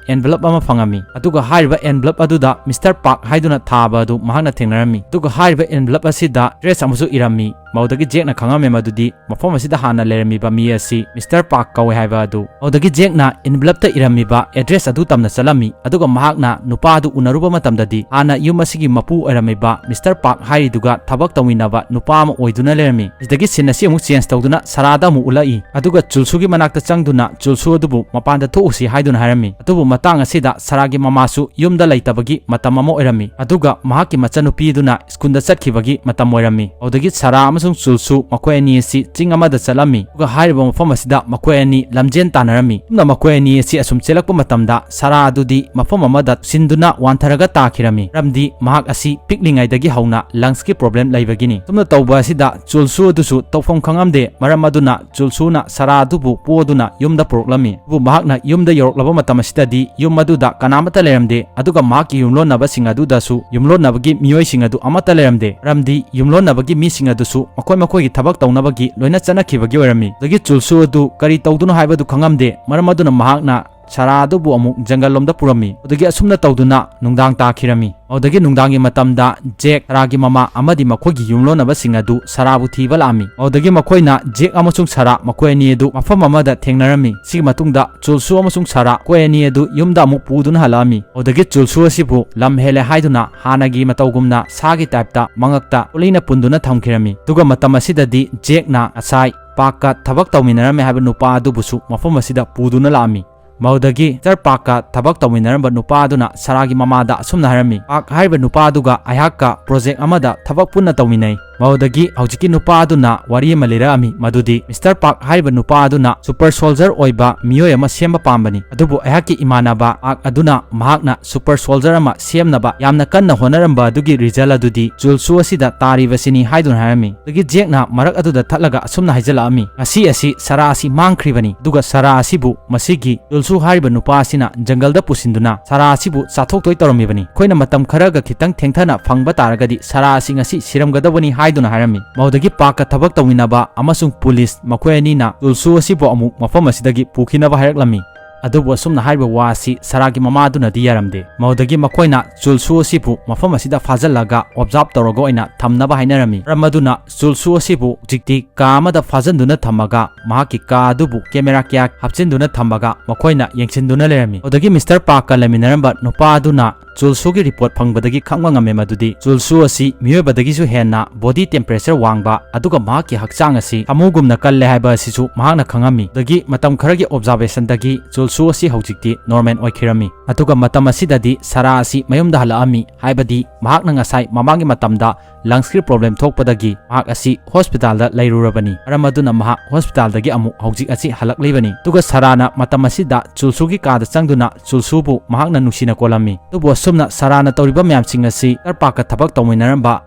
envelope ꯑꯃ ꯐꯪꯂꯝꯃꯤ꯫ ꯑꯗꯨꯒ ꯍꯥꯏꯔꯤꯕ envelope ꯑꯗꯨꯗ ꯃꯤꯁꯇꯔ ꯄꯥꯔꯛ ꯍꯥꯏꯗꯨꯅ ꯊꯥꯕ ꯑꯗꯨ ꯃꯍꯥꯛꯅ ꯊꯦꯡꯅꯔꯝꯃꯤ꯫ ꯑꯗꯨꯒ ꯍꯥꯏꯔꯤꯕ envelope ꯑꯁꯤꯗ address ꯑꯃꯁꯨ ꯏꯔꯝꯃꯤ꯫ ꯃꯗꯨꯗꯒꯤ ꯖꯦꯛꯅ ꯈꯪꯂꯝꯃꯤ ꯃꯗꯨꯗꯤ ꯃꯐꯝ ꯑꯁꯤꯗ ꯍꯥꯟꯅ ꯂꯩꯔꯝꯃꯤꯕ ꯃꯤ ꯑꯁꯤ ꯃꯤꯁꯇꯔ ꯄꯥꯔꯛ ꯀꯧꯏ ꯍꯥꯏꯕ ꯑꯗꯨ꯫ ꯃꯗꯨꯗꯒꯤ ꯖꯦꯛꯅ envelope ꯇ ꯏꯔꯝꯃꯤꯕ address ꯑꯗꯨ ꯇꯝꯅ ꯆꯠꯂꯝꯃꯤ꯫ ꯑꯗꯨꯒ ꯃꯍꯥꯛꯅ ꯅꯨꯄꯥ ꯑꯗꯨ ꯎꯅꯔꯨꯕ ꯃꯇꯝꯗꯗꯤ ꯍꯥꯟꯅ ꯌꯨꯝ ꯑꯁꯤꯒꯤ ꯃꯄꯨ ꯑꯣꯏꯔꯝꯃꯤꯕ ꯃꯤꯁꯇꯔ ꯄꯥꯔꯛ ꯍꯥꯏꯔꯤꯗꯨꯒ ꯊꯕꯛ ꯇꯧꯃꯤꯟꯅꯕ ꯅꯨꯄꯥ ꯑꯃ ꯑꯣꯏꯗꯨꯅ ꯂꯩꯔꯝꯃꯤ꯫ ꯁꯤꯗꯒꯤ scene ꯑꯁꯤ ꯑꯃꯨꯛ change ꯇꯧꯗꯨꯅ ꯁꯥꯔꯥꯗ ꯑꯃꯨꯛ ꯎꯠꯂꯛꯏ꯫ ꯑꯗꯨꯒ ꯆꯨꯜꯁꯨꯒꯤ ꯃꯅꯥꯛꯇ ꯆꯪꯗꯨꯅ ꯆꯨꯜꯁꯨ ꯑꯗꯨꯕꯨ ꯃꯄꯥꯟꯗ ꯊꯣꯛꯎꯁꯤ ꯍꯥꯏꯗꯨꯅ ꯍꯥꯏꯔꯝꯃꯤ꯫ ꯂꯩꯔꯝꯃꯤ꯫ ꯑꯗꯨꯕꯨ ꯃꯇꯥꯡ ꯑꯁꯤꯗ ꯁꯥꯔꯥꯒꯤ ꯃꯃꯥꯁꯨ ꯌꯨꯝꯗ ꯂꯩꯇꯕꯒꯤ ꯃꯇꯝ ꯑꯃ ꯑꯣꯏꯔꯝꯃꯤ꯫ ꯑꯗꯨꯒ ꯃꯍꯥꯛꯀꯤ ꯃꯆꯟꯅꯨꯄꯤꯗꯨꯅ ꯁ꯭ꯀꯨꯜꯗ ꯆꯠꯈꯤꯕꯒꯤ ꯃꯇꯝ ꯑꯣꯏꯔꯝꯃꯤ꯫ ꯑꯗꯨꯗꯒꯤ ꯁꯥꯔꯥ ꯑꯃꯁꯨꯡ ꯆꯨꯜꯁꯨ ꯃꯈꯣꯏ ꯑꯅꯤ ꯑꯁꯤ ꯆꯤꯡ ꯑꯃꯗ ꯆꯠꯂꯝꯃꯤ꯫ ꯑꯗꯨꯒ ꯍꯥꯏꯔꯤꯕ ꯃꯐꯝ ꯑꯁꯤꯗ ꯃꯈꯣꯏ ꯑꯅꯤ ꯂꯝꯖꯦꯟ ꯇꯥꯟꯅꯔꯝꯃꯤ꯫ ꯑꯁꯨꯝꯅ ꯃꯈꯣꯏ ꯑꯅꯤ ꯑꯁꯤ ꯑꯁꯨꯝ ꯆꯦꯜꯂꯛꯄ ꯃꯇꯝꯗ ꯁꯥꯔꯥ ꯑꯗꯨꯗꯤ ꯃꯐꯝ ꯑꯃꯗ ꯁꯤꯟꯗꯨꯅ ꯋꯥꯟꯊꯔꯒ ꯇꯥꯈꯤꯔꯝꯃꯤ꯫ ꯃꯔꯝꯗꯤ ꯃꯍꯥꯛ ꯑꯁꯤ ꯄꯤꯛꯂꯤꯉꯩꯗꯒꯤ ꯍꯧꯅ ꯂꯪꯁꯀꯤ ꯄ꯭ꯔꯣꯕ꯭ꯂꯦꯝ ꯂꯩꯕꯒꯤꯅꯤ꯫ ꯑꯁꯨꯝꯅ ꯇꯧꯕ ꯑꯁꯤꯗ ꯆꯨꯜꯁꯨ ꯑꯗꯨꯁꯨ ꯇꯧꯐꯝ ꯈꯪꯉꯝꯗꯦ꯫ ꯃꯔꯝ ꯑꯗꯨꯅ ꯆꯨꯜꯁꯨꯅ ꯁꯥꯔꯥ ꯑꯗꯨꯕꯨ ꯄꯣꯗꯨꯅ ꯌꯨꯝꯗ ꯄꯨꯔꯛꯂꯝꯃꯤ꯫ ꯑꯗꯨꯕꯨ ꯃꯍꯥꯛꯅ ꯌꯨꯝꯗ ꯌꯧꯔꯛꯂꯕ ꯃꯇꯝ ꯑꯁꯤꯗꯗꯤ ꯌꯨꯝ ꯑꯗꯨꯗ ꯀꯅꯥꯃꯠꯇ ꯂꯩꯔꯝꯗꯦ꯫ ꯑꯗꯨꯒ ꯃꯍꯥꯛꯀꯤ ꯌꯨꯝꯂꯣꯟꯅꯕꯁꯤꯡ ꯑꯗꯨꯗꯁꯨ ꯌꯨꯝꯂꯣꯟꯅꯕꯒꯤ ꯃꯤꯑꯣꯏꯁꯤꯡ ꯑꯗꯨ ꯑꯃꯠꯇ ꯂꯩꯔꯝꯗꯦ꯫ ꯃꯔꯝꯗꯤ ꯌꯨꯝꯂꯣꯟꯅꯕꯒꯤ ꯃꯤꯁꯤꯡ ꯑꯗꯨꯁꯨ ꯃꯈꯣꯏ ꯃꯈꯣꯏꯒꯤ ꯊꯕꯛ ꯇꯧꯅꯕꯒꯤ ꯂꯣꯏꯅ ꯆꯠꯅꯈꯤꯕꯒꯤ ꯑꯣꯏꯔꯝꯃꯤ꯫ ꯑꯗꯒꯤ ꯆꯨꯜꯁꯨ ꯑꯗꯨ ꯀꯔꯤ ꯇꯧꯗꯨꯅꯣ ꯍꯥꯏꯕꯗꯨ ꯈꯪꯉꯝꯗꯦ꯫ ꯃꯔꯝ ꯑꯗꯨꯅ ꯃꯍꯥꯛꯅ ꯁꯥꯔꯥ ꯑꯗꯨꯕꯨ ꯑꯃꯨꯛ ꯖꯪꯒꯜ ꯂꯣꯝꯗ ꯄꯨꯔꯝꯃꯤ꯫ ꯑꯗꯨꯗꯒꯤ ꯑꯁꯨꯝꯅ ꯇꯧꯗꯨꯅ ꯅꯨꯡꯗꯥꯡ ꯇꯥꯈꯤꯔꯝꯃꯤ꯫ ꯑꯗꯨꯗꯒꯤ ꯅꯨꯡꯗꯥꯡꯒꯤ ꯃꯇꯝꯗ ꯖꯦꯛ, ꯁꯥꯔꯥꯒꯤ ꯃꯃꯥ ꯑꯃꯗꯤ ꯃꯈꯣꯏꯒꯤ ꯌꯨꯝꯂꯣꯟꯅꯕꯁꯤꯡ ꯑꯗꯨ ꯁꯥꯔꯥꯕꯨ ꯊꯤꯕ ꯂꯥꯛꯑꯝꯃꯤ꯫ ꯑꯗꯨꯗꯒꯤ ꯃꯈꯣꯏꯅ ꯖꯦꯛ ꯑꯃꯁꯨꯡ ꯁꯥꯔꯥ ꯃꯈꯣꯏ ꯑꯅꯤ ꯑꯗꯨ ꯃꯐꯝ ꯑꯃꯗ ꯊꯦꯡꯅꯔꯝꯃꯤ꯫ ꯁꯤꯒꯤ ꯃꯇꯨꯡꯗ ꯆꯨꯜꯁꯨ ꯑꯃꯁꯨꯡ ꯁꯥꯔꯥ ꯃꯈꯣꯏ ꯑꯅꯤ ꯑꯗꯨ ꯌꯨꯝꯗ ꯑꯃꯨꯛ ꯄꯨꯗꯨꯅ ꯍꯜꯂꯛꯑꯝꯃꯤ꯫ ꯑꯗꯨꯗꯒꯤ ꯆꯨꯜꯁꯨ ꯑꯁꯤꯕꯨ ꯂꯝ ꯍꯦꯜꯂꯦ ꯍꯥꯏꯗꯨꯅ ꯍꯥꯟꯅꯒꯤ ꯃꯇꯧꯒꯨꯝꯅ ꯁꯥꯒꯤ ꯇꯥꯏꯞꯇ ꯃꯉꯛꯇ ꯀꯣꯂꯤꯅ ꯄꯨꯟꯗꯨꯅ ꯊꯝꯈꯤꯔꯝꯃꯤ꯫ ꯑꯗꯨꯒ ꯃꯇꯝ ꯑꯁꯤꯗꯗꯤ ꯖꯦꯛꯅ ꯉꯁꯥꯏ ꯄꯥꯛꯀ ꯊꯕꯛ ꯇꯧꯃꯤꯟꯅꯔꯝꯃꯦ ꯍꯥꯏꯕ ꯅꯨꯄꯥ ꯑꯗꯨꯕꯨꯁꯨ ꯃꯐꯝ ꯑꯁꯤꯗ ꯄꯨꯗꯨꯅ ꯂꯥꯛꯑꯝꯃꯤ꯫ ꯃꯗꯨꯗꯒꯤ ꯃꯤꯁꯇꯔ ꯄꯥꯛꯀ ꯊꯕꯛ ꯇꯧꯃꯤꯟꯅꯔꯝꯕ ꯅꯨꯄꯥ ꯑꯗꯨꯅ ꯁꯥꯔꯥꯒꯤ ꯃꯃꯥꯗ ꯑꯁꯨꯝꯅ ꯍꯥꯏꯔꯝꯃꯤ, "ꯄꯥꯛ ꯍꯥꯏꯔꯤꯕ ꯅꯨꯄꯥ ꯑꯗꯨꯒ ꯑꯩꯍꯥꯛꯀ ꯄ꯭ꯔꯣꯖꯦꯛ ꯑꯃꯗ ꯊꯕꯛ ꯄꯨꯟꯅ ꯇꯧꯃꯤꯟꯅꯩ꯫" ꯃꯗꯨꯗꯒꯤ ꯍꯧꯖꯤꯛꯀꯤ ꯅꯨꯄꯥ ꯑꯗꯨꯅ ꯋꯥꯔꯤ ꯑꯃ ꯂꯤꯔꯛꯑꯝꯃꯤ, ꯃꯗꯨꯗꯤ ꯃꯤꯁꯇꯔ ꯄꯥꯛ ꯍꯥꯏꯔꯤꯕ ꯅꯨꯄꯥ ꯑꯗꯨꯅ ꯁꯨꯄꯔ ꯁꯣꯜꯖꯔ ꯑꯣꯏꯕ ꯃꯤꯑꯣꯏ ꯑꯃ ꯁꯦꯝꯕ ꯄꯥꯝꯕꯅꯤ, ꯑꯗꯨꯕꯨ ꯑꯩꯍꯥꯛꯀꯤ ꯏꯃꯥꯟꯅꯕ ꯄꯥꯛ ꯑꯗꯨꯅ ꯃꯍꯥꯛꯅ ꯁꯨꯄꯔ ꯁꯣꯜꯖꯔ ꯑꯃ ꯁꯦꯝꯅꯕ ꯌꯥꯝꯅ ꯀꯟꯅ ꯍꯣꯠꯅꯔꯝꯕ ꯑꯗꯨꯒꯤ ꯔꯤꯖꯜ ꯑꯗꯨꯗꯤ ꯆꯨꯜꯁꯨ ꯑꯁꯤꯗ ꯇꯥꯔꯤꯕꯁꯤꯅꯤ ꯍꯥꯏꯗꯨꯅ ꯍꯥꯏꯔꯝꯃꯤ꯫ ꯑꯗꯒꯤ ꯖꯦꯛꯅ ꯃꯔꯛ ꯑꯗꯨꯗ ꯊꯠꯂꯒ ꯑꯁꯨꯝꯅ ꯍꯥꯏꯖꯜꯂꯛꯑꯝꯃꯤ, "ꯉꯁꯤ ꯑꯁꯤ ꯁꯥꯔꯥ ꯑꯁꯤ ꯃꯥꯡꯈ꯭ꯔꯤꯕꯅꯤ, ꯑꯗꯨꯒ ꯁꯥꯔꯥ ꯑꯁꯤꯕꯨ ꯃꯁꯤꯒꯤ ꯆꯨꯜꯁꯨ ꯍꯥꯏꯔꯤꯕ ꯅꯨꯄꯥ ꯑꯁꯤꯅ ꯖꯪꯒꯜꯗ ꯄꯨꯁꯤꯟꯗꯨꯅ ꯁꯥꯔꯥ ꯑꯁꯤꯕꯨ ꯆꯥꯊꯣꯛꯇꯣꯏ ꯇꯧꯔꯝꯃꯤꯕꯅꯤ꯫ ꯑꯩꯈꯣꯏꯅ ꯃꯇꯝ ꯈꯔꯒ ꯈꯤꯇꯪ ꯊꯦꯡꯊꯅ ꯐꯪꯕ ꯇꯥꯔꯒꯗꯤ ꯁꯥꯔꯥ ꯑꯁꯤ ꯉꯁꯤ ꯁꯤꯔꯝꯒꯗꯕꯅꯤ" ꯍꯥꯏꯗꯨꯅ ꯍꯥꯏꯔꯝꯃꯤ꯫ ꯃꯗꯨꯗꯒꯤ ꯄꯥꯛꯀ ꯊꯕꯛ ꯇꯧꯃꯤꯟꯅꯕ ꯑꯃꯁꯨꯡ ꯄꯨꯂꯤꯁ ꯃꯈꯣꯏ ꯑꯅꯤꯅ ꯆꯨꯜꯁꯨ ꯑꯁꯤꯕꯨ ꯑꯃꯨꯛ ꯃꯐꯝ ꯑꯁꯤꯗꯒꯤ ꯄꯨꯈꯤꯅꯕ ꯍꯥꯏꯔꯛꯂꯝꯃꯤ꯫ ꯑꯗꯨꯕꯨ ꯑꯁꯨꯝꯅ ꯍꯥꯏꯔꯤꯕ ꯋꯥ ꯑꯁꯤ ꯁꯥꯔꯥꯒꯤ ꯃꯃꯥꯗꯨꯅꯗꯤ ꯌꯥꯔꯝꯗꯦ꯫ ꯃꯗꯨꯗꯒꯤ ꯃꯈꯣꯏꯅ ꯆꯨꯜꯁꯨ ꯑꯁꯤꯕꯨ ꯃꯐꯝ ꯑꯁꯤꯗ ꯐꯥꯖꯤꯜꯂꯒ ꯑꯣꯕꯖꯥꯔꯚ ꯇꯧꯔꯒ ꯑꯣꯏꯅ ꯊꯝꯅꯕ ꯍꯥꯏꯅꯔꯝꯃꯤ꯫ ꯃꯔꯝ ꯑꯗꯨꯅ ꯆꯨꯜꯁꯨ ꯑꯁꯤꯕꯨ ꯍꯧꯖꯤꯛꯇꯤ ꯀꯥ ꯑꯃꯗ ꯐꯥꯖꯤꯟꯗꯨꯅ ꯊꯝꯃꯒ ꯃꯍꯥꯛꯀꯤ ꯀꯥ ꯑꯗꯨꯕꯨ ꯀꯦꯃꯦꯔꯥ ꯀꯌꯥ ꯍꯥꯞꯆꯤꯟꯗꯨꯅ ꯊꯝꯃꯒ ꯃꯈꯣꯏꯅ ꯌꯦꯡꯁꯤꯟꯗꯨꯅ ꯂꯩꯔꯝꯃꯤ꯫ ꯑꯗꯨꯗꯒꯤ ꯃꯤꯁꯇꯔ ꯄꯥꯛꯀ ꯂꯩꯃꯤꯟꯅꯔꯝꯕ ꯅꯨꯄꯥ ꯑꯗꯨꯅ ꯆꯨꯜꯁꯨꯒꯤ ꯔꯤꯄꯣꯔꯠ ꯐꯪꯕꯗꯒꯤ ꯈꯪꯕ ꯉꯝꯃꯦ ꯃꯗꯨꯗꯤ ꯆꯨꯜꯁꯨ ꯑꯁꯤ ꯃꯤꯑꯣꯏꯕꯗꯒꯤꯁꯨ ꯍꯦꯟꯅ ꯕꯣꯗꯤ ꯇꯦꯝꯄꯔꯦꯆꯔ ꯋꯥꯡꯕ, ꯑꯗꯨꯒ ꯃꯍꯥꯛꯀꯤ ꯍꯛꯆꯥꯡ ꯑꯁꯤ ꯁꯥꯃꯨꯒꯨꯝꯅ ꯀꯜꯂꯦ ꯍꯥꯏꯕ ꯑꯁꯤꯁꯨ ꯃꯍꯥꯛꯅ ꯈꯪꯉꯝꯃꯤ꯫ ꯑꯗꯒꯤ ꯃꯇꯝ ꯈꯔꯒꯤ ꯑꯣꯕꯖꯥꯔꯕꯦꯁꯟꯗꯒꯤ ꯆꯨꯜꯁꯨ ꯑꯁꯤ ꯍꯧꯖꯤꯛꯇꯤ ꯅꯣꯔꯃꯦꯜ ꯑꯣꯏꯈꯤꯔꯝꯃꯤ꯫ ꯑꯗꯨꯒ ꯃꯇꯝ ꯑꯁꯤꯗꯗꯤ ꯁꯥꯔꯥ ꯑꯁꯤ ꯃꯌꯨꯝꯗ ꯍꯜꯂꯛꯑꯝꯃꯤ, ꯍꯥꯏꯕꯗꯤ ꯃꯍꯥꯛꯅ ꯉꯁꯥꯏ ꯃꯃꯥꯡꯒꯤ ꯃꯇꯝꯗ ꯂꯪꯁꯀꯤ ꯄ꯭ꯔꯣꯕ꯭ꯂꯦꯝ ꯊꯣꯛꯄꯗꯒꯤ ꯃꯍꯥꯛ ꯑꯁꯤ ꯍꯣꯁꯄꯤꯇꯥꯜꯗ ꯂꯩꯔꯨꯔꯕꯅꯤ꯫ ꯃꯔꯝ ꯑꯗꯨꯅ ꯃꯍꯥꯛ ꯍꯣꯁꯄꯤꯇꯥꯜꯗꯒꯤ ꯑꯃꯨꯛ ꯍꯧꯖꯤꯛ ꯑꯁꯤ ꯍꯜꯂꯛꯂꯤꯕꯅꯤ꯫ ꯑꯗꯨꯒ ꯁꯥꯔꯥꯅ ꯃꯇꯝ ꯑꯁꯤꯗ ꯆꯨꯜꯁꯨꯒꯤ ꯀꯥꯗ ꯆꯪꯗꯨꯅ ꯆꯨꯜꯁꯨꯕꯨ ꯃꯍꯥꯛꯅ ꯅꯨꯡꯁꯤꯅ ꯀꯣꯜꯂꯝꯃꯤ꯫ ꯑꯗꯨꯕꯨ ꯑꯁꯨꯝꯅ ꯁꯥꯔꯥꯅ ꯇꯧꯔꯤꯕ ꯃꯌꯥꯝꯁꯤꯡ ꯑꯁꯤ ꯃꯤꯁꯇꯔ ꯄꯥꯔꯛꯀ ꯊꯕꯛ ꯇꯧꯃꯤꯟꯅꯔꯝꯕ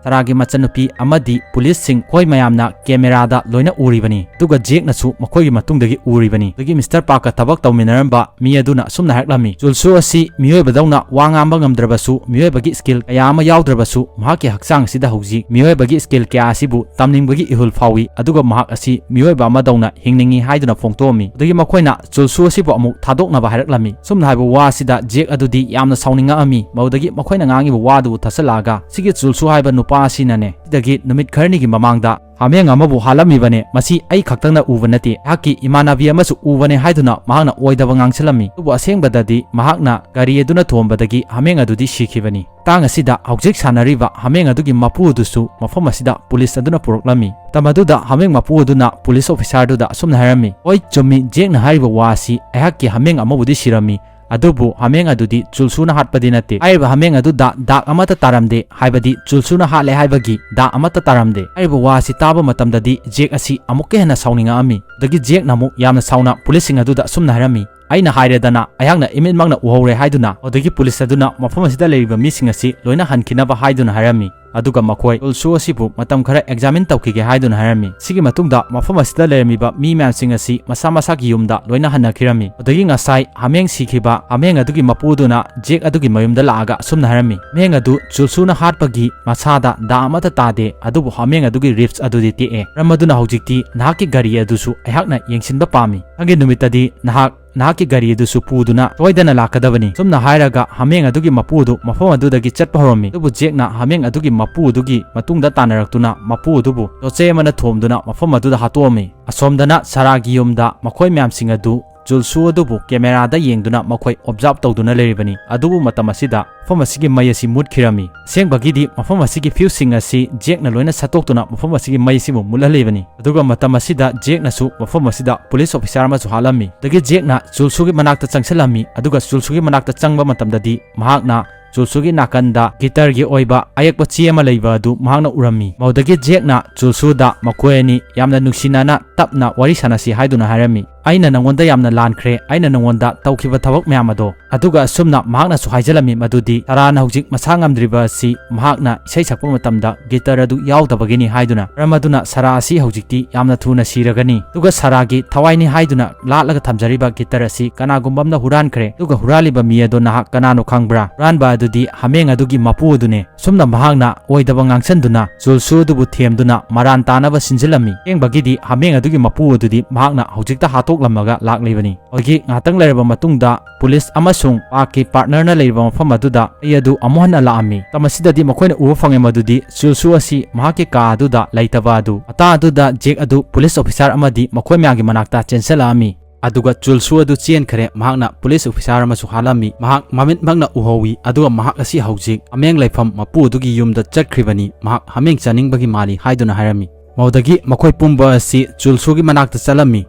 ꯁꯥꯔꯥꯒꯤ ꯃꯆꯟꯅꯨꯄꯤ ꯑꯃꯗꯤ ꯄꯨꯂꯤꯁꯁꯤꯡ, ꯃꯈꯣꯏ ꯃꯌꯥꯝꯅ ꯀꯦꯃꯦꯔꯥꯗ ꯂꯣꯏꯅ ꯎꯔꯤꯕꯅꯤ꯫ ꯑꯗꯨꯒ ꯖꯦꯛꯅꯁꯨ ꯃꯈꯣꯏꯒꯤ ꯃꯇꯨꯡꯗꯒꯤ ꯎꯔꯤꯕꯅꯤ꯫ ꯑꯗꯒꯤ ꯃꯤꯁꯇꯔ ꯄꯥꯔꯛꯀ ꯊꯕꯛ ꯇꯧꯃꯤꯟꯅꯔꯝꯕ ꯃꯤ ꯑꯗꯨꯅ ꯑꯁꯨꯝꯅ ꯍꯥꯏꯔꯛꯂꯝꯃꯤ, ꯆꯨꯜꯁꯨ ꯑꯁꯤ ꯃꯤꯑꯣꯏꯕꯗꯧꯅ ꯋꯥ ꯉꯥꯡꯕ ꯉꯝꯗ꯭ꯔꯕꯁꯨ, ꯃꯤꯑꯣꯏꯕꯒꯤ ꯁ꯭ꯀꯤꯜ ꯀꯌꯥ ꯑꯃ ꯌꯥꯎꯗ꯭ꯔꯕꯁꯨ, ꯃꯍꯥꯛꯀꯤ ꯍꯛꯆꯥꯡ ꯑꯁꯤꯗ ꯍꯧꯖꯤꯛ ꯃꯤꯑꯣꯏꯕꯒꯤ ꯁ꯭ꯀꯤꯜ ꯀꯌꯥ ꯑꯁꯤꯕꯨ ꯇꯝꯅꯤꯡꯕꯒꯤ ꯏꯍꯨꯜ ꯐꯥꯎꯏ, ꯑꯗꯨꯒ ꯃꯍꯥꯛ ꯑꯁꯤ ꯃꯤꯑꯣꯏꯕ ꯑꯃꯗꯧꯅ ꯍꯤꯡꯅꯤꯡꯏ ꯍꯥꯏꯗꯨꯅ ꯐꯣꯡꯗꯣꯛꯑꯝꯃꯤ꯫ ꯑꯗꯒꯤ ꯃꯈꯣꯏꯅ ꯆꯨꯜꯁꯨ ꯑꯁꯤꯕꯨ ꯑꯃꯨꯛ ꯊꯥꯗꯣꯛꯅꯕ ꯍꯥꯏꯔꯛꯂꯝꯃꯤ꯫ ꯁꯨꯝꯅ ꯍꯥꯏꯕ ꯋꯥ ꯑꯁꯤꯗ ꯖꯦꯛ ꯑꯗꯨꯗꯤ ꯌꯥꯝꯅ ꯁꯥꯎꯅꯤꯡꯉꯛꯑꯝꯃꯤ꯫ ꯃꯗꯨꯗꯒꯤ ꯃꯈꯣꯏꯅ ꯉꯥꯡꯉꯤꯕ ꯋꯥꯗꯨꯕꯨ ꯊꯠꯆꯜꯂꯛꯑꯒ, "ꯁꯤꯒꯤ ꯆꯨꯜꯁꯨ ꯍꯥꯏꯕ ꯅꯨꯄꯥ ꯑꯁꯤꯅꯅꯦ, ꯁꯤꯗꯒꯤ ꯅꯨꯃꯤꯠ ꯈꯔꯅꯤꯒꯤ ꯃꯃꯥꯡꯗ ꯍꯥꯃꯦꯡ ꯑꯃꯕꯨ ꯍꯥꯠꯂꯝꯃꯤꯕꯅꯦ꯫ ꯃꯁꯤ ꯑꯩ ꯈꯛꯇꯪꯅ ꯎꯕ ꯅꯠꯇꯦ, ꯑꯩꯍꯥꯛꯀꯤ ꯏꯃꯥꯟꯅꯕꯤ ꯑꯃꯁꯨ ꯎꯕꯅꯦ" ꯍꯥꯏꯗꯨꯅ ꯃꯍꯥꯛꯅ ꯑꯣꯏꯗꯕ ꯉꯥꯡꯁꯤꯜꯂꯝꯃꯤ꯫ ꯑꯗꯨꯕꯨ ꯑꯁꯦꯡꯕꯗꯗꯤ ꯃꯍꯥꯛꯅ ꯒꯥꯔꯤ ꯑꯗꯨꯅ ꯊꯣꯝꯕꯗꯒꯤ ꯍꯥꯃꯦꯡ ꯑꯗꯨꯗꯤ ꯁꯤꯈꯤꯕꯅꯤ꯫ ꯃꯇꯥꯡ ꯑꯁꯤꯗ ꯍꯧꯖꯤꯛ ꯁꯥꯟꯅꯔꯤꯕ ꯍꯥꯃꯦꯡ ꯑꯗꯨꯒꯤ ꯃꯄꯨ ꯑꯗꯨꯁꯨ ꯃꯐꯝ ꯑꯁꯤꯗ ꯄꯨꯂꯤꯁ ꯑꯗꯨꯅ ꯄꯨꯔꯛꯂꯝꯃꯤ꯫ ꯃꯇꯝ ꯑꯗꯨꯗ ꯍꯥꯃꯦꯡ ꯃꯄꯨ ꯑꯗꯨꯅ ꯄꯨꯂꯤꯁ ꯑꯣꯐꯤꯁꯥꯔꯗꯨꯗ ꯑꯁꯨꯝꯅ ꯍꯥꯏꯔꯝꯃꯤ, "ꯍꯣꯏ, ꯆꯨꯝꯃꯤ, ꯖꯦꯛꯅ ꯍꯥꯏꯔꯤꯕ ꯋꯥ ꯑꯁꯤ, ꯑꯩꯍꯥꯛꯀꯤ ꯍꯥꯃꯦꯡ ꯑꯃꯕꯨꯗꯤ ꯁꯤꯔꯝꯃꯤ, ꯑꯗꯨꯕꯨ ꯍꯥꯃꯦꯡ ꯑꯗꯨꯗꯤ ꯆꯨꯜꯁꯨꯅ ꯍꯥꯠꯄꯗꯤ ꯅꯠꯇꯦ꯫ ꯍꯥꯏꯔꯤꯕ ꯍꯥꯃꯦꯡ ꯑꯗꯨꯗ ꯗꯥꯛ ꯑꯃꯠꯇ ꯇꯥꯔꯝꯗꯦ, ꯍꯥꯏꯕꯗꯤ ꯆꯨꯜꯁꯨꯅ ꯍꯥꯠꯂꯦ ꯍꯥꯏꯕꯒꯤ ꯗꯥꯛ ꯑꯃꯠꯇ ꯇꯥꯔꯝꯗꯦ"꯫ ꯍꯥꯏꯔꯤꯕ ꯋꯥ ꯑꯁꯤ ꯇꯥꯕ ꯃꯇꯝꯗꯗꯤ ꯖꯦꯛ ꯑꯁꯤ ꯑꯃꯨꯛꯀ ꯍꯦꯟꯅ ꯁꯥꯎꯅꯤꯡꯉꯛꯑꯝꯃꯤ꯫ ꯑꯗꯒꯤ ꯖꯦꯛꯅ ꯑꯃꯨꯛ ꯌꯥꯝꯅ ꯁꯥꯎꯅ ꯄꯨꯂꯤꯁꯁꯤꯡ ꯑꯗꯨꯗ ꯑꯁꯨꯝꯅ ꯍꯥꯏꯔꯝꯃꯤ, "ꯑꯩꯅ ꯍꯥꯏꯔꯦꯗꯅ, ꯑꯩꯍꯥꯛꯅ ꯏꯃꯤꯠꯃꯛꯅ ꯎꯍꯧꯔꯦ" ꯍꯥꯏꯗꯨꯅ꯫ ꯑꯗꯒꯤ ꯄꯨꯂꯤꯁ ꯑꯗꯨꯅ ꯃꯐꯝ ꯑꯁꯤꯗ ꯂꯩꯔꯤꯕ ꯃꯤꯁꯤꯡ ꯑꯁꯤ ꯂꯣꯏꯅ ꯍꯟꯈꯤꯅꯕ ꯍꯥꯏꯗꯨꯅ ꯍꯥꯏꯔꯝꯃꯤ꯫ ꯑꯗꯨꯒ ꯃꯈꯣꯏ ꯆꯨꯜꯁꯨ ꯑꯁꯤꯕꯨ ꯃꯇꯝ ꯈꯔ ꯑꯦꯛꯖꯥꯃꯤꯟ ꯇꯧꯈꯤꯒꯦ ꯍꯥꯏꯗꯨꯅ ꯍꯥꯏꯔꯝꯃꯤ꯫ ꯁꯤꯒꯤ ꯃꯇꯨꯡꯗ ꯃꯐꯝ ꯑꯁꯤꯗ ꯂꯩꯔꯝꯃꯤꯕ ꯃꯤ ꯃꯌꯥꯝꯁꯤꯡ ꯑꯁꯤ ꯃꯁꯥ ꯃꯁꯥꯒꯤ ꯌꯨꯝꯗ ꯂꯣꯏꯅ ꯍꯟꯅꯈꯤꯔꯝꯃꯤ꯫ ꯑꯗꯒꯤ ꯉꯁꯥꯏ ꯍꯥꯃꯦꯡ ꯁꯤꯈꯤꯕ ꯍꯥꯃꯦꯡ ꯑꯗꯨꯒꯤ ꯃꯄꯨꯗꯨꯅ ꯖꯦꯛ ꯑꯗꯨꯒꯤ ꯃꯌꯨꯝꯗ ꯂꯥꯛꯑꯒ ꯑꯁꯨꯝꯅ ꯍꯥꯏꯔꯝꯃꯤ, "ꯍꯥꯃꯦꯡ ꯑꯗꯨ ꯆꯨꯜꯁꯨꯅ ꯍꯥꯠꯄꯒꯤ ꯃꯁꯥꯗ ꯗꯥꯛ ꯑꯃꯠꯇ ꯇꯥꯗꯦ, ꯑꯗꯨꯕꯨ ꯍꯥꯃꯦꯡ ꯑꯗꯨꯒꯤ ꯔꯤꯞꯁ ꯑꯗꯨꯗꯤ ꯇꯦꯛꯑꯦ꯫ ꯃꯔꯝ ꯑꯗꯨꯅ ꯍꯧꯖꯤꯛꯇꯤ ꯅꯍꯥꯛꯀꯤ ꯒꯥꯔꯤ ꯑꯗꯨꯁꯨ ꯑꯩꯍꯥꯛꯅ ꯌꯦꯡꯁꯤꯟꯕ ꯄꯥꯝꯃꯤ꯫ ꯃꯊꯪꯒꯤ ꯅꯨꯃꯤꯠꯇꯗꯤ ꯅꯍꯥꯛ ꯅꯍꯥꯛꯀꯤ ꯒꯥꯔꯤ ꯑꯗꯨꯁꯨ ꯄꯨꯗꯨꯅ ꯁꯣꯏꯗꯅ ꯂꯥꯛꯀꯗꯕꯅꯤ"꯫ ꯁꯨꯝꯅ ꯍꯥꯏꯔꯒ ꯍꯥꯃꯦꯡ ꯑꯗꯨꯒꯤ ꯃꯄꯨ ꯑꯗꯨ ꯃꯐꯝ ꯑꯗꯨꯗꯒꯤ ꯆꯠꯄ ꯍꯧꯔꯝꯃꯤ꯫ ꯑꯗꯨꯕꯨ ꯖꯦꯛꯅ ꯍꯥꯃꯦꯡ ꯑꯗꯨꯒꯤ ꯃꯄꯨ ꯑꯗꯨꯒꯤ ꯃꯇꯨꯡꯗ ꯇꯥꯟꯅꯔꯛꯇꯨꯅ ꯃꯄꯨ ꯑꯗꯨꯕꯨ ꯌꯣꯠꯆꯩ ꯑꯃꯅ ꯊꯣꯝꯗꯨꯅ ꯃꯐꯝ ꯑꯗꯨꯗ ꯍꯥꯠꯇꯣꯛꯑꯝꯃꯤ꯫ ꯑꯁꯣꯝꯗꯅ ꯁꯥꯔꯥꯒꯤ ꯌꯨꯝꯗ ꯃꯈꯣꯏ ꯃꯌꯥꯝꯁꯤꯡ ꯑꯗꯨ ꯆꯨꯜꯁꯨ ꯑꯗꯨꯕꯨ camera ꯗ ꯌꯦꯡꯗꯨꯅ ꯃꯈꯣꯏ observe ꯇꯧꯗꯨꯅ ꯂꯩꯔꯤꯕꯅꯤ꯫ ꯑꯗꯨꯕꯨ ꯃꯇꯝ ꯑꯁꯤꯗ ꯃꯐꯝ ꯑꯁꯤꯒꯤ ꯃꯩ ꯑꯁꯤ ꯃꯨꯠꯈꯤꯔꯝꯃꯤ꯫ ꯑꯁꯦꯡꯕꯒꯤꯗꯤ ꯃꯐꯝ ꯑꯁꯤꯒꯤ fuse ꯁꯤꯡ ꯑꯁꯤ ꯖꯦꯛꯅ ꯂꯣꯏꯅ ꯁꯠꯇꯣꯛꯇꯨꯅ ꯃꯐꯝ ꯑꯁꯤꯒꯤ ꯃꯩ ꯑꯁꯤꯕꯨ ꯃꯨꯠꯍꯜꯂꯤꯕꯅꯤ꯫ ꯑꯗꯨꯒ ꯃꯇꯝ ꯑꯁꯤꯗ ꯖꯦꯛꯅꯁꯨ ꯃꯐꯝ ꯑꯁꯤꯗ police officer ꯑꯃꯁꯨ ꯍꯥꯠꯂꯝꯃꯤ꯫ ꯑꯗꯒꯤ ꯖꯦꯛꯅ ꯆꯨꯜꯁꯨꯒꯤ ꯃꯅꯥꯛꯇ ꯆꯪꯁꯤꯜꯂꯝꯃꯤ꯫ ꯑꯗꯨꯒ ꯆꯨꯜꯁꯨꯒꯤ ꯃꯅꯥꯛꯇ ꯆꯪꯕ ꯃꯇꯝꯗꯗꯤ ꯃꯍꯥꯛꯅ ꯆꯨꯜꯁꯨꯒꯤ ꯅꯥꯀꯟꯗ guitar ꯒꯤ ꯑꯣꯏꯕ ꯑꯌꯦꯛꯄ ꯆꯦ ꯑꯃ ꯂꯩꯕ ꯑꯗꯨ ꯃꯍꯥꯛꯅ ꯎꯔꯝꯃꯤ꯫ ꯃꯗꯨꯗꯒꯤ ꯖꯦꯛꯅ ꯆꯨꯜꯁꯨꯗ ꯃꯈꯣꯏ ꯑꯅꯤ ꯌꯥꯝꯅ ꯅꯨꯡꯁꯤꯅꯅ ꯇꯞꯅ ꯋꯥꯔꯤ ꯁꯥꯟꯅꯁꯤ ꯍꯥꯏꯗꯨꯅ ꯍꯥꯏꯔꯝꯃꯤ꯫ "ꯑꯩꯅ ꯅꯉꯣꯟꯗ ꯌꯥꯝꯅ ꯂꯥꯟꯈ꯭ꯔꯦ, ꯑꯩꯅ ꯅꯉꯣꯟꯗ ꯇꯧꯈꯤꯕ ꯊꯕꯛ ꯃꯌꯥꯝ ꯑꯗꯣ"꯫ ꯑꯗꯨꯒ ꯑꯁꯨꯝꯅ ꯃꯍꯥꯛꯅꯁꯨ ꯍꯥꯏꯖꯜꯂꯝꯃꯤ ꯃꯗꯨꯗꯤ ꯁꯔꯥꯅ ꯍꯧꯖꯤꯛ ꯃꯁꯥ ꯉꯝꯗ꯭ꯔꯤꯕ ꯑꯁꯤ ꯃꯍꯥꯛꯅ ꯏꯁꯩ ꯁꯛꯄ ꯃꯇꯝꯗ guitar ꯑꯗꯨ ꯌꯥꯎꯗꯕꯒꯤꯅꯤ ꯍꯥꯏꯗꯨꯅ꯫ ꯃꯔꯝ ꯑꯗꯨꯅ ꯁꯔꯥ ꯑꯁꯤ ꯍꯧꯖꯤꯛꯇꯤ ꯌꯥꯝꯅ ꯊꯨꯅ ꯁꯤꯔꯒꯅꯤ꯫ ꯑꯗꯨꯒ ꯁꯔꯥꯒꯤ ꯊꯋꯥꯏꯅꯤ ꯍꯥꯏꯗꯨꯅ ꯂꯥꯠꯂꯒ ꯊꯝꯖꯔꯤꯕ guitar ꯑꯁꯤ ꯀꯅꯥꯒꯨꯝꯕ ꯑꯃꯅ ꯍꯨꯔꯥꯟꯈ꯭ꯔꯦ꯫ ꯑꯗꯨꯒ ꯍꯨꯔꯥꯜꯂꯤꯕ ꯃꯤ ꯑꯗꯣ ꯅꯍꯥꯛ ꯀꯅꯥꯅꯣ ꯈꯪꯕ꯭ꯔꯥ? ꯍꯨꯔꯥꯟꯕ ꯑꯗꯨꯗꯤ ꯍꯥꯃꯦꯡ ꯑꯗꯨꯒꯤ ꯃꯄꯨ ꯑꯗꯨꯅꯦ꯫ ꯁꯨꯝꯅ ꯃꯍꯥꯛꯅ ꯑꯣꯏꯗꯕ ꯉꯥꯡꯁꯟꯗꯨꯅ ꯆꯨꯜꯁꯨ ꯑꯗꯨꯕꯨ ꯊꯦꯝꯗꯨꯅ ꯃꯔꯥꯟ ꯇꯥꯅꯕ ꯁꯤꯟꯖꯤꯜꯂꯝꯃꯤ꯫ ꯑꯁꯦꯡꯕꯒꯤꯗꯤ ꯍꯥꯃꯦꯡ ꯑꯗꯨꯒꯤ ꯃꯄꯨ ꯑꯗꯨꯗꯤ ꯃꯍꯥꯛꯅ ꯍꯧꯖꯤꯛꯇ ꯍꯥꯠꯇꯣꯛꯂꯝꯃꯒ ꯂꯥꯛꯂꯤꯕꯅꯤ꯫ ꯍꯧꯖꯤꯛ ꯉꯥꯏꯍꯥꯛꯇꯪ ꯂꯩꯔꯕ ꯃꯇꯨꯡꯗ police ꯑꯃꯁꯨꯡ ꯃꯍꯥꯛꯀꯤ partner ꯅ ꯂꯩꯔꯤꯕ ꯃꯐꯝ ꯑꯗꯨꯗ ꯃꯩ ꯑꯗꯨ ꯑꯃꯨꯛ ꯍꯟꯅ ꯂꯥꯛꯑꯝꯃꯤ꯫ ꯃꯇꯝ ꯑꯁꯤꯗꯗꯤ ꯃꯈꯣꯏꯅ ꯎꯕ ꯐꯪꯉꯦ ꯃꯗꯨꯗꯤ ꯆꯨꯜꯁꯨ ꯑꯁꯤ ꯃꯍꯥꯛꯀꯤ ꯀꯥ ꯑꯗꯨꯗ ꯂꯩꯇꯕ ꯑꯗꯨ꯫ ꯃꯇꯥꯡ ꯑꯗꯨꯗ ꯖꯦꯛ ꯑꯗꯨ police officer ꯑꯃꯗꯤ ꯃꯈꯣꯏ ꯃꯌꯥꯝꯒꯤ ꯃꯅꯥꯛꯇ ꯆꯦꯟꯁꯤꯜꯂꯛꯑꯝꯃꯤ꯫ ꯑꯗꯨꯒ ꯆꯨꯜꯁꯨ ꯑꯗꯨ ꯆꯦꯟꯈ꯭ꯔꯦ꯫ ꯃꯍꯥꯛꯅ police officer ꯑꯃꯁꯨ ꯍꯥꯠꯂꯝꯃꯤ꯫ ꯃꯍꯥꯛ ꯃꯃꯤꯠꯃꯛꯅ ꯎꯍꯧꯏ꯫ ꯑꯗꯨꯒ ꯃꯍꯥꯛ ꯑꯁꯤ ꯍꯧꯖꯤꯛ ꯍꯥꯃꯦꯡ ꯂꯩꯐꯝ ꯃꯄꯨ ꯑꯗꯨꯒꯤ ꯌꯨꯝꯗ ꯆꯠꯈ꯭ꯔꯤꯕꯅꯤ꯫ ꯃꯍꯥꯛ ꯍꯥꯃꯦꯡ ꯆꯥꯅꯤꯡꯕꯒꯤ ꯃꯥꯜꯂꯤ ꯍꯥꯏꯗꯨꯅ ꯍꯥꯏꯔꯝꯃꯤ꯫ ꯃꯗꯨꯗꯒꯤ ꯃꯈꯣꯏ ꯄꯨꯝꯕ ꯑꯁꯤ ꯆꯨꯜꯁꯨꯒꯤ ꯃꯅꯥꯛꯇ ꯆꯠꯂꯝꯃꯤ꯫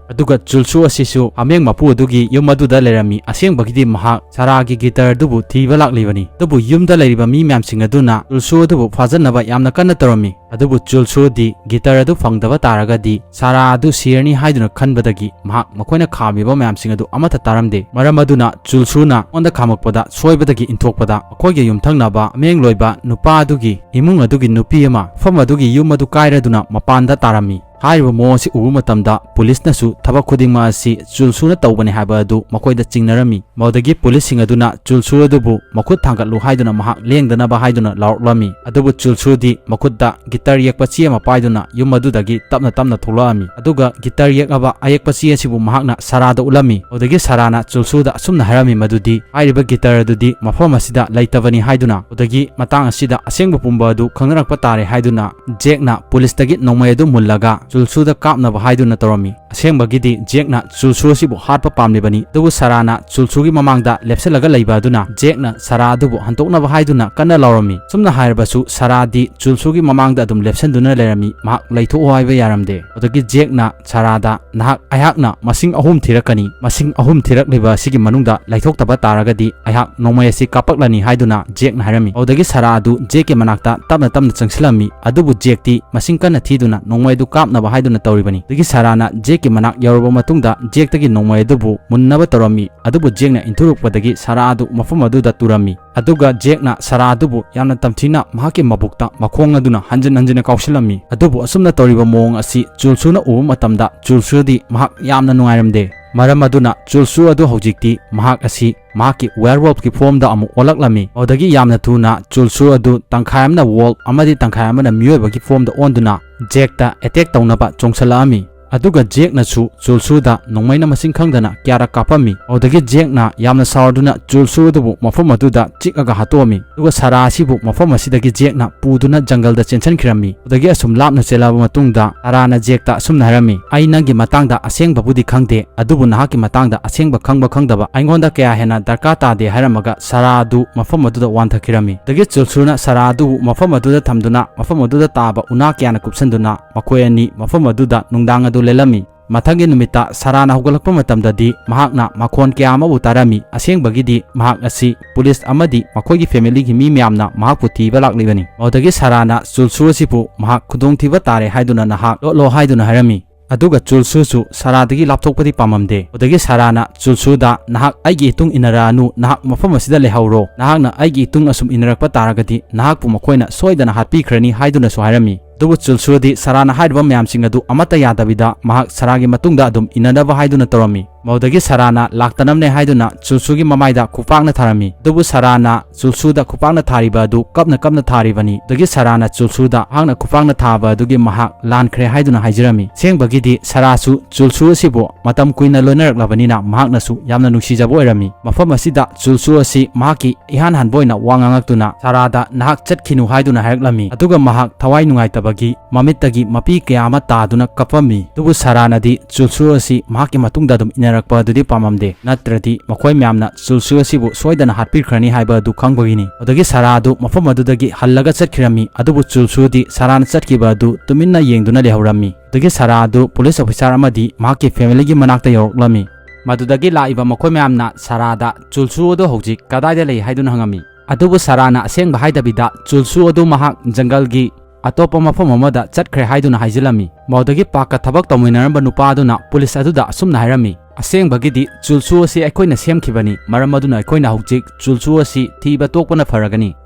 ꯑꯗꯨꯒ ꯆꯨꯜꯁꯨ ꯑꯁꯤꯁꯨ ꯍꯥꯃꯦꯡ ꯃꯄꯨ ꯑꯗꯨꯒꯤ ꯌꯨꯝ ꯑꯗꯨꯗ ꯂꯩꯔꯝꯃꯤ꯫ ꯑꯁꯦꯡꯕꯒꯤꯗꯤ ꯃꯍꯥꯛ ꯁꯔꯥꯒꯤ guitar ꯑꯗꯨꯕꯨ ꯊꯤꯕ ꯂꯥꯛꯂꯤꯕꯅꯤ꯫ ꯑꯗꯨꯕꯨ ꯌꯨꯝꯗ ꯂꯩꯔꯤꯕ ꯃꯤ ꯃꯌꯥꯝꯁꯤꯡ ꯑꯗꯨꯅ ꯆꯨꯜꯁꯨ ꯑꯗꯨꯕꯨ ꯐꯥꯖꯅꯕ ꯌꯥꯝꯅ ꯀꯟꯅ ꯇꯧꯔꯝꯃꯤ꯫ ꯑꯗꯨꯕꯨ ꯆꯨꯜꯁꯨꯗꯤ guitar ꯑꯗꯨ ꯐꯪꯗꯕ ꯇꯥꯔꯒꯗꯤ ꯁꯔꯥ ꯑꯗꯨ ꯁꯤꯔꯅꯤ ꯍꯥꯏꯗꯨꯅ ꯈꯟꯕꯗꯒꯤ ꯃꯍꯥꯛ ꯃꯈꯣꯏꯅ ꯈꯥꯝꯃꯤꯕ ꯃꯌꯥꯝꯁꯤꯡ ꯑꯗꯨ ꯑꯃꯠꯇ ꯇꯥꯔꯝꯗꯦ꯫ ꯃꯔꯝ ꯑꯗꯨꯅ ꯆꯨꯜꯁꯨꯅ ꯃꯉꯣꯟꯗ ꯈꯥꯝꯃꯛꯄꯗ ꯁꯣꯏꯕꯗꯒꯤ ꯏꯟꯊꯣꯛꯄꯗ ꯃꯈꯣꯏꯒꯤ ꯌꯨꯝꯊꯪꯅꯕ ꯍꯥꯃꯦꯡ ꯂꯣꯏꯕ ꯅꯨꯄꯥ ꯑꯗꯨꯒꯤ ꯏꯃꯨꯡ ꯑꯗꯨꯒꯤ ꯅꯨꯄꯤ ꯑꯃ ꯃꯐꯝ ꯑꯗꯨꯒꯤ ꯌꯨꯝ ꯑꯗꯨ ꯀꯥꯏꯔꯗꯨꯅ ꯃꯄꯥꯟꯗ ꯇꯥꯔꯝꯃꯤ꯫ ꯍꯥꯏꯔꯤꯕ ꯃꯑꯣꯡ ꯑꯁꯤ ꯎꯕ ꯃꯇꯝꯗ police ꯅꯁꯨ ꯊꯕꯛ ꯈꯨꯗꯤꯡꯃꯛ ꯑꯁꯤ ꯆꯨꯜꯁꯨꯅ ꯇꯧꯕꯅꯤ ꯍꯥꯏꯕ ꯑꯗꯨ ꯃꯈꯣꯏꯗ ꯆꯤꯡꯅꯔꯝꯃꯤ꯫ ꯃꯗꯨꯗꯒꯤ police ꯁꯤꯡ ꯑꯗꯨꯅ ꯆꯨꯜꯁꯨ ꯑꯗꯨꯕꯨ ꯃꯈꯨꯠ ꯊꯥꯡꯒꯠꯂꯨ ꯍꯥꯏꯗꯨꯅ ꯃꯍꯥꯛ ꯂꯦꯡꯗꯅꯕ ꯍꯥꯏꯗꯨꯅ ꯂꯥꯎꯔꯛꯂꯝꯃꯤ꯫ ꯑꯗꯨꯕꯨ ꯆꯨꯜꯁꯨꯗꯤ ꯃꯈꯨꯠꯇ guitar ꯌꯦꯛꯄ ꯆꯦ ꯑꯃ ꯄꯥꯏꯗꯨꯅ ꯌꯨꯝ ꯑꯗꯨꯗꯒꯤ ꯇꯞꯅ ꯇꯞꯅ ꯊꯣꯛꯂꯛꯑꯝꯃꯤ꯫ ꯑꯗꯨꯒ guitar ꯌꯦꯛꯂꯕ ꯑꯌꯦꯛꯄ ꯆꯦ ꯑꯁꯤꯕꯨ ꯃꯍꯥꯛꯅ ꯁꯔꯥꯗ ꯎꯠꯂꯝꯃꯤ꯫ ꯑꯗꯨꯗꯒꯤ ꯁꯔꯥꯅ ꯆꯨꯜꯁꯨꯗ ꯑꯁꯨꯝꯅ ꯍꯥꯏꯔꯝꯃꯤ ꯃꯗꯨꯗꯤ ꯍꯥꯏꯔꯤꯕ guitar ꯑꯗꯨꯗꯤ ꯃꯐꯝ ꯑꯁꯤꯗ ꯂꯩꯇꯕꯅꯤ ꯍꯥꯏꯗꯨꯅ꯫ ꯑꯗꯨꯗꯒꯤ ꯃꯇꯥꯡ ꯑꯁꯤꯗ ꯑꯁꯦꯡꯕ ꯄꯨꯝꯕ ꯑꯗꯨ ꯈꯪꯅꯔꯛꯄ ꯇꯥꯔꯦ ꯍꯥꯏꯗꯨꯅ ꯖꯦꯛꯅ police ꯇꯒꯤ ꯅꯣꯡꯃꯩ ꯑꯗꯨ ꯃꯨꯜꯂꯒ ꯆꯨꯜꯁꯨꯗ ꯀꯥꯞꯅꯕ ꯍꯥꯏꯗꯨꯅ ꯇꯧꯔꯝꯃꯤ꯫ ꯑꯁꯦꯡꯕꯒꯤꯗꯤ ꯖꯦꯛꯅ ꯆꯨꯜꯁꯨ ꯑꯁꯤꯕꯨ ꯍꯥꯠꯄ ꯄꯥꯝꯂꯤꯕꯅꯤ, ꯑꯗꯨꯕꯨ ꯁꯥꯔꯥꯅ ꯆꯨꯜꯁꯨꯒꯤ ꯃꯃꯥꯡꯗ ꯂꯦꯞꯁꯤꯜꯂꯒ ꯂꯩꯕ ꯑꯗꯨꯅ ꯖꯦꯛꯅ ꯁꯥꯔꯥ ꯑꯗꯨꯕꯨ ꯍꯟꯗꯣꯛꯅꯕ ꯍꯥꯏꯗꯨꯅ ꯀꯟꯅ ꯂꯥꯎꯔꯝꯃꯤ꯫ ꯁꯨꯝꯅ ꯍꯥꯏꯔꯕꯁꯨ ꯁꯥꯔꯥꯗꯤ ꯆꯨꯜꯁꯨꯒꯤ ꯃꯃꯥꯡꯗ ꯑꯗꯨꯝ ꯂꯦꯞꯁꯤꯟꯗꯨꯅ ꯂꯩꯔꯝꯃꯤ, ꯃꯍꯥꯛ ꯂꯩꯊꯣꯛꯑꯣ ꯍꯥꯏꯕ ꯌꯥꯔꯝꯗꯦ꯫ ꯑꯗꯨꯗꯒꯤ ꯖꯦꯛꯅ ꯁꯥꯔꯥꯗ, "ꯅꯍꯥꯛ, ꯑꯩꯍꯥꯛꯅ ꯃꯁꯤꯡ ꯑꯍꯨꯝ ꯊꯤꯔꯛꯀꯅꯤ, ꯃꯁꯤꯡ ꯑꯍꯨꯝ ꯊꯤꯔꯛꯂꯤꯕ ꯑꯁꯤꯒꯤ ꯃꯅꯨꯡꯗ ꯂꯩꯊꯣꯛꯇꯕ ꯇꯥꯔꯒꯗꯤ ꯑꯩꯍꯥꯛ ꯅꯣꯡꯃꯩ ꯑꯁꯤ ꯀꯥꯞꯄꯛꯂꯅꯤ" ꯍꯥꯏꯗꯨꯅ ꯖꯦꯛꯅ ꯍꯥꯏꯔꯝꯃꯤ꯫ ꯑꯗꯨꯗꯒꯤ ꯁꯥꯔꯥ ꯑꯗꯨ ꯖꯦꯛꯀꯤ ꯃꯅꯥꯛꯇ ꯇꯞꯅ ꯇꯞꯅ ꯆꯪꯁꯤꯜꯂꯝꯃꯤ, ꯑꯗꯨꯕꯨ ꯖꯦꯛꯇꯤ ꯃꯁꯤꯡ ꯀꯟꯅ ꯊꯤꯗꯨꯅ ꯅꯣꯡꯃꯩ ꯑꯗꯨ ꯀꯥꯞꯅꯕ ꯍꯥꯏꯗꯨꯅ ꯇꯧꯔꯤꯕꯅꯤ꯫ ꯑꯗꯨꯗꯒꯤ ꯁꯥꯔꯥꯅ ꯖꯦꯛꯀꯤ ꯃꯅꯥꯛ ꯌꯧꯔꯕ ꯃꯇꯨꯡꯗ ꯖꯦꯛꯇꯒꯤ ꯅꯣꯡꯃꯩ ꯑꯗꯨꯕꯨ ꯃꯨꯟꯅꯕ ꯇꯧꯔꯝꯃꯤ, ꯑꯗꯨꯕꯨ ꯖꯦꯛꯅ ꯏꯟꯊꯨꯔꯛꯄꯗꯒꯤ ꯁꯥꯔꯥ ꯑꯗꯨ ꯃꯐꯝ ꯑꯗꯨꯗ ꯇꯨꯔꯝꯃꯤ꯫ ꯑꯗꯨꯒ ꯖꯦꯛꯅ ꯁꯥꯔꯥ ꯑꯗꯨꯕꯨ ꯌꯥꯝꯅ ꯇꯝꯊꯤꯅ ꯃꯍꯥꯛꯀꯤ ꯃꯕꯨꯛꯇ ꯃꯈꯣꯡ ꯑꯗꯨꯅ ꯍꯟꯖꯤꯟ ꯍꯟꯖꯤꯟꯅ ꯀꯥꯎꯁꯤꯜꯂꯝꯃꯤ꯫ ꯑꯗꯨꯕꯨ ꯑꯁꯨꯝꯅ ꯇꯧꯔꯤꯕ ꯃꯑꯣꯡ ꯑꯁꯤ ꯆꯨꯜꯁꯨꯅ ꯎꯕ ꯃꯇꯝꯗ ꯆꯨꯜꯁꯨꯗꯤ ꯃꯍꯥꯛ ꯌꯥꯝꯅ ꯅꯨꯡꯉꯥꯏꯔꯝꯗꯦ꯫ ꯃꯔꯝ ꯑꯗꯨꯅ ꯆꯨꯜꯁꯨ ꯑꯗꯨ ꯍꯧꯖꯤꯛꯇꯤ ꯃꯍꯥꯛ ꯑꯁꯤ ꯃꯍꯥꯛꯀꯤ werewolfꯀꯤ formꯗ ꯑꯃꯨꯛ ꯑꯣꯜꯂꯛꯂꯝꯃꯤ꯫ ꯑꯗꯨꯗꯒꯤ ꯌꯥꯝꯅ ꯊꯨꯅ ꯆꯨꯜꯁꯨ ꯑꯗꯨ ꯇꯪꯈꯥꯏ ꯑꯃꯅ wolf ꯑꯃꯗꯤ ꯇꯪꯈꯥꯏ ꯑꯃꯅ ꯃꯤꯑꯣꯏꯕꯒꯤ formꯗ ꯑꯣꯟꯗꯨꯅ ꯖꯦꯛꯇ attack ꯇꯧꯅꯕ ꯆꯣꯡꯁꯤꯜꯂꯛꯑꯝꯃꯤ꯫ ꯑꯗꯨꯒ ꯖꯦꯛꯅꯁꯨ ꯆꯨꯜꯁꯨꯗ ꯅꯣꯡꯃꯩꯅ ꯃꯁꯤꯡ ꯈꯪꯗꯅ ꯀꯌꯥꯔꯛ ꯀꯥꯞꯄꯝꯃꯤ꯫ ꯑꯗꯨꯗꯒꯤ ꯖꯦꯛꯅ ꯌꯥꯝꯅ ꯁꯥꯎꯔꯗꯨꯅ ꯆꯨꯜꯁꯨ ꯑꯗꯨꯕꯨ ꯃꯐꯝ ꯑꯗꯨꯗ ꯆꯤꯛꯑꯒ ꯍꯥꯠꯇꯣꯛꯑꯝꯃꯤ꯫ ꯑꯗꯨꯒ ꯁꯥꯔꯥ ꯑꯁꯤꯕꯨ ꯃꯐꯝ ꯑꯁꯤꯗꯒꯤ ꯖꯦꯛꯅ ꯄꯨꯗꯨꯅ ꯖꯪꯒꯜꯗ ꯆꯦꯟꯁꯤꯟꯈꯤꯔꯝꯃꯤ꯫ ꯑꯗꯨꯗꯒꯤ ꯑꯁꯨꯝ ꯂꯥꯞꯅ ꯆꯦꯜꯂꯛꯑꯕ ꯃꯇꯨꯡꯗ ꯁꯥꯔꯥꯅ ꯖꯦꯛꯇ ꯑꯁꯨꯝꯅ ꯍꯥꯏꯔꯝꯃꯤ, "ꯑꯩ ꯅꯪꯒꯤ ꯃꯇꯥꯡꯗ ꯑꯁꯦꯡꯕꯕꯨꯗꯤ ꯈꯪꯗꯦ, ꯑꯗꯨꯕꯨ ꯅꯍꯥꯛꯀꯤ ꯃꯇꯥꯡꯗ ꯑꯁꯦꯡꯕ ꯈꯪꯕ ꯈꯪꯗꯕ ꯑꯩꯉꯣꯟꯗ ꯀꯌꯥ ꯍꯦꯟꯅ ꯗꯔꯀꯥꯔ ꯇꯥꯗꯦ" ꯍꯥꯏꯔꯝꯃꯒ ꯁꯥꯔꯥ ꯑꯗꯨ ꯃꯐꯝ ꯑꯗꯨꯗ ꯋꯥꯟꯊꯈꯤꯔꯝꯃꯤ꯫ ꯑꯗꯒꯤ ꯆꯨꯜꯁꯨꯅ ꯁꯥꯔꯥ ꯑꯗꯨꯕꯨ ꯃꯐꯝ ꯑꯗꯨꯗ ꯊꯝꯗꯨꯅ ꯃꯐꯝ ꯑꯗꯨꯗ ꯇꯥꯕ ꯎꯅꯥ ꯀꯌꯥꯅ ꯀꯨꯞꯁꯟꯗꯨꯅ ꯃꯈꯣꯏ ꯑꯅꯤ ꯃꯐꯝ ꯑꯗꯨꯗ ꯅꯨꯡꯗꯥꯡ ꯑꯗꯨ ꯂꯦꯜꯂꯝꯃꯤ꯫ ꯃꯊꯪꯒꯤ ꯅꯨꯃꯤꯠꯇ ꯁꯥꯔꯥꯅ ꯍꯧꯒꯠꯂꯛꯄ ꯃꯇꯝꯗꯗꯤ ꯃꯍꯥꯛꯅ ꯃꯈꯣꯟ ꯀꯌꯥ ꯑꯃꯕꯨ ꯇꯥꯔꯝꯃꯤ꯫ ꯑꯁꯦꯡꯕꯒꯤꯗꯤ ꯃꯍꯥꯛ ꯑꯁꯤ ꯄꯨꯂꯤꯁ ꯑꯃꯗꯤ ꯃꯈꯣꯏꯒꯤ familyꯒꯤ ꯃꯤ ꯃꯌꯥꯝꯅ ꯃꯍꯥꯛꯄꯨ ꯊꯤꯕ ꯂꯥꯛꯂꯤꯕꯅꯤ꯫ ꯑꯗꯨꯗꯒꯤ ꯁꯥꯔꯥꯅ ꯆꯨꯜꯁꯨ ꯑꯁꯤꯕꯨ ꯃꯍꯥꯛ ꯈꯨꯗꯣꯡꯊꯤꯕ ꯇꯥꯔꯦ ꯍꯥꯏꯗꯨꯅ ꯅꯍꯥꯛ ꯂꯣꯠꯂꯣ ꯍꯥꯏꯗꯨꯅ ꯍꯥꯏꯔꯝꯃꯤ꯫ ꯑꯗꯨꯒ ꯆꯨꯜꯁꯨꯁꯨ ꯁꯥꯔꯥꯗꯒꯤ ꯂꯥꯞꯊꯣꯛꯄꯗꯤ ꯄꯥꯝꯃꯝꯗꯦ꯫ ꯑꯗꯨꯗꯒꯤ ꯁꯥꯔꯥꯅ ꯆꯨꯜꯁꯨꯗ, "ꯅꯍꯥꯛ ꯑꯩꯒꯤ ꯏꯇꯨꯡ ꯏꯟꯅꯔꯛꯑꯅꯨ, ꯅꯍꯥꯛ ꯃꯐꯝ ꯑꯁꯤꯗ ꯂꯩꯍꯧꯔꯣ, ꯅꯍꯥꯛꯅ ꯑꯩꯒꯤ ꯏꯇꯨꯡ ꯑꯁꯨꯝ ꯏꯟꯅꯔꯛꯄ ꯇꯥꯔꯒꯗꯤ ꯅꯍꯥꯛꯄꯨ ꯃꯈꯣꯏꯅ ꯁꯣꯏꯗꯅ ꯍꯥꯠꯄꯤꯈ꯭ꯔꯅꯤ" ꯍꯥꯏꯗꯨꯅꯁꯨ ꯍꯥꯏꯔꯝꯃꯤ꯫ ꯑꯗꯨꯕꯨ ꯆꯨꯜꯁꯨꯗꯤ ꯁꯥꯔꯥꯅ ꯍꯥꯏꯔꯤꯕ ꯃꯌꯥꯝꯁꯤꯡ ꯑꯗꯨ ꯑꯃꯠꯇ ꯌꯥꯗꯕꯤꯗ ꯃꯍꯥꯛ ꯁꯥꯔꯥꯒꯤ ꯃꯇꯨꯡꯗ ꯑꯗꯨꯝ ꯏꯟꯅꯅꯕ ꯍꯥꯏꯗꯨꯅ ꯇꯧꯔꯝꯃꯤ꯫ ꯃꯗꯨꯗꯒꯤ ꯁꯔꯥꯅ ꯂꯥꯛꯇꯅꯕꯅꯦ ꯍꯥꯏꯗꯨꯅ ꯆꯨꯜꯁꯨꯒꯤ ꯃꯃꯥꯏꯗ ꯈꯨꯄꯥꯛꯅ ꯊꯥꯔꯝꯃꯤ꯫ ꯑꯗꯨꯕꯨ ꯁꯔꯥꯅ ꯆꯨꯜꯁꯨꯗ ꯈꯨꯄꯥꯛꯅ ꯊꯥꯔꯤꯕ ꯑꯗꯨ ꯀꯞꯅ ꯀꯞꯅ ꯊꯥꯔꯤꯕꯅꯤ꯫ ꯑꯗꯨꯗꯒꯤ ꯁꯔꯥꯅ ꯆꯨꯜꯁꯨꯗ ꯃꯍꯥꯛꯅ ꯈꯨꯄꯥꯛꯅ ꯊꯥꯕ ꯑꯗꯨꯒꯤ ꯃꯍꯥꯛ ꯂꯥꯟꯈ꯭ꯔꯦ ꯍꯥꯏꯗꯨꯅ ꯍꯥꯏꯖꯔꯝꯃꯤ꯫ ꯑꯁꯦꯡꯕꯒꯤꯗꯤ ꯁꯔꯥꯁꯨ ꯆꯨꯜꯁꯨ ꯑꯁꯤꯕꯨ ꯃꯇꯝ ꯀꯨꯏꯅ ꯂꯣꯏꯅꯔꯛꯂꯕꯅꯤꯅ ꯃꯍꯥꯛꯅꯁꯨ ꯌꯥꯝꯅ ꯅꯨꯡꯁꯤꯖꯕ ꯑꯣꯏꯔꯝꯃꯤ꯫ ꯃꯐꯝ ꯑꯁꯤꯗ ꯆꯨꯜꯁꯨ ꯑꯁꯤ ꯃꯍꯥꯛꯀꯤ ꯏꯍꯥꯟ ꯍꯥꯟꯕ ꯑꯣꯏꯅ ꯋꯥ ꯉꯥꯡꯉꯛꯇꯨꯅ ꯁꯔꯥꯗ ꯅꯍꯥꯛ ꯆꯠꯈꯤꯅꯨ ꯍꯥꯏꯗꯨꯅ ꯍꯥꯏꯔꯛꯂꯝꯃꯤ꯫ ꯑꯗꯨꯒ ꯃꯍꯥꯛ ꯊꯋꯥꯏ ꯅꯨꯡꯉꯥꯏꯇꯕꯒꯤ ꯃꯃꯤꯠꯇꯒꯤ ꯃꯄꯤ ꯀꯌꯥ ꯑꯃ ꯇꯥꯗꯨꯅ ꯀꯞꯄꯝꯃꯤ꯫ ꯑꯗꯨꯕꯨ ꯁꯔꯥꯅꯗꯤ ꯆꯨꯜꯁꯨ ꯑꯁꯤ ꯃꯍꯥꯛꯀꯤ ꯃꯇꯨꯡꯗ ꯑꯗꯨꯝ ꯏꯟꯅꯔꯛꯄ ꯑꯗꯨꯗꯤ ꯄꯥꯝꯂꯝꯗꯦ, ꯅꯠꯇ꯭ꯔꯗꯤ ꯃꯈꯣꯏ ꯃꯌꯥꯝꯅ ꯆꯨꯜꯁꯨ ꯑꯁꯤꯕꯨ ꯁꯣꯏꯗꯅ ꯍꯥꯠꯄꯤꯈ꯭ꯔꯅꯤ ꯍꯥꯏꯕ ꯑꯗꯨ ꯈꯪꯕꯒꯤꯅꯤ꯫ ꯑꯗꯨꯗꯒꯤ ꯁꯔꯥ ꯑꯗꯨ ꯃꯐꯝ ꯑꯗꯨꯗꯒꯤ ꯍꯜꯂꯒ ꯆꯠꯈꯤꯔꯝꯃꯤ꯫ ꯑꯗꯨꯕꯨ ꯆꯨꯜꯁꯨꯗꯤ ꯁꯔꯥꯅ ꯆꯠꯈꯤꯕ ꯑꯗꯨ ꯇꯨꯃꯤꯟꯅ ꯌꯦꯡꯗꯨꯅ ꯂꯩꯍꯧꯔꯝꯃꯤ꯫ ꯑꯗꯨꯗꯒꯤ ꯁꯔꯥ ꯑꯗꯨ ꯄꯨꯂꯤꯁ ꯑꯣꯐꯤꯁꯥꯔ ꯑꯃꯗꯤ ꯃꯍꯥꯛꯀꯤ ꯐꯦꯃꯤꯂꯤꯒꯤ ꯃꯅꯥꯛꯇ ꯌꯧꯔꯛꯂꯝꯃꯤ꯫ ꯃꯗꯨꯗꯒꯤ ꯂꯥꯛꯏꯕ ꯃꯈꯣꯏ ꯃꯌꯥꯝꯅ ꯁꯔꯥꯗ ꯆꯨꯜꯁꯨ ꯑꯗꯨ ꯍꯧꯖꯤꯛ ꯀꯗꯥꯏꯗ ꯂꯩ ꯍꯥꯏꯗꯨꯅ ꯍꯪꯉꯝꯃꯤ꯫ ꯑꯗꯨꯕꯨ ꯁꯔꯥꯅ ꯑꯁꯦꯡꯕ ꯍꯥꯏꯗꯕꯤꯗ ꯆꯨꯜꯁꯨ ꯑꯗꯨ ꯃꯍꯥꯛ ꯖꯪꯒꯜꯒꯤ ꯑꯇꯣꯞꯄ ꯃꯐꯝ ꯑꯃꯗ ꯆꯠꯈ꯭ꯔꯦ ꯍꯥꯏꯗꯨꯅ ꯍꯥꯏꯖꯤꯜꯂꯝꯃꯤ꯫ ꯃꯗꯨꯗꯒꯤ ꯄꯥꯔꯛꯀ ꯊꯕꯛ ꯇꯧꯃꯤꯟꯅꯔꯝꯕ ꯅꯨꯄꯥ ꯑꯗꯨꯅ ꯄꯨꯂꯤꯁ ꯑꯗꯨꯗ ꯑꯁꯨꯝꯅ ꯍꯥꯏꯔꯝꯃꯤ, "ꯑꯁꯦꯡꯕꯒꯤꯗꯤ ꯆꯨꯜꯁꯨ ꯑꯁꯤ ꯑꯩꯈꯣꯏꯅ ꯁꯦꯝꯈꯤꯕꯅꯤ, ꯃꯔꯝ ꯑꯗꯨꯅ ꯑꯩꯈꯣꯏꯅ ꯍꯧꯖꯤꯛ ꯆꯨꯜꯁꯨ ꯑꯁꯤ ꯊꯤꯕ ꯇꯣꯛꯄꯅ ꯐꯔꯒꯅꯤ,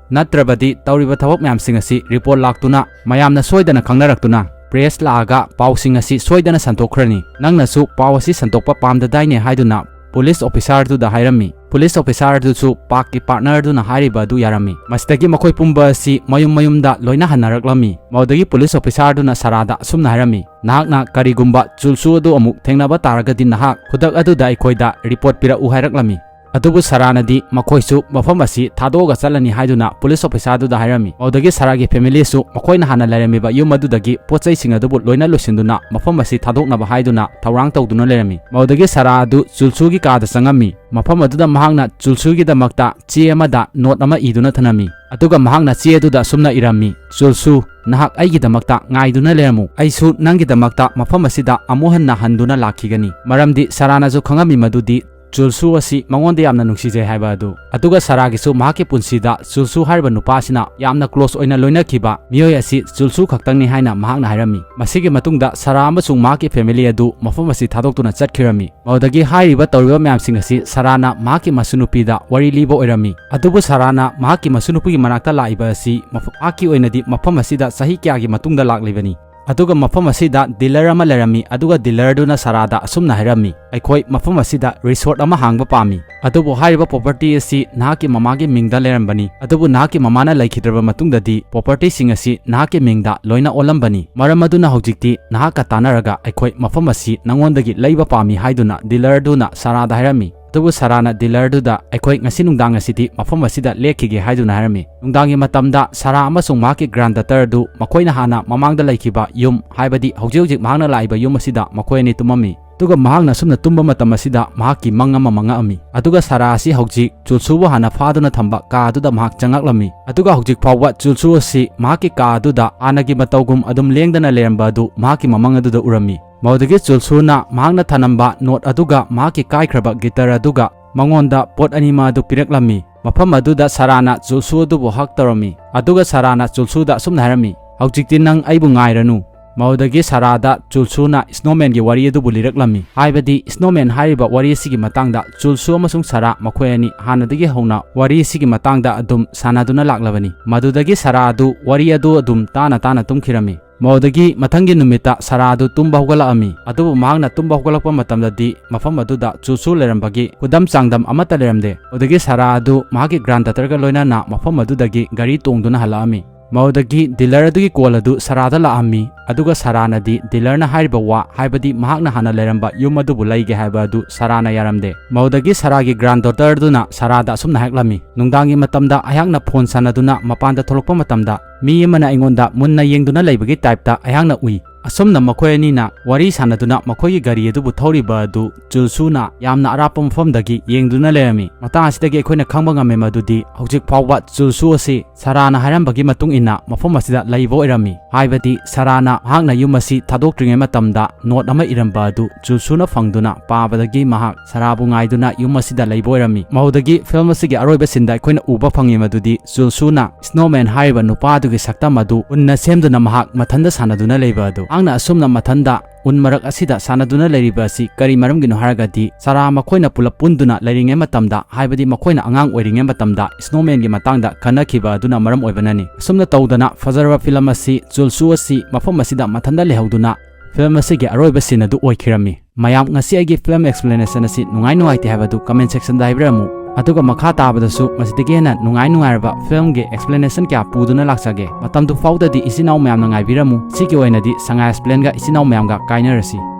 ꯅꯠꯇ꯭ꯔꯕꯗꯤ ꯇꯧꯔꯤꯕ ꯊꯕꯛ ꯃꯌꯥꯝꯁꯤꯡ ꯑꯁꯤ ꯔꯤꯄꯣꯔꯠ ꯂꯥꯛꯇꯨꯅ ꯃꯌꯥꯝꯅ ꯁꯣꯏꯗꯅ ꯈꯪꯅꯔꯛꯇꯨꯅ ꯄ꯭ꯔꯦꯁ ꯂꯥꯛꯑꯒ ꯄꯥꯎꯁꯤꯡ ꯑꯁꯤ ꯁꯣꯏꯗꯅ ꯁꯟꯗꯣꯛꯈ꯭ꯔꯅꯤ꯫ ꯅꯪꯅꯁꯨ ꯄꯥꯎ ꯑꯁꯤ ꯁꯟꯗꯣꯛꯄ ꯄꯥꯝꯗꯗꯥꯏꯅꯦ?" ꯍꯥꯏꯗꯨꯅ ꯄꯨꯂꯤꯁ ꯑꯣꯐꯤꯁꯥꯔꯗꯨꯗ ꯍꯥꯏꯔꯝꯃꯤ꯫ ꯄꯨꯂꯤꯁ ꯑꯣꯐꯤꯁꯥꯔꯗꯨꯁꯨ ꯄꯥꯔꯛꯀꯤ ꯄꯥꯔꯠꯅꯔꯗꯨꯅ ꯍꯥꯏꯔꯤꯕ ꯑꯗꯨ ꯌꯥꯔꯝꯃꯤ꯫ ꯃꯁꯤꯗꯒꯤ ꯃꯈꯣꯏ ꯄꯨꯝꯕ ꯑꯁꯤ ꯃꯌꯨꯝ ꯃꯌꯨꯝꯗ ꯂꯣꯏꯅ ꯍꯟꯅꯔꯛꯂꯝꯃꯤ꯫ ꯃꯗꯨꯗꯒꯤ ꯄꯨꯂꯤꯁ ꯑꯣꯐꯤꯁꯥꯔꯗꯨꯅ ꯁꯔꯥꯗ ꯑꯁꯨꯝꯅ ꯍꯥꯏꯔꯝꯃꯤ, "ꯅꯍꯥꯛꯅ ꯀꯔꯤꯒꯨꯝꯕ ꯆꯨꯜꯁꯨ ꯑꯗꯨ ꯑꯃꯨꯛ ꯊꯦꯡꯅꯕ ꯇꯥꯔꯒꯗꯤ ꯅꯍꯥꯛ ꯈꯨꯗꯛ ꯑꯗꯨꯗ ꯑꯩꯈꯣꯏꯗ ꯔꯤꯄꯣꯔꯠ ꯄꯤꯔꯛꯎ" ꯍꯥꯏꯔꯛꯂꯝꯃꯤ꯫ ꯑꯗꯨꯕꯨ ꯁꯔꯥꯅꯗꯤ ꯃꯈꯣꯏꯁꯨ ꯃꯐꯝ ꯑꯁꯤ ꯊꯥꯗꯣꯛꯑꯒ ꯆꯠꯂꯅꯤ ꯍꯥꯏꯗꯨꯅ ꯄꯨꯂꯤꯁ ꯑꯣꯐꯤꯁꯥꯔꯗꯨꯗ ꯍꯥꯏꯔꯝꯃꯤ꯫ ꯃꯗꯨꯗꯒꯤ ꯁꯔꯥꯒꯤ ꯐꯦꯃꯤꯂꯤꯁꯨ ꯃꯈꯣꯏꯅ ꯍꯥꯟꯅ ꯂꯩꯔꯝꯃꯤꯕ ꯌꯨꯝ ꯑꯗꯨꯗꯒꯤ ꯄꯣꯠ ꯆꯩꯁꯤꯡ ꯑꯗꯨꯕꯨ ꯂꯣꯏꯅ ꯂꯣꯏꯁꯤꯟꯗꯨꯅ ꯃꯐꯝ ꯑꯁꯤ ꯊꯥꯗꯣꯛꯅꯕ ꯍꯥꯏꯗꯨꯅ ꯊꯧꯔꯥꯡ ꯇꯧꯗꯨꯅ ꯂꯩꯔꯝꯃꯤ꯫ ꯃꯗꯨꯗꯒꯤ ꯁꯔꯥ ꯑꯗꯨ ꯆꯨꯜꯁꯨꯒꯤ ꯀꯥꯗ ꯆꯪꯉꯝꯃꯤ꯫ ꯃꯐꯝ ꯑꯗꯨꯗ ꯃꯍꯥꯛꯅ ꯆꯨꯜꯁꯨꯒꯤꯗꯃꯛꯇ ꯆꯦ ꯑꯃꯗ ꯅꯣꯠ ꯑꯃ ꯏꯗꯨꯅ ꯊꯅꯝꯃꯤ꯫ ꯑꯗꯨꯒ ꯃꯍꯥꯛꯅ ꯆꯦ ꯑꯗꯨꯗ ꯑꯁꯨꯝꯅ ꯏꯔꯝꯃꯤ, "ꯆꯨꯜꯁꯨ, ꯅꯍꯥꯛ ꯑꯩꯒꯤꯗꯃꯛꯇ ꯉꯥꯏꯗꯨꯅ ꯂꯩꯔꯝꯃꯨ꯫ ꯑꯩꯁꯨ ꯅꯪꯒꯤꯗꯃꯛꯇ ꯃꯐꯝ ꯑꯁꯤꯗ ꯑꯃꯨꯛ ꯍꯟꯅ ꯍꯟꯗꯨꯅ ꯂꯥꯛꯈꯤꯒꯅꯤ꯫" ꯃꯔꯝꯗꯤ ꯁꯔꯥꯅꯁꯨ ꯈꯪꯉꯝꯃꯤ ꯃꯗꯨꯗꯤ ꯆꯨꯜꯁꯨ ꯑꯁꯤ ꯃꯉꯣꯟꯗ ꯌꯥꯝꯅ ꯅꯨꯡꯁꯤꯖꯩ ꯍꯥꯏꯕ ꯑꯗꯨ꯫ ꯑꯗꯨꯒ ꯁꯔꯥꯒꯤꯁꯨ ꯃꯍꯥꯛꯀꯤ ꯄꯨꯟꯁꯤꯗ ꯆꯨꯜꯁꯨ ꯍꯥꯏꯔꯤꯕ ꯅꯨꯄꯥ ꯑꯁꯤꯅ ꯌꯥꯝꯅ ꯀ꯭ꯂꯣꯁ ꯑꯣꯏꯅ ꯂꯣꯏꯅꯈꯤꯕ ꯃꯤꯑꯣꯏ ꯑꯁꯤ ꯆꯨꯜꯁꯨ ꯈꯛꯇꯪꯅꯤ ꯍꯥꯏꯅ ꯃꯍꯥꯛꯅ ꯍꯥꯏꯔꯝꯃꯤ꯫ ꯃꯁꯤꯒꯤ ꯃꯇꯨꯡꯗ ꯁꯔꯥ ꯑꯃꯁꯨꯡ ꯃꯍꯥꯛꯀꯤ ꯐꯦꯃꯤꯂꯤ ꯑꯗꯨ ꯃꯐꯝ ꯑꯁꯤ ꯊꯥꯗꯣꯛꯇꯨꯅ ꯆꯠꯈꯤꯔꯝꯃꯤ꯫ ꯃꯗꯨꯗꯒꯤ ꯍꯥꯏꯔꯤꯕ ꯇꯧꯔꯤꯕ ꯃꯌꯥꯝꯁꯤꯡ ꯑꯁꯤ ꯁꯔꯥꯅ ꯃꯍꯥꯛꯀꯤ ꯃꯁꯨꯅꯨꯄꯤꯗ ꯋꯥꯔꯤ ꯂꯤꯕ ꯑꯣꯏꯔꯝꯃꯤ꯫ ꯑꯗꯨꯕꯨ ꯁꯔꯥꯅ ꯃꯍꯥꯛꯀꯤ ꯃꯁꯨꯅꯨꯄꯤꯒꯤ ꯃꯅꯥꯛꯇ ꯂꯥꯛꯏꯕ ꯑꯁꯤ ꯃꯐ-, ꯃꯍꯥꯛꯀꯤ ꯑꯣꯏꯅꯗꯤ ꯃꯐꯝ ꯑꯁꯤꯗ ꯆꯍꯤ ꯀꯌꯥꯒꯤ ꯃꯇꯨꯡꯗ ꯂꯥꯛꯂꯤꯕꯅꯤ꯫ ꯑꯗꯨꯒ ꯃꯐꯝ ꯑꯁꯤꯗ ꯗꯤꯂꯔ ꯑꯃ ꯂꯩꯔꯝꯃꯤ, ꯑꯗꯨꯒ ꯗꯤꯂꯔꯗꯨꯅ ꯁꯥꯔꯥꯗ ꯑꯁꯨꯝꯅ ꯍꯥꯏꯔꯝꯃꯤ, "ꯑꯩꯈꯣꯏ ꯃꯐꯝ ꯑꯁꯤꯗ ꯔꯤꯁꯣꯔꯠ ꯑꯃ ꯍꯥꯡꯕ ꯄꯥꯝꯃꯤ, ꯑꯗꯨꯕꯨ ꯍꯥꯏꯔꯤꯕ ꯄ꯭ꯔꯣꯄꯔꯇꯤ ꯑꯁꯤ ꯅꯍꯥꯛꯀꯤ ꯃꯃꯥꯒꯤ ꯃꯤꯡꯗ ꯂꯩꯔꯝꯕꯅꯤ, ꯑꯗꯨꯕꯨ ꯅꯍꯥꯛꯀꯤ ꯃꯃꯥꯅ ꯂꯩꯈꯤꯗ꯭ꯔꯕ ꯃꯇꯨꯡꯗꯗꯤ ꯄ꯭ꯔꯣꯄꯔꯇꯤꯁꯤꯡ ꯑꯁꯤ ꯅꯍꯥꯛꯀꯤ ꯃꯤꯡꯗ ꯂꯣꯏꯅ ꯑꯣꯜꯂꯝꯕꯅꯤ꯫ ꯃꯔꯝ ꯑꯗꯨꯅ ꯍꯧꯖꯤꯛꯇꯤ ꯅꯍꯥꯛꯀ ꯇꯥꯟꯅꯔꯒ ꯑꯩꯈꯣꯏ ꯃꯐꯝ ꯑꯁꯤ ꯅꯉꯣꯟꯗꯒꯤ ꯂꯩꯕ ꯄꯥꯝꯃꯤ" ꯍꯥꯏꯗꯨꯅ ꯗꯤꯂꯔꯗꯨꯅ ꯁꯥꯔꯥꯗ ꯍꯥꯏꯔꯝꯃꯤ꯫ ꯑꯗꯨꯕꯨ ꯁꯥꯔꯥꯅ ꯗꯤꯂꯔꯗꯨꯗ, "ꯑꯩꯈꯣꯏ ꯉꯁꯤ ꯅꯨꯡꯗꯥꯡ ꯑꯁꯤꯗꯤ ꯃꯐꯝ ꯑꯁꯤꯗ ꯂꯦꯛꯈꯤꯒꯦ" ꯍꯥꯏꯗꯨꯅ ꯍꯥꯏꯔꯝꯃꯤ꯫ ꯅꯨꯡꯗꯥꯡꯒꯤ ꯃꯇꯝꯗ ꯁꯥꯔꯥ ꯑꯃꯁꯨꯡ ꯃꯍꯥꯛꯀꯤ ꯒ꯭ꯔꯥꯟꯗ ꯗꯇꯔ ꯑꯗꯨ ꯃꯈꯣꯏꯅ ꯍꯥꯟꯅ ꯃꯃꯥꯡꯗ ꯂꯩꯈꯤꯕ ꯌꯨꯝ, ꯍꯥꯏꯕꯗꯤ ꯍꯧꯖꯤꯛ ꯍꯧꯖꯤꯛ ꯃꯍꯥꯛꯅ ꯂꯥꯛꯏꯕ ꯌꯨꯝ ꯑꯁꯤꯗ ꯃꯈꯣꯏ ꯑꯅꯤ ꯇꯨꯝꯃꯝꯃꯤ꯫ ꯑꯗꯨꯒ ꯃꯍꯥꯛꯅ ꯑꯁꯨꯝꯅ ꯇꯨꯝꯕ ꯃꯇꯝ ꯑꯁꯤꯗ ꯃꯍꯥꯛꯀꯤ ꯃꯪ ꯑꯃ ꯃꯪꯉꯛꯑꯝꯃꯤ꯫ ꯑꯗꯨꯒ ꯁꯥꯔꯥ ꯑꯁꯤ ꯍꯧꯖꯤꯛ ꯆꯨꯜꯁꯨꯕꯨ ꯍꯥꯟꯅ ꯐꯥꯗꯨꯅ ꯊꯝꯕ ꯀꯥ ꯑꯗꯨꯗ ꯃꯍꯥꯛ ꯆꯪꯉꯛꯂꯝꯃꯤ꯫ ꯑꯗꯨꯒ ꯍꯧꯖꯤꯛ ꯐꯥꯎꯕ ꯆꯨꯜꯁꯨ ꯑꯁꯤ ꯃꯍꯥꯛꯀꯤ ꯀꯥ ꯑꯗꯨꯗ ꯍꯥꯟꯅꯒꯤ ꯃꯇꯧꯒꯨꯝ ꯑꯗꯨꯝ ꯂꯦꯡꯗꯅ ꯂꯩꯔꯝꯕ ꯑꯗꯨ ꯃꯍꯥꯛꯀꯤ ꯃꯃꯪ ꯑꯗꯨꯗ ꯎꯔꯝꯃꯤ꯫ ꯃꯗꯨꯗꯒꯤ ꯆꯨꯜꯁꯨꯅ ꯃꯍꯥꯛꯅ ꯊꯅꯝꯕ ꯅꯣꯠ ꯑꯗꯨꯒ ꯃꯍꯥꯛꯀꯤ ꯀꯥꯏꯈ꯭ꯔꯕ ꯒꯤꯇꯔ ꯑꯗꯨꯒ ꯃꯉꯣꯟꯗ ꯄꯣꯠ ꯑꯅꯤꯃꯛ ꯑꯗꯨ ꯄꯤꯔꯛꯂꯝꯃꯤ꯫ ꯃꯐꯝ ꯑꯗꯨꯗ ꯁꯥꯔꯥꯅ ꯆꯨꯜꯁꯨ ꯑꯗꯨꯕꯨ ꯍꯛ ꯇꯧꯔꯝꯃꯤ꯫ ꯑꯗꯨꯒ ꯁꯥꯔꯥꯅ ꯆꯨꯜꯁꯨꯗ ꯑꯁꯨꯝꯅ ꯍꯥꯏꯔꯝꯃꯤ, "ꯍꯧꯖꯤꯛꯇꯤ ꯅꯪ ꯑꯩꯕꯨ ꯉꯥꯏꯔꯅꯨ"꯫ ꯃꯗꯨꯗꯒꯤ ꯁꯥꯔꯥꯗ ꯆꯨꯜꯁꯨꯅ ꯁ꯭ꯅꯣꯃꯦꯟꯒꯤ ꯋꯥꯔꯤ ꯑꯗꯨꯕꯨ ꯂꯤꯔꯛꯂꯝꯃꯤ꯫ ꯍꯥꯏꯕꯗꯤ ꯁ꯭ꯅꯣꯃꯦꯟ ꯍꯥꯏꯔꯤꯕ ꯋꯥꯔꯤ ꯑꯁꯤꯒꯤ ꯃꯇꯥꯡꯗ ꯆꯨꯜꯁꯨ ꯑꯃꯁꯨꯡ ꯁꯥꯔꯥ ꯃꯈꯣꯏ ꯑꯅꯤ ꯍꯥꯟꯅꯗꯒꯤ ꯍꯧꯅ ꯋꯥꯔꯤ ꯑꯁꯤꯒꯤ ꯃꯇꯥꯡꯗ ꯑꯗꯨꯝ ꯁꯥꯟꯅꯗꯨꯅ ꯂꯥꯛꯂꯕꯅꯤ꯫ ꯃꯗꯨꯗꯒꯤ ꯁꯥꯔꯥ ꯑꯗꯨ ꯋꯥꯔꯤ ꯑꯗꯨ ꯑꯗꯨꯝ ꯇꯥꯅ ꯇꯥꯅ ꯇꯨꯝꯈꯤꯔꯝꯃꯤ꯫ ꯃꯗꯨꯗꯒꯤ ꯃꯊꯪꯒꯤ ꯅꯨꯃꯤꯠꯇ ꯁꯥꯔꯥ ꯑꯗꯨ ꯇꯨꯝꯕ ꯍꯧꯒꯠꯂꯛꯂꯝꯃꯤ꯫ ꯑꯗꯨꯕꯨ ꯃꯍꯥꯛꯅ ꯇꯨꯝꯕ ꯍꯧꯒꯠꯂꯛꯄ ꯃꯇꯝꯗꯗꯤ ꯃꯐꯝ ꯑꯗꯨꯗ ꯆꯨꯜꯁꯨ ꯂꯩꯔꯝꯕꯒꯤ ꯈꯨꯗꯝ ꯆꯥꯡꯗꯝ ꯑꯃꯠꯇ ꯂꯩꯔꯝꯗꯦ꯫ ꯑꯗꯨꯗꯒꯤ ꯁꯥꯔꯥ ꯑꯗꯨ ꯃꯍꯥꯛꯀꯤ ꯒ꯭ꯔꯥꯟꯗ ꯗꯇꯔꯒ ꯂꯣꯏꯅꯅ ꯃꯐꯝ ꯑꯗꯨꯗꯒꯤ ꯒꯥꯔꯤ ꯇꯣꯡꯗꯨꯅ ꯍꯜꯂꯛꯂꯝꯃꯤ꯫ ꯃꯗꯨꯗꯒꯤ ꯗꯤꯂꯔ ꯑꯗꯨꯒꯤ ꯀꯣꯜ ꯑꯗꯨ ꯁꯥꯔꯥꯗ ꯂꯥꯛꯂꯝꯃꯤ꯫ ꯑꯗꯨꯒ ꯁꯥꯔꯥꯅꯗꯤ ꯗꯤꯂꯔꯅ ꯍꯥꯏꯔꯤꯕ ꯋꯥ, ꯍꯥꯏꯕꯗꯤ ꯃꯍꯥꯛꯅ ꯍꯥꯟꯅ ꯂꯩꯔꯝꯕ ꯌꯨꯝ ꯑꯗꯨꯕꯨ ꯂꯩꯒꯦ ꯍꯥꯏꯕ ꯑꯗꯨ ꯁꯥꯔꯥꯅ ꯌꯥꯔꯝꯗꯦ꯫ ꯃꯗꯨꯗꯒꯤ ꯁꯥꯔꯥꯒꯤ ꯒ꯭ꯔꯥꯟꯗ ꯗꯇꯔ ꯑꯗꯨꯅ ꯁꯥꯔꯥꯗ ꯑꯁꯨꯝꯅ ꯍꯥꯏꯔꯛꯂꯝꯃꯤ, "ꯅꯨꯡꯗꯥꯡꯒꯤ ꯃꯇꯝꯗ ꯑꯩꯍꯥꯛꯅ ꯐꯣꯟ ꯁꯥꯟꯅꯗꯨꯅ ꯃꯄꯥꯟꯗ ꯊꯣꯛꯂꯛꯄ ꯃꯇꯝꯗ ꯃꯤ ꯑꯃꯅ ꯑꯩꯉꯣꯟꯗ ꯃꯨꯟꯅ ꯌꯦꯡꯗꯨꯅ ꯂꯩꯕꯒꯤ ꯇꯥꯏꯞꯇ ꯑꯩꯍꯥꯛꯅ ꯎꯏ"꯫ ꯑꯁꯨꯝꯅ ꯃꯈꯣꯏ ꯑꯅꯤꯅ ꯋꯥꯔꯤ ꯁꯥꯟꯅꯗꯨꯅ ꯃꯈꯣꯏꯒꯤ ꯒꯥꯔꯤ ꯑꯗꯨꯕꯨ ꯊꯧꯔꯤꯕ ꯑꯗꯨ ꯆꯨꯜꯁꯨꯅ ꯌꯥꯝꯅ ꯑꯔꯥꯞꯄ ꯃꯐꯝꯗꯒꯤ ꯌꯦꯡꯗꯨꯅ ꯂꯩꯔꯝꯃꯤ꯫ ꯃꯇꯥꯡ ꯑꯁꯤꯗꯒꯤ ꯑꯩꯈꯣꯏꯅ ꯈꯪꯕ ꯉꯝꯃꯦ ꯃꯗꯨꯗꯤ ꯍꯧꯖꯤꯛ ꯐꯥꯎꯕ ꯆꯨꯜꯁꯨ ꯑꯁꯤ ꯁꯥꯔꯥꯅ ꯍꯥꯏꯔꯝꯕꯒꯤ ꯃꯇꯨꯡ ꯏꯟꯅ ꯃꯐꯝ ꯑꯁꯤꯗ ꯂꯩꯕ ꯑꯣꯏꯔꯝꯃꯤ꯫ ꯍꯥꯏꯕꯗꯤ ꯁꯥꯔꯥꯅ ꯃꯍꯥꯛꯅ ꯌꯨꯝ ꯑꯁꯤ ꯊꯥꯗꯣꯛꯇ꯭ꯔꯤꯉꯩ ꯃꯇꯝꯗ ꯅꯣꯠ ꯑꯃ ꯏꯔꯝꯕ ꯑꯗꯨ ꯆꯨꯜꯁꯨꯅ ꯐꯪꯗꯨꯅ ꯄꯥꯕꯗꯒꯤ ꯃꯍꯥꯛ ꯁꯥꯔꯥꯕꯨ ꯉꯥꯏꯗꯨꯅ ꯌꯨꯝ ꯑꯁꯤꯗ ꯂꯩꯕ ꯑꯣꯏꯔꯝꯃꯤ꯫ ꯃꯗꯨꯗꯒꯤ ꯐꯤꯂꯝ ꯑꯁꯤꯒꯤ ꯑꯔꯣꯏꯕ ꯁꯤꯟꯗ ꯑꯩꯈꯣꯏꯅ ꯎꯕ ꯐꯪꯉꯤ ꯃꯗꯨꯗꯤ ꯆꯨꯜꯁꯨꯅ ꯁ꯭ꯅꯣꯃꯦꯟ ꯍꯥꯏꯔꯤꯕ ꯅꯨꯄꯥ ꯑꯗꯨꯒꯤ ꯁꯛꯇꯝ ꯑꯗꯨ ꯎꯟꯅ ꯁꯦꯝꯗꯨꯅ ꯃꯍꯥꯛ ꯃꯊꯟꯇ ꯁꯥꯟꯅꯗꯨꯅ ꯂꯩꯕ ꯑꯗꯨ꯫ ꯃꯍꯥꯛꯅ ꯑꯁꯨꯝꯅ ꯃꯊꯟꯗ ꯎꯟ ꯃꯔꯛ ꯑꯁꯤꯗ ꯁꯥꯟꯅꯗꯨꯅ ꯂꯩꯔꯤꯕ ꯑꯁꯤ ꯀꯔꯤ ꯃꯔꯝꯒꯤꯅꯣ ꯍꯥꯏꯔꯒꯗꯤ, ꯁꯥꯔꯥ ꯃꯈꯣꯏꯅ ꯄꯨꯂꯞ ꯄꯨꯟꯗꯨꯅ ꯂꯩꯔꯤꯉꯩ ꯃꯇꯝꯗ, ꯍꯥꯏꯕꯗꯤ ꯃꯈꯣꯏꯅ ꯑꯉꯥꯡ ꯑꯣꯏꯔꯤꯉꯩ ꯃꯇꯝꯗ, ꯁ꯭ꯅꯣꯃꯦꯟꯒꯤ ꯃꯇꯥꯡꯗ ꯈꯟꯅꯈꯤꯕ ꯑꯗꯨꯅ ꯃꯔꯝ ꯑꯣꯏꯕꯅꯅꯤ꯫ ꯑꯁꯨꯝꯅ ꯇꯧꯗꯅ ꯐꯖꯔꯕ ꯐꯤꯂꯝ ꯑꯁꯤ, ꯖꯨꯜꯁꯨ ꯑꯁꯤ ꯃꯐꯝ ꯑꯁꯤꯗ ꯃꯊꯟꯇ ꯂꯩꯍꯧꯗꯨꯅ ꯐꯤꯂꯝ ꯑꯁꯤꯒꯤ ꯑꯔꯣꯏꯕ ꯁꯤꯟ ꯑꯗꯨ ꯑꯣꯏꯈꯤꯔꯝꯃꯤ꯫ ꯃꯌꯥꯝ, ꯉꯁꯤ ꯑꯩꯒꯤ ꯐꯤꯂꯝ explanation ꯑꯁꯤ ꯅꯨꯡꯉꯥꯏ ꯅꯨꯡꯉꯥꯏꯇꯦ ꯍꯥꯏꯕꯗꯨ comment section ꯗ ꯍꯥꯏꯕꯤꯔꯝꯃꯨ꯫ ꯑꯗꯨꯒ ꯃꯈꯥ ꯇꯥꯕꯗꯁꯨ ꯃꯁꯤꯗꯒꯤ ꯍꯦꯟꯅ ꯅꯨꯡꯉꯥꯏ ꯅꯨꯡꯉꯥꯏꯔꯕ ꯐꯤꯂꯝꯒꯤ explanation ꯀꯌꯥ ꯄꯨꯗꯨꯅ ꯂꯥꯛꯆꯒꯦ꯫ ꯃꯇꯝꯗꯨ ꯐꯥꯎꯗꯗꯤ ꯏꯆꯤꯟ ꯏꯅꯥꯎ ꯃꯌꯥꯝꯅ ꯉꯥꯏꯕꯤꯔꯝꯃꯨ꯫ ꯁꯤꯒꯤ ꯑꯣꯏꯅꯗꯤ ꯁꯉꯥꯏ explain ꯒ ꯏꯆꯤꯟ ꯏꯅꯥꯎ ꯃꯌꯥꯝꯒ ꯀꯥꯏꯅꯔꯁꯤ꯫